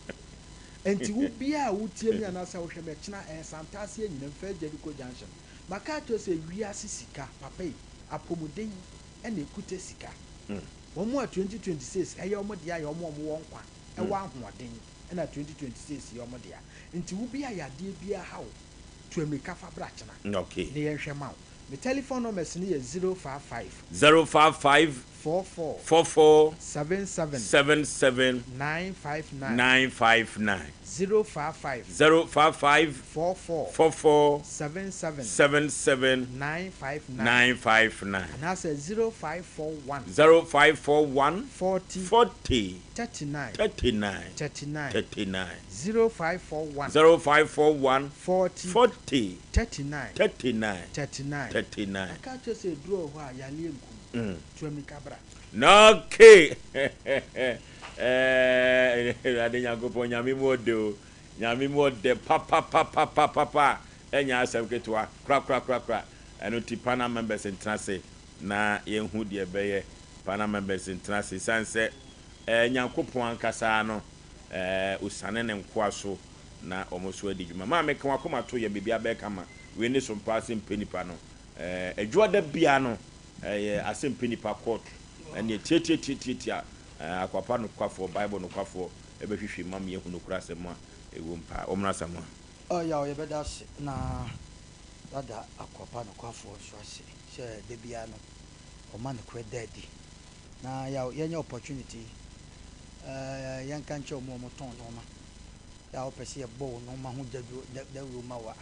Ɛnti wo biara a wotie me anaasɛ wohwɛ me ɛkyena ɛyɛ Santase Anyinam, First Jericho Junction. Maka akyerɛ wo sɛ wiase sika papa yi, apɔmuden ɛna ɛkuta sika. Wɔn a 2026 ɛyɛ wɔn dea yɛ wɔn a wɔwɔ nkwa, ɛwɔ ahoɔden ɛna 2026 yɛ wɔn dea. Nti wo bi a yadeɛ biara ha wo, tu amirika fa bra kyena Okay. ne yɛnhwɛ ma wo. Me telephone numbers no yɛ 055. 055. 44. 44. 77. 77. 959. 959. 055. 055. 44. 44. 77. 77. 959. 959. Anaasɛ 0541. 0541. 40. 40. 39. 39. 39. 39. 0541. 0541. 40. 40. 39. 39. 39. 39. Aka kyerɛ sɛ eduru wɔ hɔ a yareɛ nkum. Tu ammirika bra. Na okay. Eh, Awurade Nyankopɔn, Nyame mu ɔdɛ o. Nyame mu ɔdɛ papapapapapa. Ɛnyɛ asɛm ketewa korakorakorakora. Ɛno nti panel members ntena ase na yɛnhu deɛ ɛbɛyɛ. Panel members ntena ase esiane sɛ eh, Nyankopɔn ankasa no eh, osiane ne nkoa so na wɔn nso adi dwuma. Maame, ka w'akoma to yɛn, biribiara bɛyɛ kama. Wei ne so mpaa sɛ mpɛ nipa no. Eh, adwuada biara no, ɛyɛ asɛmpɛ nipa court. Ɛneɛ tiatiatiatiatia eh, akwapa nokwafoɔ, Bible nokwafoɔ ɛbɛhwehwɛ mu ama yɛahu nokorɛ asɛm a ɛwɔ mu paa. Wɔmmra Asamoah. Oh yaw yɛbɛda ase na yɛada akwapa nokwafoɔ nso ase sɛ da biara no ɔma nokorɛ da adi. Na yaw yɛnyɛ opportunity yi eh, yɛnka nkyerɛ wɔn a wɔtɔn nnoɔma yɛ a wopɛ sɛ yɛbɔ wo nnoɔma ho dawuro ma wo a,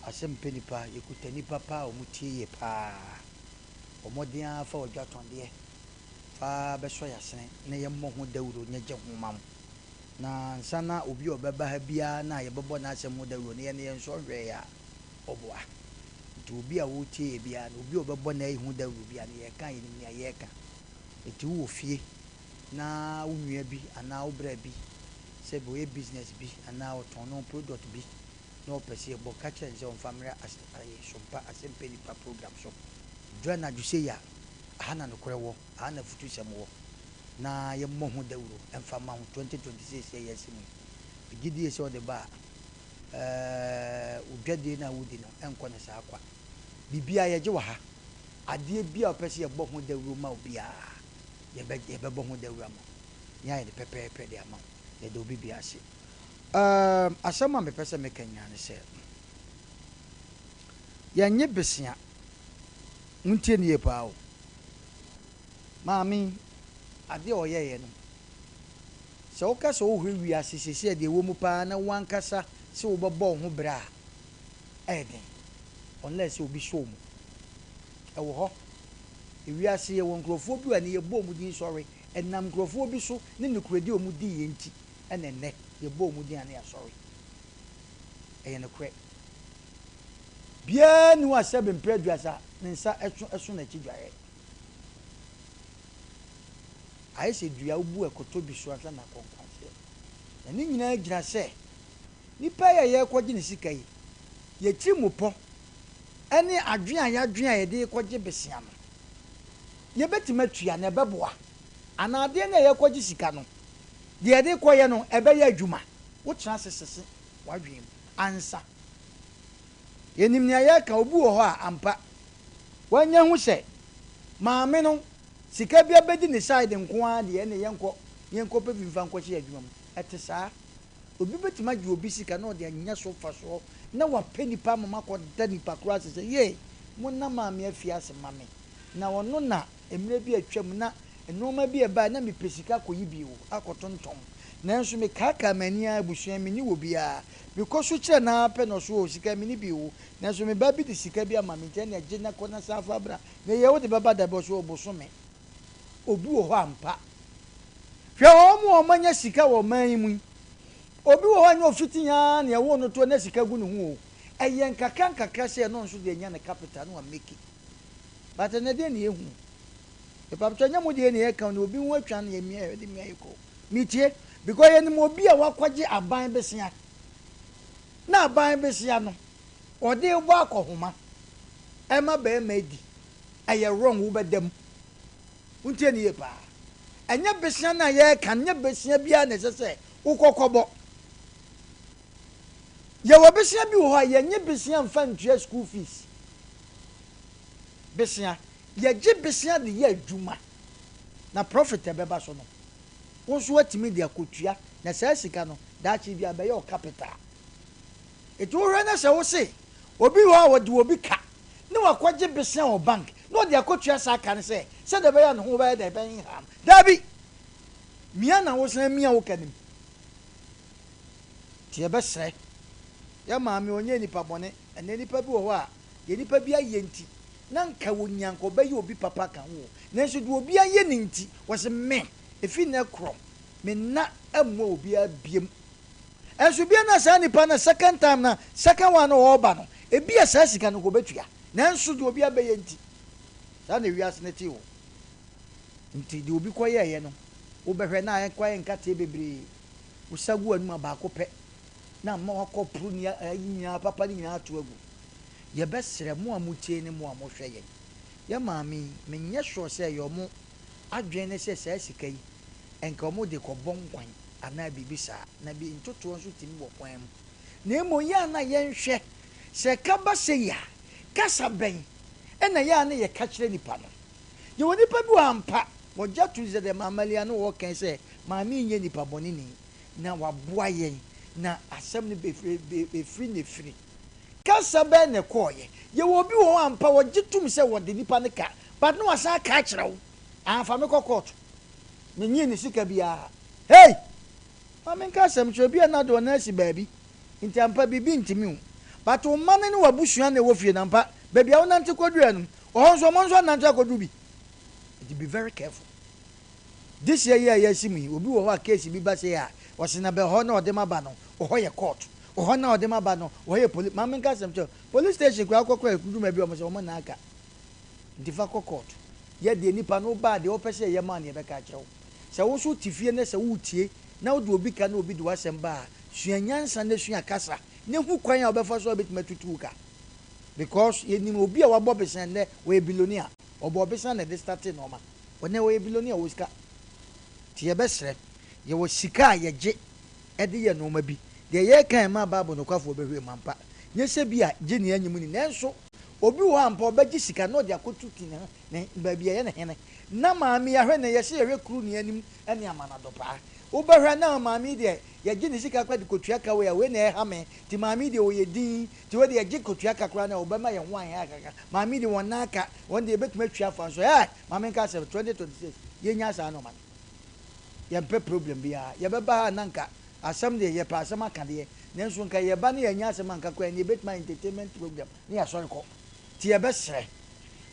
asɛm pɛ nipa, yɛkuta nnipa paa a wɔtie yie paa. Bɔ mmɔden ara fa w'adwatɔndeɛ fa bɛsɔ yɛn asene na yɛmmɔ ho dawuro nyɛgye ho ma wo. Na ansa na obi a ɔbɛba ha biara no a yɛbɛbɔ n'asɛm ho dawuro no, yɛn no yɛnsɔ nhwɛeɛ a, ɔboa. Nti obi a ɔretie yɛn biara no, obi a ɔbɛbɔ n'ayi ho dawuro biara no, yɛreka a yɛnim nea yɛreka. Nti wowɔ fie na wo nua bi anaa wo bra bi sɛ bi ɔyɛ business bi anaa ɔtɔn no product bi na ɔpɛ sɛ yɛbɔ, ka kyerɛ no sɛ ɔmfa mmrɛ Sompa Asɛmpɛ Nipa program so. Duru anadwo sei a, aha na nokorɛ wɔ, aha na afutusɛm wɔ, na yɛmmɔ ho dawuro mfa mma ho 2026 yi a yɛasi mu yi. Megye die sɛ wode ba a, ɛɛ, wo dwadie no a wodi no nkɔ no saa kwa. Biribiara yɛgye wɔ ha. Adeɛ biara a wopɛ sɛ yɛbɔ ho dawuro ma wo biara, yɛbɛ, yɛbɛbɔ ho dawuro ama wo, na yɛayɛ no pɛpɛɛpɛ de ama wo. Yɛda obi biara ase. Ɛɛm, asɛm a mepɛ sɛ meka nyinaa ne sɛ, yɛnnye besea. Montie no yie paa o. Maame yi, adeɛ a ɔyɛeɛ no, sɛ woka sɛ wohwɛ wiase seesei a deɛ ɛwɔ mu paa na wo ankasa sɛ wobɛbɔ wo ho bra a, ɛyɛ den. Unless sɛ obi sɔ wo mu. Ɛwɔ hɔ. Ewiase yɛwɔ nkurɔfoɔ bi wɔ ha nnɛ yɛbɔ wɔn din sɔre. Ɛnam nkurɔfoɔ bi so ne nokorɛdie a wɔdiiɛ nti na ɛnnɛ yɛbɔ wɔn din a na yɛasɔre. Ɛyɛ nokorɛ. Biara nni hɔ a sɛbe mprɛ aduasa ne nsa so n'akyi dwaeɛ. Ayɛ sɛ dua a wobu ɛkɔtɔ bi so ansa na akɔ nkwanseɛ. Na ne nyinaa gyina sɛ nipa yi a yɛrekɔgye ne sika yi, yɛn tirimupɔ ne adwene a yɛadwene a yɛde rekɔgye besea no, yɛbɛtumi atua na ɛbɛboa? Anaa adeɛ no a yɛrekɔgye sika no, deɛ yɛde rekɔyɛ no, ɛbɛyɛ adwuma? Wotena ase sese w'adwene mu ansa. Yɛnim nea yɛreka, obi wɔ hɔ a, ampa, wanya hu sɛ maame no sika bi abɛdi ne side nko ara deɛ, ɛnneɛ yɛnkɔ na yɛnkɔpɛ bi mfa nkɔhyɛ yɛn adwuma mu. Ɛte saa. Obi bɛtumi agye obi sika na ɔde anya so mfasoɔ na wapɛ nipa ama moakɔda nipa korɔ ase sɛ, yei, monna maame afiase ma me. Na ɔno na mmerɛ bi a atwam na nnoɔma bi a ɛbaeɛ na mepɛ sika akɔyi bi o, akɔtontɔn. Nanso mekaakaa m'ani ara, abusua yi, menni wɔ biara. Mekɔ so kyerɛ no ara pɛ na ɔso o, sika yi menni bi o. Nanso me ba bi de sika bi ama me nti ɛnneɛ gye na kɔ na san fa bra. Na yei wode bɛba da bɛn? Ɔse o, bosome. Obi wɔ hɔ ampa. Hwɛ wɔn a wɔanya sika wɔ ɔman yi mu yi. Obi wɔ hɔ a ɛnyɛ ɔfiti ara na yɛwoo no toɔ na sika gu ne ho o. Ɛyɛ nkakra nkakra sɛ ɛno nso deɛ anya ne capital na wameki. But ɛnɛ deɛ na yɛhu. Mepapkyɛ nyɛ mo deɛ na yɛka o, na obi ho atwa na yɛmia yɛde mia yɛkɔ o. Metie because yɛnim obi a wakɔgye aban besea na aban besea no ɔde rebɔ akɔhoma ɛma barima adi. Ɛyɛ wrong wobɛda mu. Wontie no yie paa. Ɛnyɛ besea no a yɛreka no, nyɛ besea biara na ɛsɛ sɛ wokɔ kɔbɔ. Yɛwɔ besea bi wɔ hɔ a yɛnnye besea mfa ntua school fees. Besea, yɛgye besea de yɛ adwuma na profit a ɛbɛba so no, wo nso woatumi de akɔtua na saa sika no daakye bi abɛyɛ wo capital. Enti wohwɛ na sɛ wose obi wɔ hɔ a ɔde obi ka na wakɔgye besea wɔ bank na ɔde akɔtua saa ka no sɛ sɛdeɛ ɛbɛyɛ a ne ho bɛyɛ dɛn? Ɛbɛnha no. Daabi! Mia na wosan mia wo ka no mu. Nti yɛbɛsrɛ yɛn maame, ɔnyɛ nipa bɔne. Ɛnnɛ nnipa bi wɔ hɔ a, deɛ nipa bi ayɛ nti, na anka wɔnya anka ɔbɛyɛ obi papa aka ho o. Nanso deɛ obi ayɛ no nti, wɔse me, ɛfiri nnɛ korɔ, me nna mmoa obiara biom. Ɛnso bia na saa nipa no second time no, second one no ɔreba no, ebia saa sika no nka ɔbɛtua. Nanso deɛ obi abɛyɛ nti, saa na wiase no te o. Nti deɛ obi kɔyɛeɛ no, wobɛhwɛ na akɔ ayɛ nkateɛ bebree. Wosa gu w'anum a baako pɛ na ama wakɔ poro ne ayi nyinaa papa no nyinaa ato agu. Yɛbɛsrɛ mo a motie ne mo a mohwɛ yɛn. Yɛn maame yi, menyɛ sure sɛ ɛyɛ wɔn adwene ne sɛ saa sika yi nka wɔde rekɔbɔ nkwan anaa biribi saa. Na bi ntotoɔ nso tumi wɔ kwan mu. Na mmom yɛ a na yɛnhwɛ, sɛ ɛka ba sei a, kasa bɛn na yɛ a na yɛka kyerɛ nipa no? Yɛwɔ nipa bi wɔ ha ampa, wɔgye atom sɛ deɛ Maame Malia no ɔɔka yi sɛ Maame yi nyɛ nipa bɔne ni, na waboa yɛn, na asɛm no bɛfiri na ɛfiri. Kasa bɛn na ɛkɔɔeɛ? Yɛwɔ obi wɔ hɔ ampa wɔgye tom sɛ wɔde nipa no ka, but na wasan aka akyerɛ wo, ah fa me kɔ court, menyii ne sika biara. Hey! Ma menka asɛm nkyerɛ wo, ebia na de ɔno asi baabi, nti ampa biribi ntumi wo, but wo mma no ne w'abusua na ɛwɔ fie no ampa, baabi a wonante kɔduruiɛ no, wɔ hɔ nso wɔn nso anante akɔduru bi. Nti be very careful. This year yi a yɛasi mu yi, obi wɔ hɔ a case bi ba sei a, ɔse na bɛ hɔ na ɔde m'aba no, wɔ hɔ yɛ court, wɔ hɔ na ɔde m'aba no, wɔ hɔ yɛ police. Ma menka asɛm kyerɛ wo, police station koraa wokɔ koraa ɛkɔduru baabi a wɔn sɛ wɔn na aka. Nti fa kɔ court. Yɛ deɛ nipa no wobaa deɛ wopɛ sɛ yɛyɛ ma wo na yɛbɛka akyerɛ wo. Sɛ wo nso wote fie na sɛ woretie na wode obi ka na obi de w'asɛm ba a, sua nyansa na sua kasa na hu kwan a wobɛfa so a wobɛtumi atutu wo ka. Because yɛnim obi a wabɔ besea nnɛ ɔyɛ billionaire. Ɔbɔɔ besea na ɛde startee nnoɔma. Ɔnnɛ ɔyɛ billionaire ɔwɔ sika. Nti yɛbɛsrɛ, yɛwɔ sika a yɛgye de yɛ nnoɔma bi. Deɛ yɛreka yi ma Bible nokwafoɔ bɛhwɛ mu ampa. Nyɛ sɛ bi a gye nea ɛnyɛ mu ni. Nanso obi wɔ hɔ ampa ɔbɛgye sika na ɔde akɔtu ti ne ne baabi a ɛyɛ ne hene. Na maame yi ahwɛ nnɛ yɛse yɛhwɛ kuru ne anim ne amanadɔpaa. Wobɛhwɛ a na maame yi deɛ yɛgye ne sika koraa de kɔtua ka wei a wei na ɛha me nti maame yi deɛ ɔyɛ dinn nti wei deɛ yɛgye kɔtua ka koraa na ɔbɛma yɛn ho ayɛ akaka. Maame yi deɛ wɔn nan aka wɔn deɛ yɛbɛtumi atwa afa nso ɛɛ maame nka asɛm 2026 yɛnya saa nnoɔma no. Yɛmpɛ problem biara. Yɛbɛba ha a na nka asɛm deɛ yɛpɛ asɛm aka deɛ nanso nka yɛba na yɛannya asɛm anka koraa ɛnneɛ yɛbɛtumi ayɛ entertainment program na yɛasɔre kɔ. Nti yɛbɛsrɛ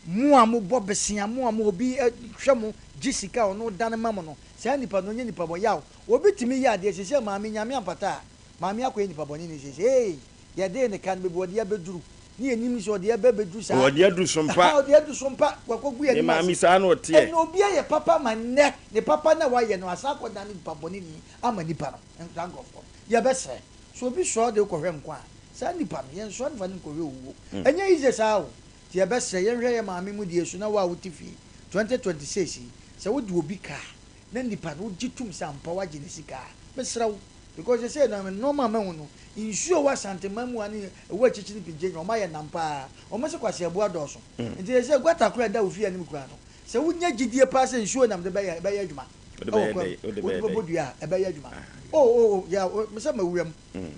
mo a mobɔ besea, mo a mo obi hwɛ mo gye sika a ɔno dane ma mo no, saa nipa no ɔnyɛ nipa bɔ yaw. Obi tumi yɛ adeɛ seesei a maame Nyame ampata a maame akɔyɛ nipa bɔne ni seesei eei yɛdee ne ka no baabi ɔde abɛduru ne yɛnim sɛ ɔde ɛbɛ bɛduru saa Ɔde aduru so mpa. Ɔde aduru so mpa wakɔgu yɛn Ne anim maame ase. saa na ɔteɛ. Ɛnna obi ayɛ papa ma nnɛ ne papa no a wayɛ no asan akɔdane nipa bɔne ni ama nipa no saa nkurɔfoɔ no yɛbɛsrɛ sɛ obi soa wo de wokɔhwɛ nkwa a saa nipa no yɛnsoa no fa no nkɔhwɛ owuo ɛnyɛ easy saa o nti yɛbɛsrɛ yɛnhwɛ yɛn maame mu deɛ su na wo a wote fie 2026 yi sɛ wode obi ka a na nipa no wogye tom sɛ ampa wagye ne sika a mesrɛ wo because sesei no nnoɔma a mahu no nsuo a ɛwɔ Asanteman mu ha ne ɛwɔ akyirikyiri Pigyenyo wɔn ayɛ nam paa wɔn se kwaseabu adɔɔso nti sesei gutter koraa a ɛda wo fie anim koraa no sɛ wonya gyidie paa sɛ nsuo nam de bɛyɛ ɛbɛyɛ adwuma Wode ɛwɔ bɛyɛ kwan dɛn? mu Wode wode bɛyɛ bɛbɔ dɛn? dua a ɛbɛyɛ adwuma oh oh oh yeah oh, mesɛ mawura mu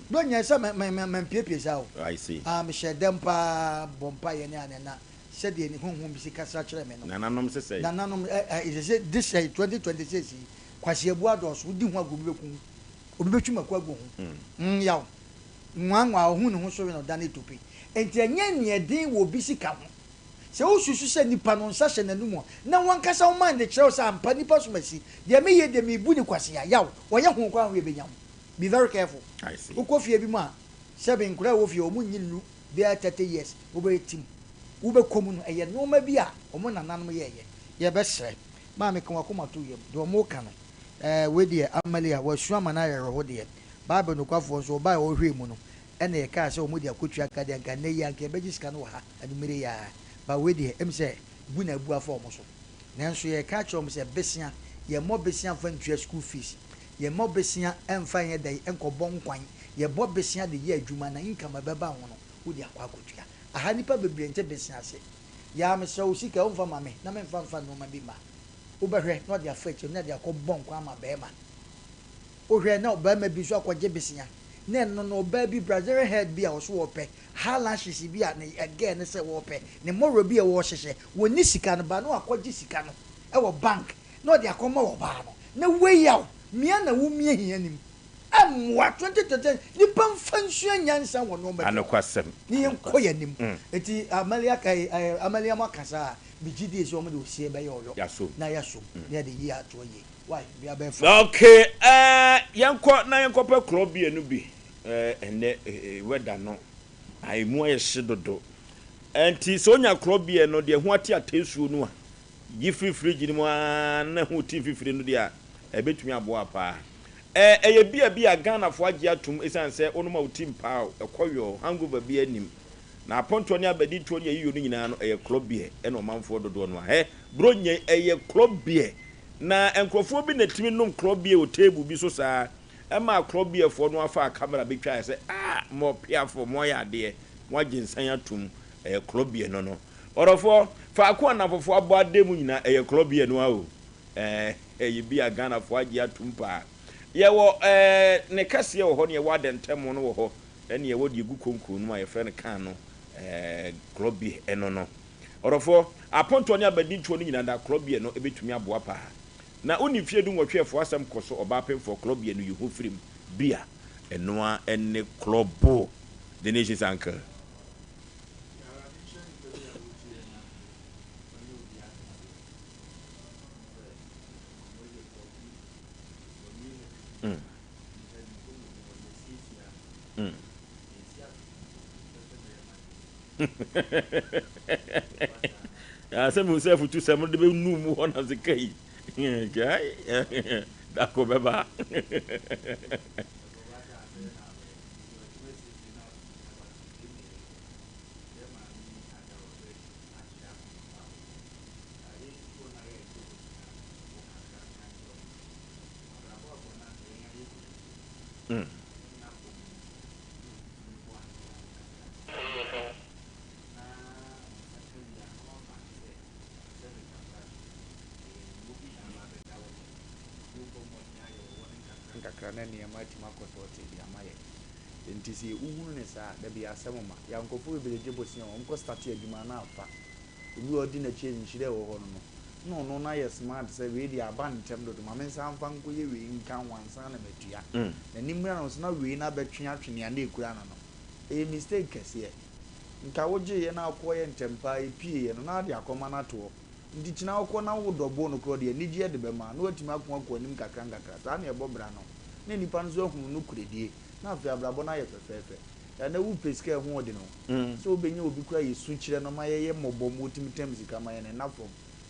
do nyɛ sɛ mɛ mɛ mɛ mampiepie saa o I see. ah mehyɛ dɛm paa bɔ mpaeɛ ne ane na sɛdeɛ ne honhom bi si kasa kyerɛ me no Nananom sesɛe. nananom ɛ ɛ ɛsɛ sɛ this ɛ 2026 yi Kwasiabu adɔɔso, wodi ho agorɔ obi bɛku wo, obi bɛtwi mako agu wo ho. Mm, yaw. Nwanwa, ɔhu ne ho so we na ɔdane tope. Enti ɛnyɛ nea ɛden wɔ obi sika ho. Sɛ wosusu sɛ nipa no nsa hyɛ n'anom a, na w'ankasa wo mind kyerɛ wo sɛ ampa nipa som asi, deɛ meyɛ yi deɛ mebu no kwasea, yaw, ɔyɛ ho koraa ho yɛbɛnya wo. Be very careful. I see. Wokɔ fie bi mu a, sɛbe nkwadaa a ɛwɔ fie hɔ, wɔn nnye nnu bɛyɛ 30 years, wobɛyɛ tim. Wobɛkɔ mu no, ɛyɛ nnoɔma bi a wɔn nananom yɛeɛ. Yɛbɛsrɛ. Maame, ka w'akoma to yam. Deɛ wɔreka no, ɛɛ, wei deɛ, Amalia, wɔasu ama no ayɛ awerɛho deɛ. Bible nokwafoɔ nso, wɔbaeɛ a wɔhwɛɛ mu no, ɛna yɛkaa sɛ wɔde akɔtua ka deɛ, anka nnɛ yi anka yɛbɛgye sika no wɔ ha anwummere yi ara. But wei deɛ, ɛm sɛ bu na abu afa wɔn so. Nanso yɛreka akyerɛ wɔn sɛ, besea, yɛmmɔ besea mfa ntua school fees. Yɛmmɔ besea mfa nyɛ dɛn, nkɔbɔ nkwan. Yɛbɔ besea de yɛ adwuma, na income a ɛbɛba ho no, wode akɔ akɔtua. Aha nnipa bebree nte besea ase. Yaa mesrɛ wo sika womfa ma me na memfa mfa nnoɔma bi mma. Wobɛhwɛ na ɔde afa akyire na ɔde akɔ bɔ nkwa ama barima. Wohwɛ na ɔbarima bi nso akɔgye besea na ɛno no ɔbaa bi Brazilian head bi a ɔso ɔpɛ, high lashes bi a ne girl no sɛ ɔpɛ, ne mmɔwerɛ bi a ɔhyehyɛ, wɔnni sika no ba na wakɔgye sika no. wɔ bank na ɔde akɔma ɔbaa no na wei yaw mia na wo mia hia nim ɛmmoa 2020 nipa nfa nsua nyansa wɔ nnoɔma bi ho Anokwasɛm. ne yɛn kɔ yɛn anim Mm. nti Amalia ɛɛ ɛɛ Amaliam aka saa a me gyidie sɛ wɔn de osie bɛyɛ ɔyɔ Yɛasom. na yɛasom na yɛde yie atoɔ yie wai bia bɛyɛ fa. Okay eh, yɛnkɔ na yɛnkɔpɛ klɔ beer no bi eh, ɛnnɛ eh, weather no ah, emu ayɛ hye dodo. Ɛnti sɛ onya klɔ beer no deɛ ho ate atɛnsuo no a, yi firi fridge no mu ara na ho ti mfifire no deɛ a, ɛbɛtumi aboa paa. Ɛ, ɛyɛ beer bi a Ghanafoɔ agye atom ɛsiane sɛ wonom a wo ti mpaa wo, ɛkɔ yɔɔ, hangover biara nnim. Na apontoɔ ne abadintoɔ ne ayiyɔ no nyinaa no, ɛyɛ klɔ beer ɛna ɔmanfoɔ dodoɔ no ara. Hɛ, Buronya yi, ɛyɛ klɔ beer. Na nkurɔfoɔ bi na ɛtumi nom klɔ beer wɔ table bi so saa, ɛmaa klɔ beerfoɔ no ara faa camera bɛtwaeɛ sɛ, Ah, mo ɔpeafoɔ, moayɛ adeɛ, moagye nsan atom, ɛyɛ klɔ beer no no. Ɔdɔfoɔ, faako a nnamfofoɔ abɔ adan mu nyinaa, ɛyɛ klɔ beer no ara o. Ɛɛ, ɛyɛ bi a Ghanafoɔ agye atom paa. Yɛwɔ ɛɛ, ne kɛseɛ wɔ hɔ, ne yɛwɔ adɛntɛmo no wɔ hɔ, ɛne yɛwɔ deɛ ɛgu konko no mu a yɛfrɛ no can no, ɛɛ, klɔ beer ɛno no. Ɔdɔfoɔ, apontoɔ ne abadintoɔ no nyinaa da klɔ beer no bɛtumi aboa paa. Na wonni mfeɛ dunwɔtwe ɛfoɔ asɛm kɔ so, ɔbaa pemfoɔ klɔ beer no yi ho firim, beer, ɛno ara ne klɔ bo, the nation's uncle. Mm. Mm. Asɛm sɛ afutu sɛm de bɛnu mu hɔ na sika yi dako bɛba. Mm. Nkakra na nneɛma atumi akɔ tɔɔtee de ama yɛn. Enti sɛ wohunu no saa a, da biara asɛm mma. Yɛ a nkurɔfoɔ bebree gye bosea o, wɔkɔ starte adwuma a na afa. Obi wɔ hɔ a ɔdi n'akyi a nhyira a ɛwɔ hɔ no no, na ɔno no ayɛ smart sɛ wei deɛ aba ntɛm dodo, ma mensan mfa nkɔyɛ wei nka ho ansa na matua. N'ani mmra ne ho so na wei no abɛtwe atwe nea na ɛkura no no. Ɛyɛ mistake kɛseɛ. Nka wogyeeɛ na wokɔeɛ ntɛm pa ara, ɛpieeɛ no, na wode akɔma no ato hɔ. Nti kyena wokɔ na wo dɔ bo no korɔ deɛ anigyeɛ de bɛma na watumi ako akɔ anim kakra nkakra. Saa na ɛbɔ bra no. Na nnipa no nso ahunu nokorɛdie. Na afei abrabɔ no ayɛ fɛfɛɛfɛ. Ɛnɛ wo pɛ sika ɛho ɔden o. Sɛ wobɛnya obi koraa yɛ su kyerɛ no ma yɛyɛ mmɔbɔ ma ɔtumi tɛm sika ma yɛn no ɛnna fam.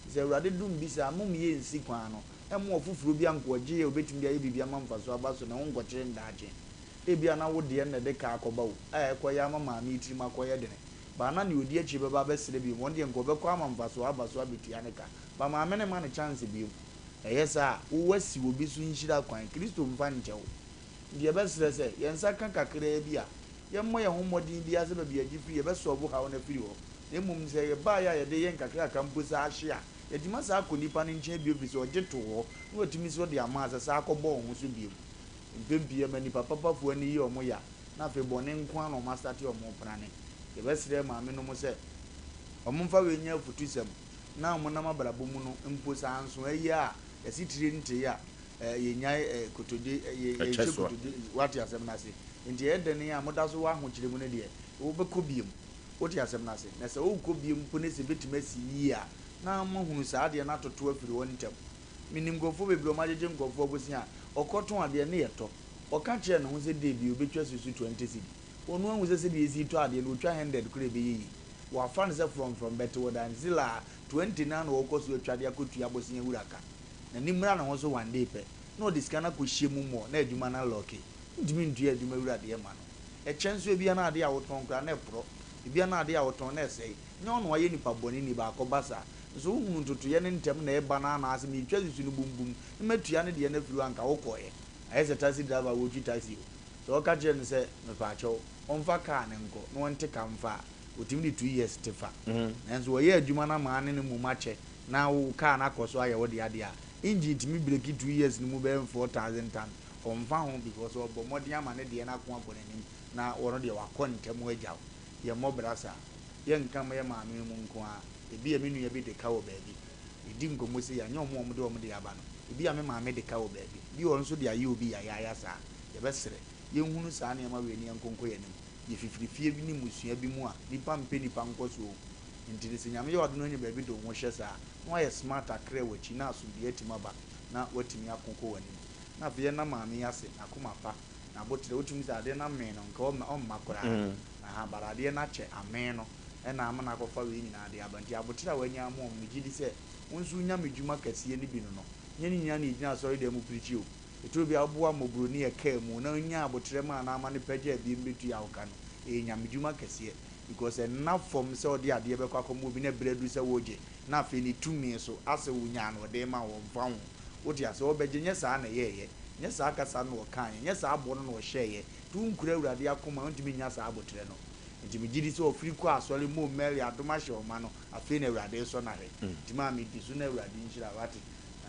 Sɛ Awurade dom bi saa mom yɛ nsi kwan no mmoa ɔfoforɔ bi anka ɔgye yɛ a ɔbɛtumi de ayɛ biribi ama mfasoɔ aba so na wo nkɔkyere ndaakye. Ebia na wo deɛ no na ɛde ka akɔba o a ɛkɔyɛ ama maame yi tirim akɔyɛ dene. But na nea ɔdi akyire bɛba abɛsrɛ biom ɔno deɛ nka ɔbɛkɔ ama mfasoɔ aba so abɛtua ne ka. But maame no mma no chance biom. Ɛyɛ saa a, wo woasi obi so nhyira kwan. Kristo mfa nkyɛ wo. Nti yɛbɛsrɛ sɛ, yɛn nsa ka kakraa bi a, yɛmmɔ yɛn ho mmɔden biara sɛ baabi a yɛgye firi, yɛbɛsɔlvo haw no afiri hɔ. Na mmom sɛ yɛbaeɛ a yɛde yɛ nkakrakra mpo saa ahye a, yɛatumi asan akɔ nipa no nkyɛn bio ɛfiri sɛ ɔgye too hɔ, na watumi nso de ama asɛ san akɔbɔ wo ho so bio. Mpɛn pii ɛma nnipa papafoɔ ani yɛ wɔn ya, na afei bɔne nko ara na wɔastate wɔn reprane. Yɛbɛsrɛ maamenom sɛ wɔmfa wei nyɛ afutusɛm na wɔnam abrabɔ mu no mpo saa nsoa yi a yɛse tire ntee a yɛnyae kotodwe, yɛnhyɛ kotodwe, woate asɛm no ase? Nti ɛyɛ dɛn a moda so wɔ ahokyerɛ mu no deɛ, wobɛkɔ biom. Wote asɛm no ase? Na sɛ worekɔ biom mpo na sɛ ɛbɛtumi asi yie a, na moahunu saa adeɛ no atoto afiri hɔ ntɛm. Menim nkurɔfoɔ bebree a wɔagyegye nkurɔfoɔ bosea a, ɔkɔtɔn adeɛ ne yɛtɔ. Ɔka kyerɛɛ ne ho sɛ day biara ɔbɛtwa susu 20 cedi. Ɔno ahu sɛ sɛdeɛ yɛsi tɔ adeɛ no, ɔtwa hundred koraa a ɛbɛyɛ yie. Wafa no sɛ frɔmfrɔm but wɔ Danzila a, 20 no ara na ɔrekɔ so atwa de akɔtua bosea wura ka. N'ani mmra ne ho so one day pɛ, na ɔde sika no akɔhyɛ mu more na adwuma no alɔke. Wontumi ntua adwuma wura deɛ mma no. Ɛkyɛ nso ebia na adeɛ a wotɔn koraa na ɛporɔ, ebia na adeɛ a wotɔn na ɛsɛe. Nyɛ wo na wayɛ nipa bɔne ni baako ba saa. Nso wohunu ntotoeɛ no ntɛm na ɛreba no ara na ase meretwa susu no bumbum na matua ne deɛ no afiri hɔ a anka wokɔeɛ. Ayɛ sɛ taxi driver a wɔretwi taxi o. Sɛ wɔka kyerɛ no sɛ mepaakyɛw ɔmfa car no nkɔ na ɔnte ka mfa a, ɔtumi de 2 years te fa. Nanso ɔyɛ adwuma no ama ne no mmom akyɛ na wo car no akɔ so ayɛ wo dea deɛ a, engine tumi breki 2 years no mu bɛyɛ 4,000 times. Ɔmfa ho because ɔbɔ mmɔden ama ne deɛ no ako akɔ n'anim na ɔno deɛ wakɔ ntɛm agya wo. Yɛmmɔ bra saa. Yɛnka mma yɛn maame nom nko ara. Ebia me nua bi de ka wɔ baabi. Yɛdi nkɔmmɔ sei a, ɛnyɛ wɔn a wɔde wɔn deɛ aba no. Ebia me maame de ka wɔ baabi. Bi wɔ hɔ nso de ayɛ obi yayaaya saa. Yɛbɛsrɛ, yɛnhunu saa nneɛma wei na yɛnko nkɔ yɛn anim. Yɛfifiri fie bi ne mmusua bi mu a, nnipa mpɛ nnipa nkɔsoɔ o. Nti no, sɛ Nyame yɛ w'adom na wonya baabi de wo ho hyɛ saa a, na woayɛ smart akra w'akyi na asomdwoeɛ atumi aba na woatumi ako kɔ w'anim. Na afei yɛnna maame yi ase, n'akoma pa, n'aboterɛ, wotumi sɛ adeɛ no amee no, nka ɔmma koraa. Ahaa, but adeɛ no akyɛ, amee no, ɛna ama no akɔfa wei nyinaa de aba. Nti aboterɛ a wanya ama wɔn no, megye di sɛ wo nso wonya me dwuma kɛseɛ no bi no no, nyɛ ne nyinaa na yɛgyina asɔredan mu pirikyi o. Ɛtɔ bi a woboa mmɔborɔni a ɛkaa mu na wonya aboterɛ maa no ama no pagyaa biem bɛtua wo ka no, ɛyɛ Nyame dwuma kɛseɛ. Because ɛnna fam sɛ wode adeɛ bɛkɔ akɔma obi na berɛ aduru sɛ woregye, na afei ne tumi so asɛ wonyaa no ɔde rema wo, ɔmfa ho. Wote aseɛ? Ɔbɛgye, nyɛ saa na ɛyɛeɛ, nyɛ saa kasa no na ɔkaeɛ, nyɛ saa bɔ no na ɔhyɛeɛ. Nti wonkura Awurade akoma a, wontumi nnya saa aboterɛ no. Nti megye di sɛ ɔfiri kɔɔ asɔre mmom Mary adom ahyɛ ɔma no, afei na Awurade resɔ no ahwɛ. Nti maame di so na Awurade nhyira wo, wate?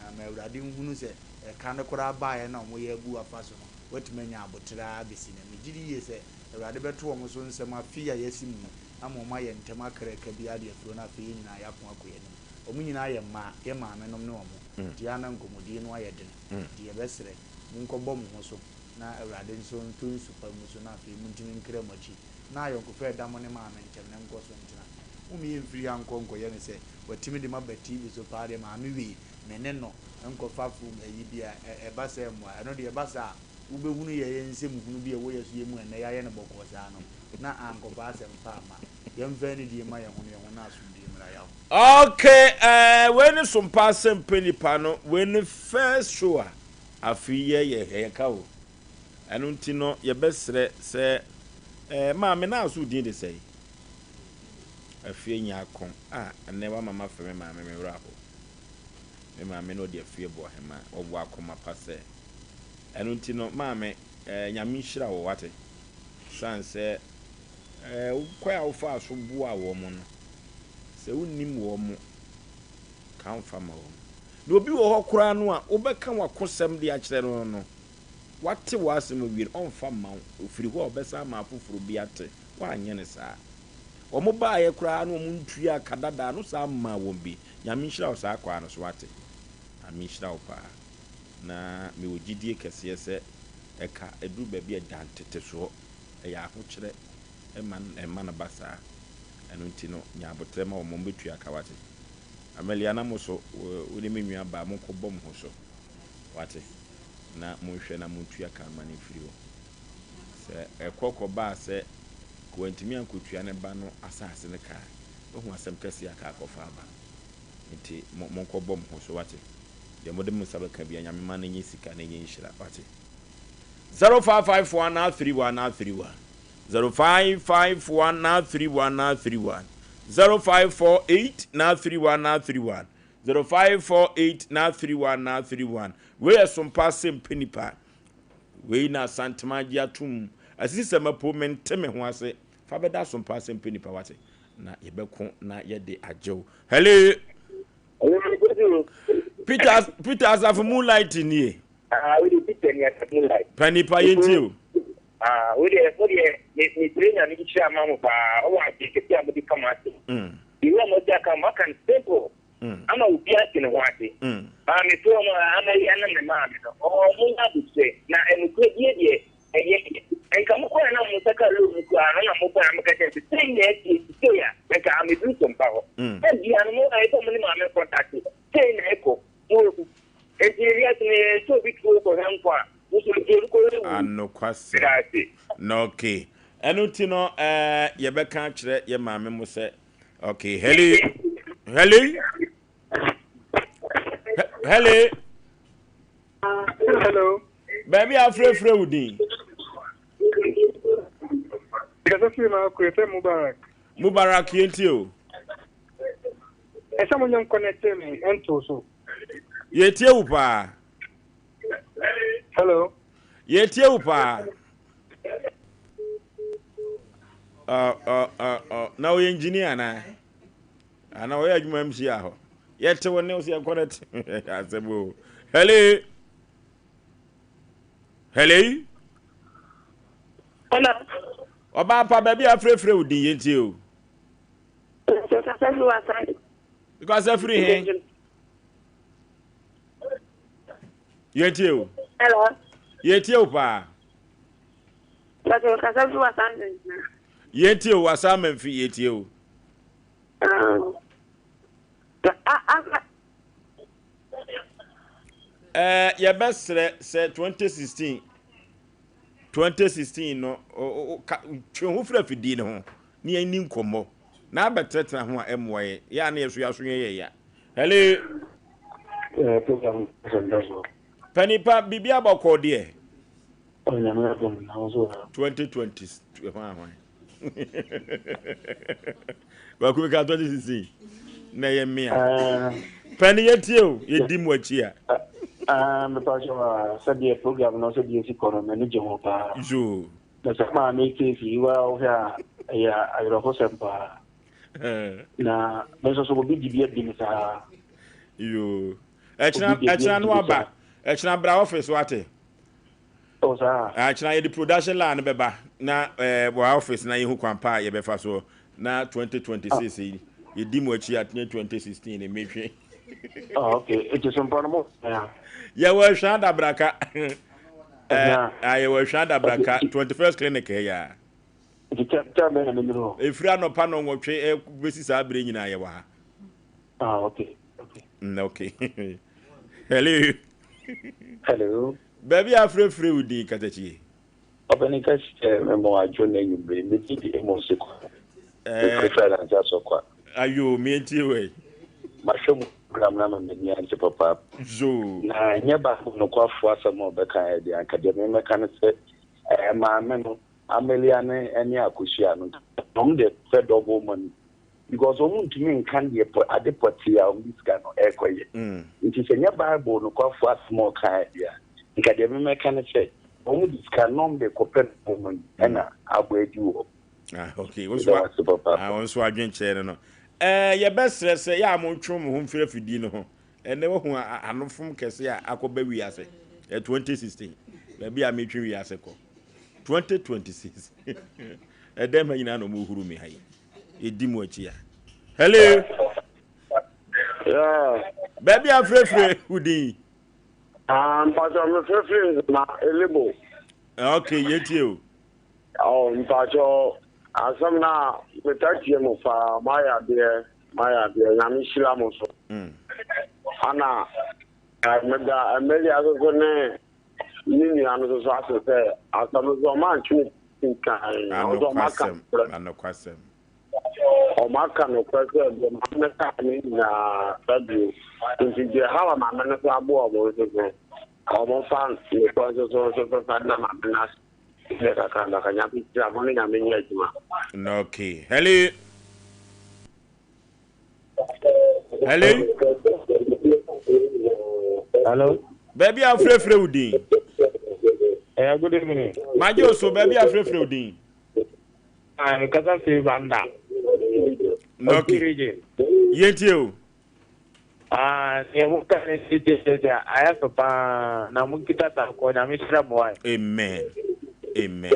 Na ma Awurade nhunu sɛ ɛka no koraa baeɛ na wɔyɛ abu afa so no, woatumi anya aboterɛ ara bɛsi nnɛ. Megye di yie sɛ Awurade bɛto wɔn so nsɛm afe yi a yɛasi mu yi ama wɔn ayɛ ntɛm akra ɛka biara de afiri hɔ na afei yɛn nyinaa yɛako akɔ yɛn anim. Wɔn nyinaa yɛ mmaa, yɛn maamenom ne wɔn, nti a na nkɔmmɔdie no ayɛ dene. Nti yɛbɛsrɛ, monkɔbɔ mo ho so na Awurade nso nto nsu pa ngu so na afei montumi nkra mo akyi na ayɔnkofa a ɛda mo ne maame ntam no nkɔ so ntena. Mom yɛmfiri ha nkɔ nkɔyɛ no sɛ watumi de maba TV so paa deɛ maame wei me ne no nkɔfa fom ayi bi a ɛba sɛ mmoa ɛno deɛ ɛba saa a wobɛhunu yɛ yɛn nsɛm hunu bi a ɛwɔ yɛ so yɛ mu ɛnnɛ yɛayɛ no bɔkɔɔ saa no na ankɔfa asɛm pa amma. Yɛmfa anidie mma yɛn ho ne yɛn ho na asomdwie mmra yaw. Ok eh wei ne sompa asɛmpa nipa no wei ne first show a afei yɛ yɛ yɛ ka o ɛno nti no yɛbɛsrɛ sɛ eh maame na aso din de sɛe afie nyako a ɛnɛ wama mafɛ me maame me werɛ aho me maame na ɔde afie bɔ hema ɔwɔ akoma pa sɛ ɛno nti no maame eh nyame nhyira wo wate san sɛ eh kwan a wofaa so boa wɔn no sɛ wonnim wɔn ka mfa ma wɔn Na obi wɔ hɔ koraa no a, wobɛka w'akosɛm de akyerɛ no no, wate w'asɛm awie no, ɔmfa mma wo. Ɔfiri hɔ a, ɔbɛsan ama afoforɔ bi ate. Woanyɛ no saa. Wɔn baeɛ koraa na wɔn ntuaa ka dada no san maa wɔn bi. Nyame nhyira wo saa kwaa no so, wate? Nyame nhyira wo paa. Na mewɔ gyidie kɛseɛ sɛ ɛka ɛduru baabi a ɛda ntetesoɔ. Ɛyɛ ahokyerɛ ma ɛma no ba saa. Ɛno nti no, nya aboterɛ ma wɔn, wɔbɛtua ka, wate? Amelia na mo so wo ne me nua baa monkɔ bɔ mo ho so wate na monhwɛ na montua ka ma no mfiri hɔ sɛ ɛkɔ kɔ baa sɛ ka wantumi ankɔtua ne ba no asase no ka a wahu asɛm kɛseɛ a ka akɔfa aba nti mo monkɔ bɔ mo ho so wate deɛ mode mo nsa bɛka bia nyame ma no nyɛ sika na ɛnyɛ nhyira wate 0551 931 931 0551 931 931 0548 931 931 0548 931 931 Wei yɛ sompa asɛm pɛ nipa Wei na Asantema agye atom Asisi sɛ mapo mente me ho ase Fa bɛda sompa asɛm pɛ nipa wate Na yɛbɛko na yɛde agye wo Hello Peter Peter Asafo Moonlight nie Ah, wo de Peter ni Asafo Moonlight. Pɛ nipa yɛntie o. Ah, wo deɛ, mo deɛ, me me pray nyame nhyira ma mo paa, ɔwɔ adwene kɛse a mode ka mo asɛm. Mm. The way a mo de aka mo aka no simple. Mm. Ama obi ate ne ho ase. Mm. Maame foɔ no, ama yi ana me maame no, ɔmo nya abotrɛ, na ɛnokorɛ die deɛ, ɛyɛ deɛ. Nka mo kɔɛ na mo nsa ka loan no koraa no, na mo kɔɛ na mo ka kyerɛ sɛ, sei na ɛteɛ, nti sei a, nka ameduru so mpa hɔ. Mm. Sɛ bia no, mo ɛyɛ sɛ mo ne maame contact, sei na ɛkɔ, mo Enti wiase no yɛ sɛ obi tuo kɔhwɛ nkwa a, wo nso tuo no kɔhwɛ wu. Anokwasɛm. Meda ase. Na okay. Ɛno nti no eh, yɛbɛka akyerɛ yɛ maame mo sɛ okay, hello. Hello. Hello. Hello. Baabi a afrɛfrɛ wo din. Kasa firi ma akɔ yɛfrɛ Mubarak. Mubarak yɛntie o. Ɛsɛ mo nyɛ nkɔnɛte me ɛnto so. Yɛtie wo paa. Hello. Yɛtie wo paa. Uh, uh, uh, uh. Na ɔyɛ engineer anaa? Ana ɔyɛ adwuma MC ahɔ. Yɛte wo ne wo sɛ yɛnkɔ no te. Asɛm o. Hello. Hello. Hello. Ɔbaa pa baabi a afrɛfrɛ wo din yɛntie o. Kasa firi Kasa firi he? Yɛtie o. Hello. Yɛtie o paa. Bàtò kasa fi wasa ntina. Yɛtie o wasa amanfi yɛtie o. Ɛɛ yɛbɛsrɛ sɛ 2016 2016 no twe ho firi afidie no ho na yɛnni nkɔmmɔ na abɛtenatena ho a ɛmmoa yɛ yɛ a na yɛso yɛaso yɛ yɛ ya. Hello. Panipa biribi abɔkɔ deɛ. 2020 hwan hwan. Baako bi ka 2016 na ɛyɛ mmea. Pɛni yɛtie o yɛdi mu akyi a. Mepa kyɛw a sɛdeɛ program no sɛdeɛ ɛsi kɔ no m'ani gye ho paa. Yoo. Na sɛ maame case yi wa wohwɛ a ɛyɛ awerɛhosɛm paa. Na me nso so obi gye bi adi me saa. Yoo. Ɛkyena ɛkyena no aba. Ɛkyena bra office wate. Oh saa. Ɛkyena yɛde production line no bɛba na ɛɛ wɔ office na yɛhu kwan pa a yɛbɛfa so na 2026 yi yɛdi mu akyi a 2016 ne metwe. Oh okay. Eti so mpa no mo. Yɛwɔ Ahwea Adabraka. Ɛɛ yɛwɔ Ahwea Adabraka 21st clinic ha yi a. Nti tɛm tɛm bɛn na mɛduru hɔ? Ɛfiri anɔpa nnɔnwɔtwe bɛsi saa berɛ nyinaa yɛwɔ ha. Ah, okay. Okay. Okay. Hello. Hello. Baabi a afrɛfrɛ wo din katakyie. Ɔbɛni ka kyerɛ me mo adwo na anwummere me din de Amos Kwa. Me firi Adansi Asɔkwa. Ayo, me ntie wei. Mahwɛ mo program no ama m'ani agye papa. Zoo. Na ɛnyɛ Bible nokwafo asɛm a ɔbɛka ɛ deɛ anka deɛ memɛka ne sɛ ɛɛ maame no Amelia ne ɛne Akosua no wɔn deɛ pɛ double money because wɔn ntumi nka deɛ pɔ ade pɔtee a wɔn de sika no ɛrekɔyɛ nti sɛ nyɛ Bible nokwafo asɛm a ɔka ɛ deɛ a nka deɛ memɛka ne sɛ wɔn de sika no wɔn de kɔpɛ double money ɛna abɔ adi wɔ. Ah, okay. Wo nso ah, wo nso adwenkyerɛ no no. Eh, yɛbɛsrɛ sɛ yɛ a montwe mo ho mfiri afidie no ho. Ɛnɛ wahu anofom kɛse a akɔba wiase. Eh, 2016. Baabi a metwe wiase kɔ. 2026. Ɛdɛm ha nyinaa na ɔmo huru me ha yi. Yɛdi mu akyi a. Hello. Yeah. Baabi a frɛfrɛ wo din. Ah, mpatsɔ mefrɛfrɛ na Elebo. Okay, yɛtie o. Oh mpakyɛw asɛm no a metaa tie mo paa moayɛ adeɛ moayɛ adeɛ nyame hyira mo so ana meda Amelia so so ne ne nua no so so ase sɛ asɛm no so ɔmo antwe ne kan ɔmo aka anokwasɛm ɔmo aka nokorɛ sɛ deɛ maame no kaa ne nyinaa saa bio nti deɛ hawa maame no so aboa ɔmo nso so ɔmo fa nokorɛ nso so nso so fa na maame no ase Yɛ kakra baka nyame nhyira mo ne nyame nyɛ adwuma. Okay. Hello. Hello. Hello. Baabi a frɛfrɛ wo din. Eh, good evening. Magye o so baabi a frɛfrɛ wo din. Ah, kasa fi Banda. Okay. Yɛntie o. Ah, nea mo ka ne ti ti ti ayɛ fɛ paa na mo nkita ta kɔ nyame hyira mo wae. Amen. Amen.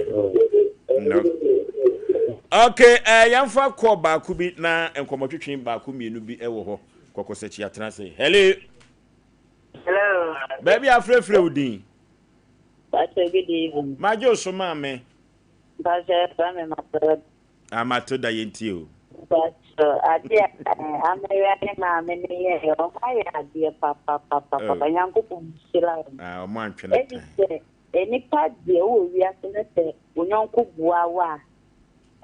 No. Okay, eh, yɛmfa kɔ baako bi na nkɔmmɔtwetwe baako mmienu bi wɔ hɔ. Kɔkɔsakyi atena ase. Hello. Hello. Baabi afrɛfrɛ wo din. Pastor, good evening. Magye wo so maame. Pastor, ɛfrɛ me Matilda. Ah Matilda yɛntie o. Mpakyɛw adeɛ a Amaria ne maame no yɛeɛ ɔmo ayɛ adeɛ papapapapa Nyankopɔn nhyira wɔn. Ah ɔmo antwe no tan. Efisɛ nnipa deɛ wowɔ wiase na sɛ wo yɔnko boa wo a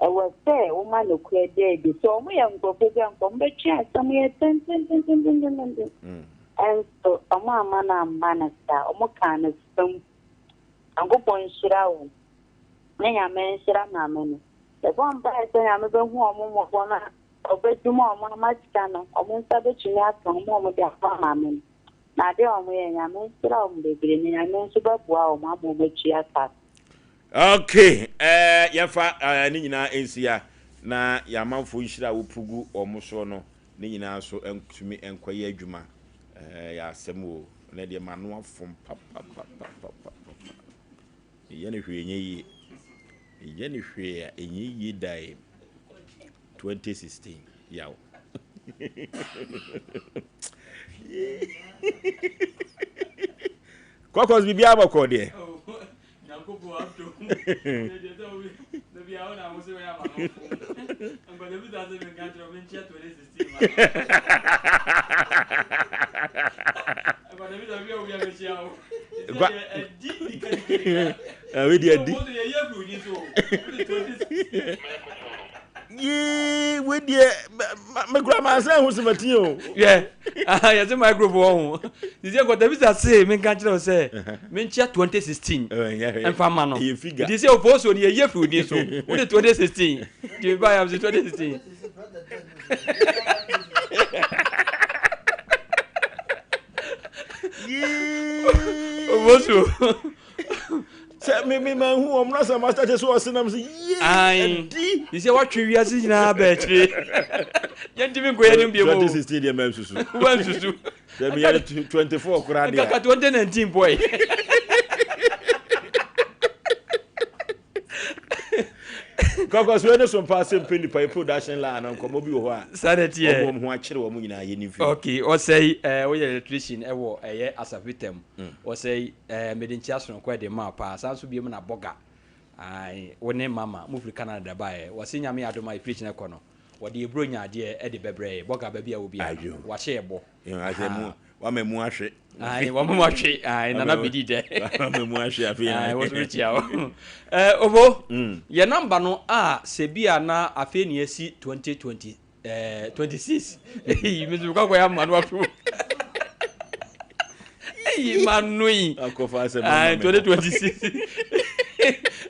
ɛwɔ sɛ woma nokorɛ da adi. Sɛ ɔmo yɛ nkorɔfoɔ bi a nka ɔmo bɛtwe asɛm yɛ tentententententen ɛnso ɔmo amma no amma no saa ɔmo kaa no fam. Nyankopɔn nhyira wɔn. Ne Nyame nhyira maame no. Yɛbɔ mpaeɛ sɛ Nyame bɛhu ɔmo mmɔbɔ na ɔbɛdom ɔmo ama sika no ɔmo nsa bɛtumi aka ɔmo a ɔmo de ama maame no. Na adeɛ a ɔmo yɛ Nyame nhyira ɔmo bebree na Nyame nso bɛboa ɔmo ama ɔmo atua ka no. Ok eh, yɛmfa eh, ne nyinaa nsia na yɛn amanfoɔ nhyira a wɔpu gu wɔn soɔ no ne nyinaa nso ntumi nkɔyɛ adwuma eh, yɛ asɛm o na deɛ m'ano afom papapapapapa. Meyɛ no hwee ɛnyɛ yie. Meyɛ no hwee a ɛnyɛ yie da yi. 2016 yaw. Kɔkɔs biribiara bɔkɔɔ deɛ. Wei deɛ adi. Yee wei deɛ me kura maa sɛ ɛho sɛmɛti o. Yɛ yɛsɛ microphone wɔ ho sisi nkɔtabisa se menka kyerɛ wo sɛ menkyia 2016 ɛmfa ma no nti sɛ ɔfo so no yɛyɛ firi din so wode 2016 nti meba yam sɛ 2016 ɔfo so sɛ me me ma hu wɔn na sɛ master kyɛ so ɔse nam sɛ yie ɛdi sɛ watwe wiase nyinaa bɛɛ akyire yɛntumi nkɔ yɛnim bio 2016 deɛ mansusu wansusu sɛ meyɛ 24 koraa deɛ kaka 2019 boy kɔkɔsoɛ ne so mpa sɛ mpɛ nipa yi production line no nkɔmmɔ bi wɔ hɔ a saa na ɛteɛ wɔn ho akyere wɔn nyinaa yɛ ne mfiri okay ɔsɛe ɛɛ woyɛ electrician ɛwɔ ɛyɛ asafitam ɔsɛe Ɛɛ mede nkyia sononko ɛde ma wo paa saa nso biom na bɔga ae wo ne mama mo firi Canada baeɛ wɔse Nyame adom a ɛfiri kyena kɔ no wɔde yɛ bronya adeɛ ɛde bɛbrɛ yɛ bɔga baabi a wɔ biara no wahyɛ yɛ bɔ ahaa mu wama mu ahwe ae wama mu ahwe ae nana bedi dɛ wama mu ahwe afei ae wɔso mekyia wo ɛɛ obo yɛ namba no a sɛ bi a na afei ne asi 2020 Eh, 26 eyi mi nso kɔkɔ ya ma no afi eyi ma no yi akɔfa asɛm ama me 2026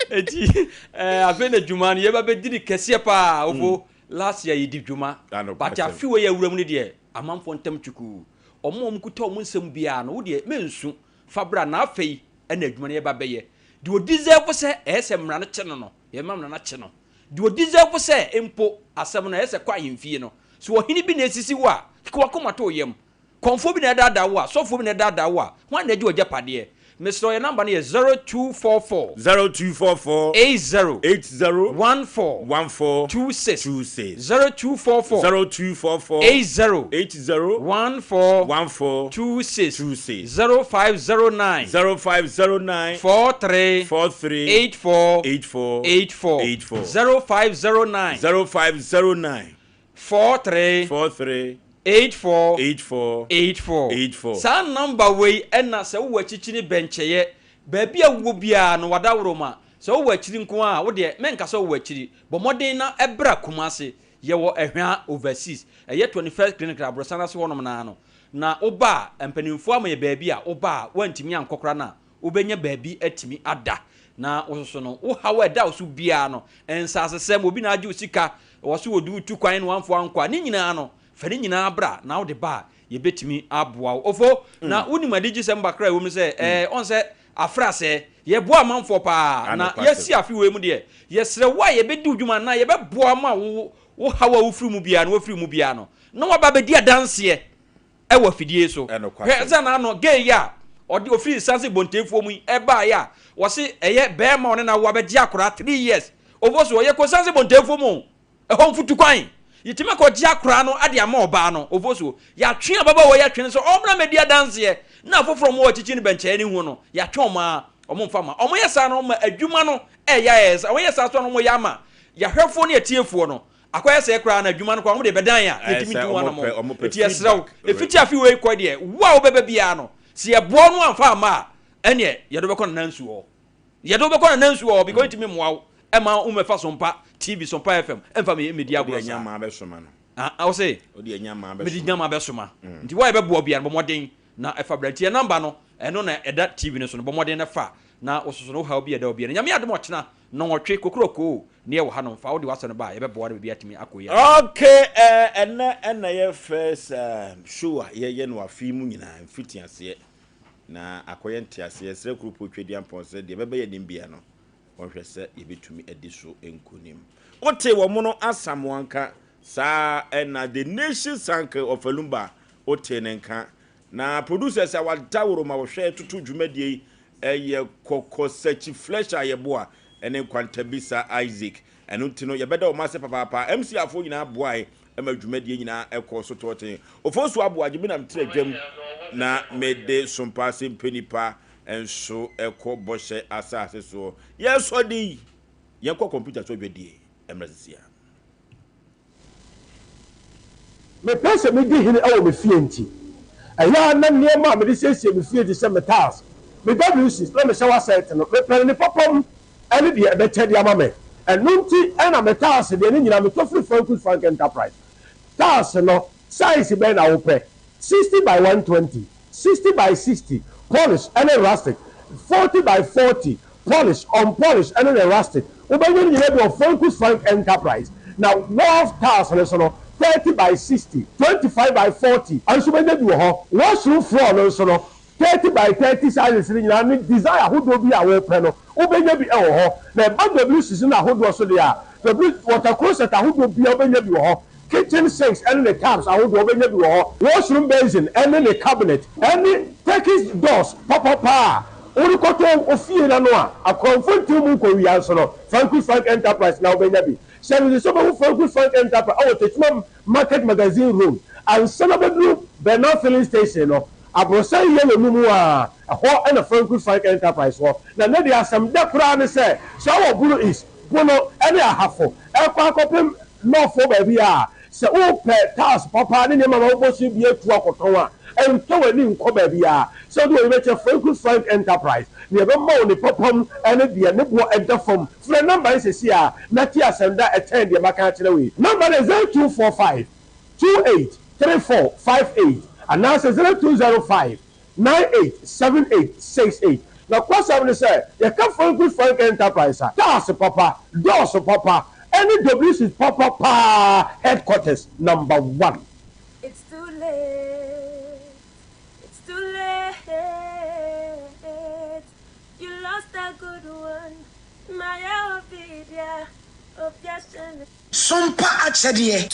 eti eh, afei na dwuma no yɛba bɛdi ne kɛseɛ paa ofo mm. last year yɛdi dwuma but afe wei awura mu no deɛ amanfoɔ ntam twukuu ɔmo ɔmo kuta ɔmo nsɛm biara no wo deɛ mensu fa bra na afei ɛna adwuma no yɛba bɛyɛ deɛ ɔdeserve sɛ ɛyɛ sɛ mmara no kye no no yɛma mmara no akye no Deɛ ɔdeserve sɛ mpo asɛm no ɛyɛ sɛ kɔ ahemfie no, sɛ ɔhene bi na ɛsisi wo a, ka w'akoma to wo yam. Kɔmfoɔ bi na ɛdaadaa wo a, sɔfoɔ bi na ɛdaadaa wo a, hwan na agye w'agyapadeɛ? Mesrɛ wo, yɛn number no yɛ 0244. 0244. 80. 80. 14. 14. 26. 26. 0244. 0244. 80. 80. 14. 14. 26. 26. 0509. 0509. 43. 43. 84. 84. 84. 84. 0509. 0509. 43. 43. 84. 84. 84. 84. Saa number wei ɛna sɛ wowɔ akyikyi ne bɛnkyɛyɛ baabi a wowɔ biara no wadaworo ma sɛ wowɔ akyiri nko a wo deɛ mɛnka sɛ wowɔ akyiri bɔ mmɔden na ɛbra Kumasi yɛwɔ Ɛhwa overseas ɛyɛ 21st clinic aborosan ase hɔnom naa no na woba a mpanimfoɔ ama yɛ baabi a woba a woantumi ankɔ koraa no a wobɛnya baabi atumi ada na wo soso no wo haw a ɛda wo so biara no nsasesɛm obi na agye wo sika wɔ so wɔde wo tu kwan na wamfa ankɔ a ne nyinaa no fa ne nyinaa bra na wode ba a yɛbɛtumi aboa wo ofo na wonim anigyesɛm bakra a ɛwɔ mu sɛ ɛɛ ɔn sɛ afrasɛ yɛboa amanfoɔ paa na yɛasi afe wei mu deɛ yɛsrɛ wo a yɛbɛdi wo dwuma anaa yɛbɛboa ma wo wo haw a wofiri mu biara no wafiri mu biara no na waba abɛdi adanseɛ wɔ afidie so. Hwɛ sɛ n'ano gay yi a ɔde ofiri nsanse bontefoɔ mu yi ɛbaeɛ a wɔse ɛyɛ bɛrima ɔne n'awo abɛgye akwadaa 3 years ofo so ɔyɛ kɔ nsanse bontefoɔ mu o ɛhɔ mfutu kwan yɛtumi akɔgye akwadaa no ade ama ɔbaa no ofo so yɛatwe ababaawa yi atwe no sɛ ɔmmra mmɛdi adanseɛ na afoforɔ ɔmo wɔ akyikyi no bɛnkyɛɛ ne hu no yɛatwe ɔmo a ɔmo mfa ma ɔmo yɛ saa no ma adwuma no ɛyɛ ayɛ sɛ ɔmo yɛ saa so no ɔmo yɛ ama yɛahwɛfoɔ ne atiefoɔ no Akɔyɛ sɛɛ koraa na adwuma no koraa wɔde bɛdan a yɛntumi ntu ho anammɔn. Enti yɛsrɛ wo, ɛfiti afe wei kɔ deɛ, wo a wobɛba biara no, sɛ yɛboa wo no amfa amma a, ɛnneɛ yɛde wo bɛkɔ Nana Nsuo hɔ. Yɛde wo bɛkɔ Nana Nsuo hɔ because yɛntumi mmoa wo mma wommɛfa Sompa TV, Sompa FM mfa mmɛdi agorɔ saa. Ah, wo se? Mede nyama bɛsoma. Nti wo a yɛbɛboa wo biara no, bɔ mmɔden na fa bra. Nti yɛn number no, ɛno na ɛda TV no so no, bɔ mmɔden na fa na wo soso no, wo haw bi a ɛda wo biara no. Nyame adom ɔkyena nnɔnwɔtwe, kokurokoo, ne yɛwɔ hanom, fa wode w'asɛm no ba a, yɛbɛboa na biribi atumi akɔ yie ama wo. Ok eh, ɛnɛ ɛna yɛ first eh, show a yɛyɛ no afe yi mu nyinaa, mfitiaseɛ na akɔyɛ nteaseɛ. Yɛsrɛ Kuropɔn Tweduampɔn sɛ deɛ ɛbɛba yɛn anim biara no, ɔnhwɛ sɛ yɛbɛtumi adi so nkonim. Wote wɔn no Asamoah nka, saa ara ɛna The Nation Sankel of Alumba, wotee ne nka. Na producers a wɔadaworo ma wɔhwɛ toto dwumadie yi yɛ Kɔkɔ Sakyi Flesh Ayɛboa ne Nkwantabisa Isaac. Ɛno nti no yɛbɛda wɔn ase papaapa. MC afoɔ nyinaa boae ma dwumadie nyinaa kɔɔ so tɔɔten. Ofosu Aboagye me na metra dwam na mede Sompa Asɛmpɛ Nipa. nso kɔ bɔhyɛ asase soɔ. Yɛsɔ de yi, yɛnkɔ kɔmputa so adwadie mmerɛ sesia. Mepɛ sɛ midi hene wɔ me fie nti, ɛyɛ a na nneɛma a mede siesie me fie te sɛ me tiles, me WCs, na me shower set no, mepɛ no ne papa mu ne deɛ ɛbɛkyɛ de ama me. Ɛno nti na me tiles deɛ ne nyinaa metɔ firi Frankus Frank Enterprise. Tiles no, size bɛn na wopɛ? 60 by 120, 60 by 60, polish ne rustic, 40 by 40, polish, unpolish ne ne rustic. Wobɛnya ne nyinaa bi wɔ Frankus Frank Enterprise. Na wharf tiles no nso no, 30 by 60, 25 by 40 nso wobɛnya bi wɔ hɔ. Washroom floor no nso no, 30 by 30 sizes no nyinaa ne design ahodoɔ bi a wopɛ no, wobɛnya bi wɔ hɔ. Na ɛba WCs no ahodoɔ nso deɛ a, W, water closet ahodoɔ biara wobɛnya bi wɔ hɔ. Kitchen sinks ne ne taps ahodoɔ wobɛnya bi wɔ hɔ. Washroom basin ne ne cabinet ne Turkish doors papapa a wode kɔtɔ wo fie no ano a akorɔmfo ntew mu nkɔwia nso no, Frankus Frank Enterprise na wobɛnya bi. Hyɛ no nso sɛ wobɛhu Frankus Frank Enterprise wɔ Techiman Market Magazine Road ansa na wobɛduru Bernal Filling Station no, aborosan yellow no mu a, ɛhɔ na Frankus Frank Enterprise wɔ. Na nnɛ deɛ asɛm dɛ koraa ne sɛ, sɛ wowɔ Bono East, Bono ne Ahafo rekɔ akɔpem North baabi a, sɛ wopɛ tiles papa ne nneɛma ma wobɔ so bi atu akɔtɔn a, ntɔ w'ani nkɔ baabiara. Sɛ wode w'ani bɛkyerɛ Frankus Frank Enterprise, nea ɛbɛma wo ne papa mu ne deɛ ne boɔ da fam. Frɛ nɔmba yi seesei ara na tie asɛm da a ɛkyɛn deɛ maka akyerɛ wo yi. Nɔmba no yɛ 0245 28 34 58 anaasɛ 0205 987868. Nokwasɛm ne sɛ, yɛka Frankus Frank Enterprise a, cars papa, doors papa, ɛne WC papa paa headquarters number one. It's too late, it's too late. You lost a good one, my Ovidia, Oviashen. Sompa akyɛdeɛ.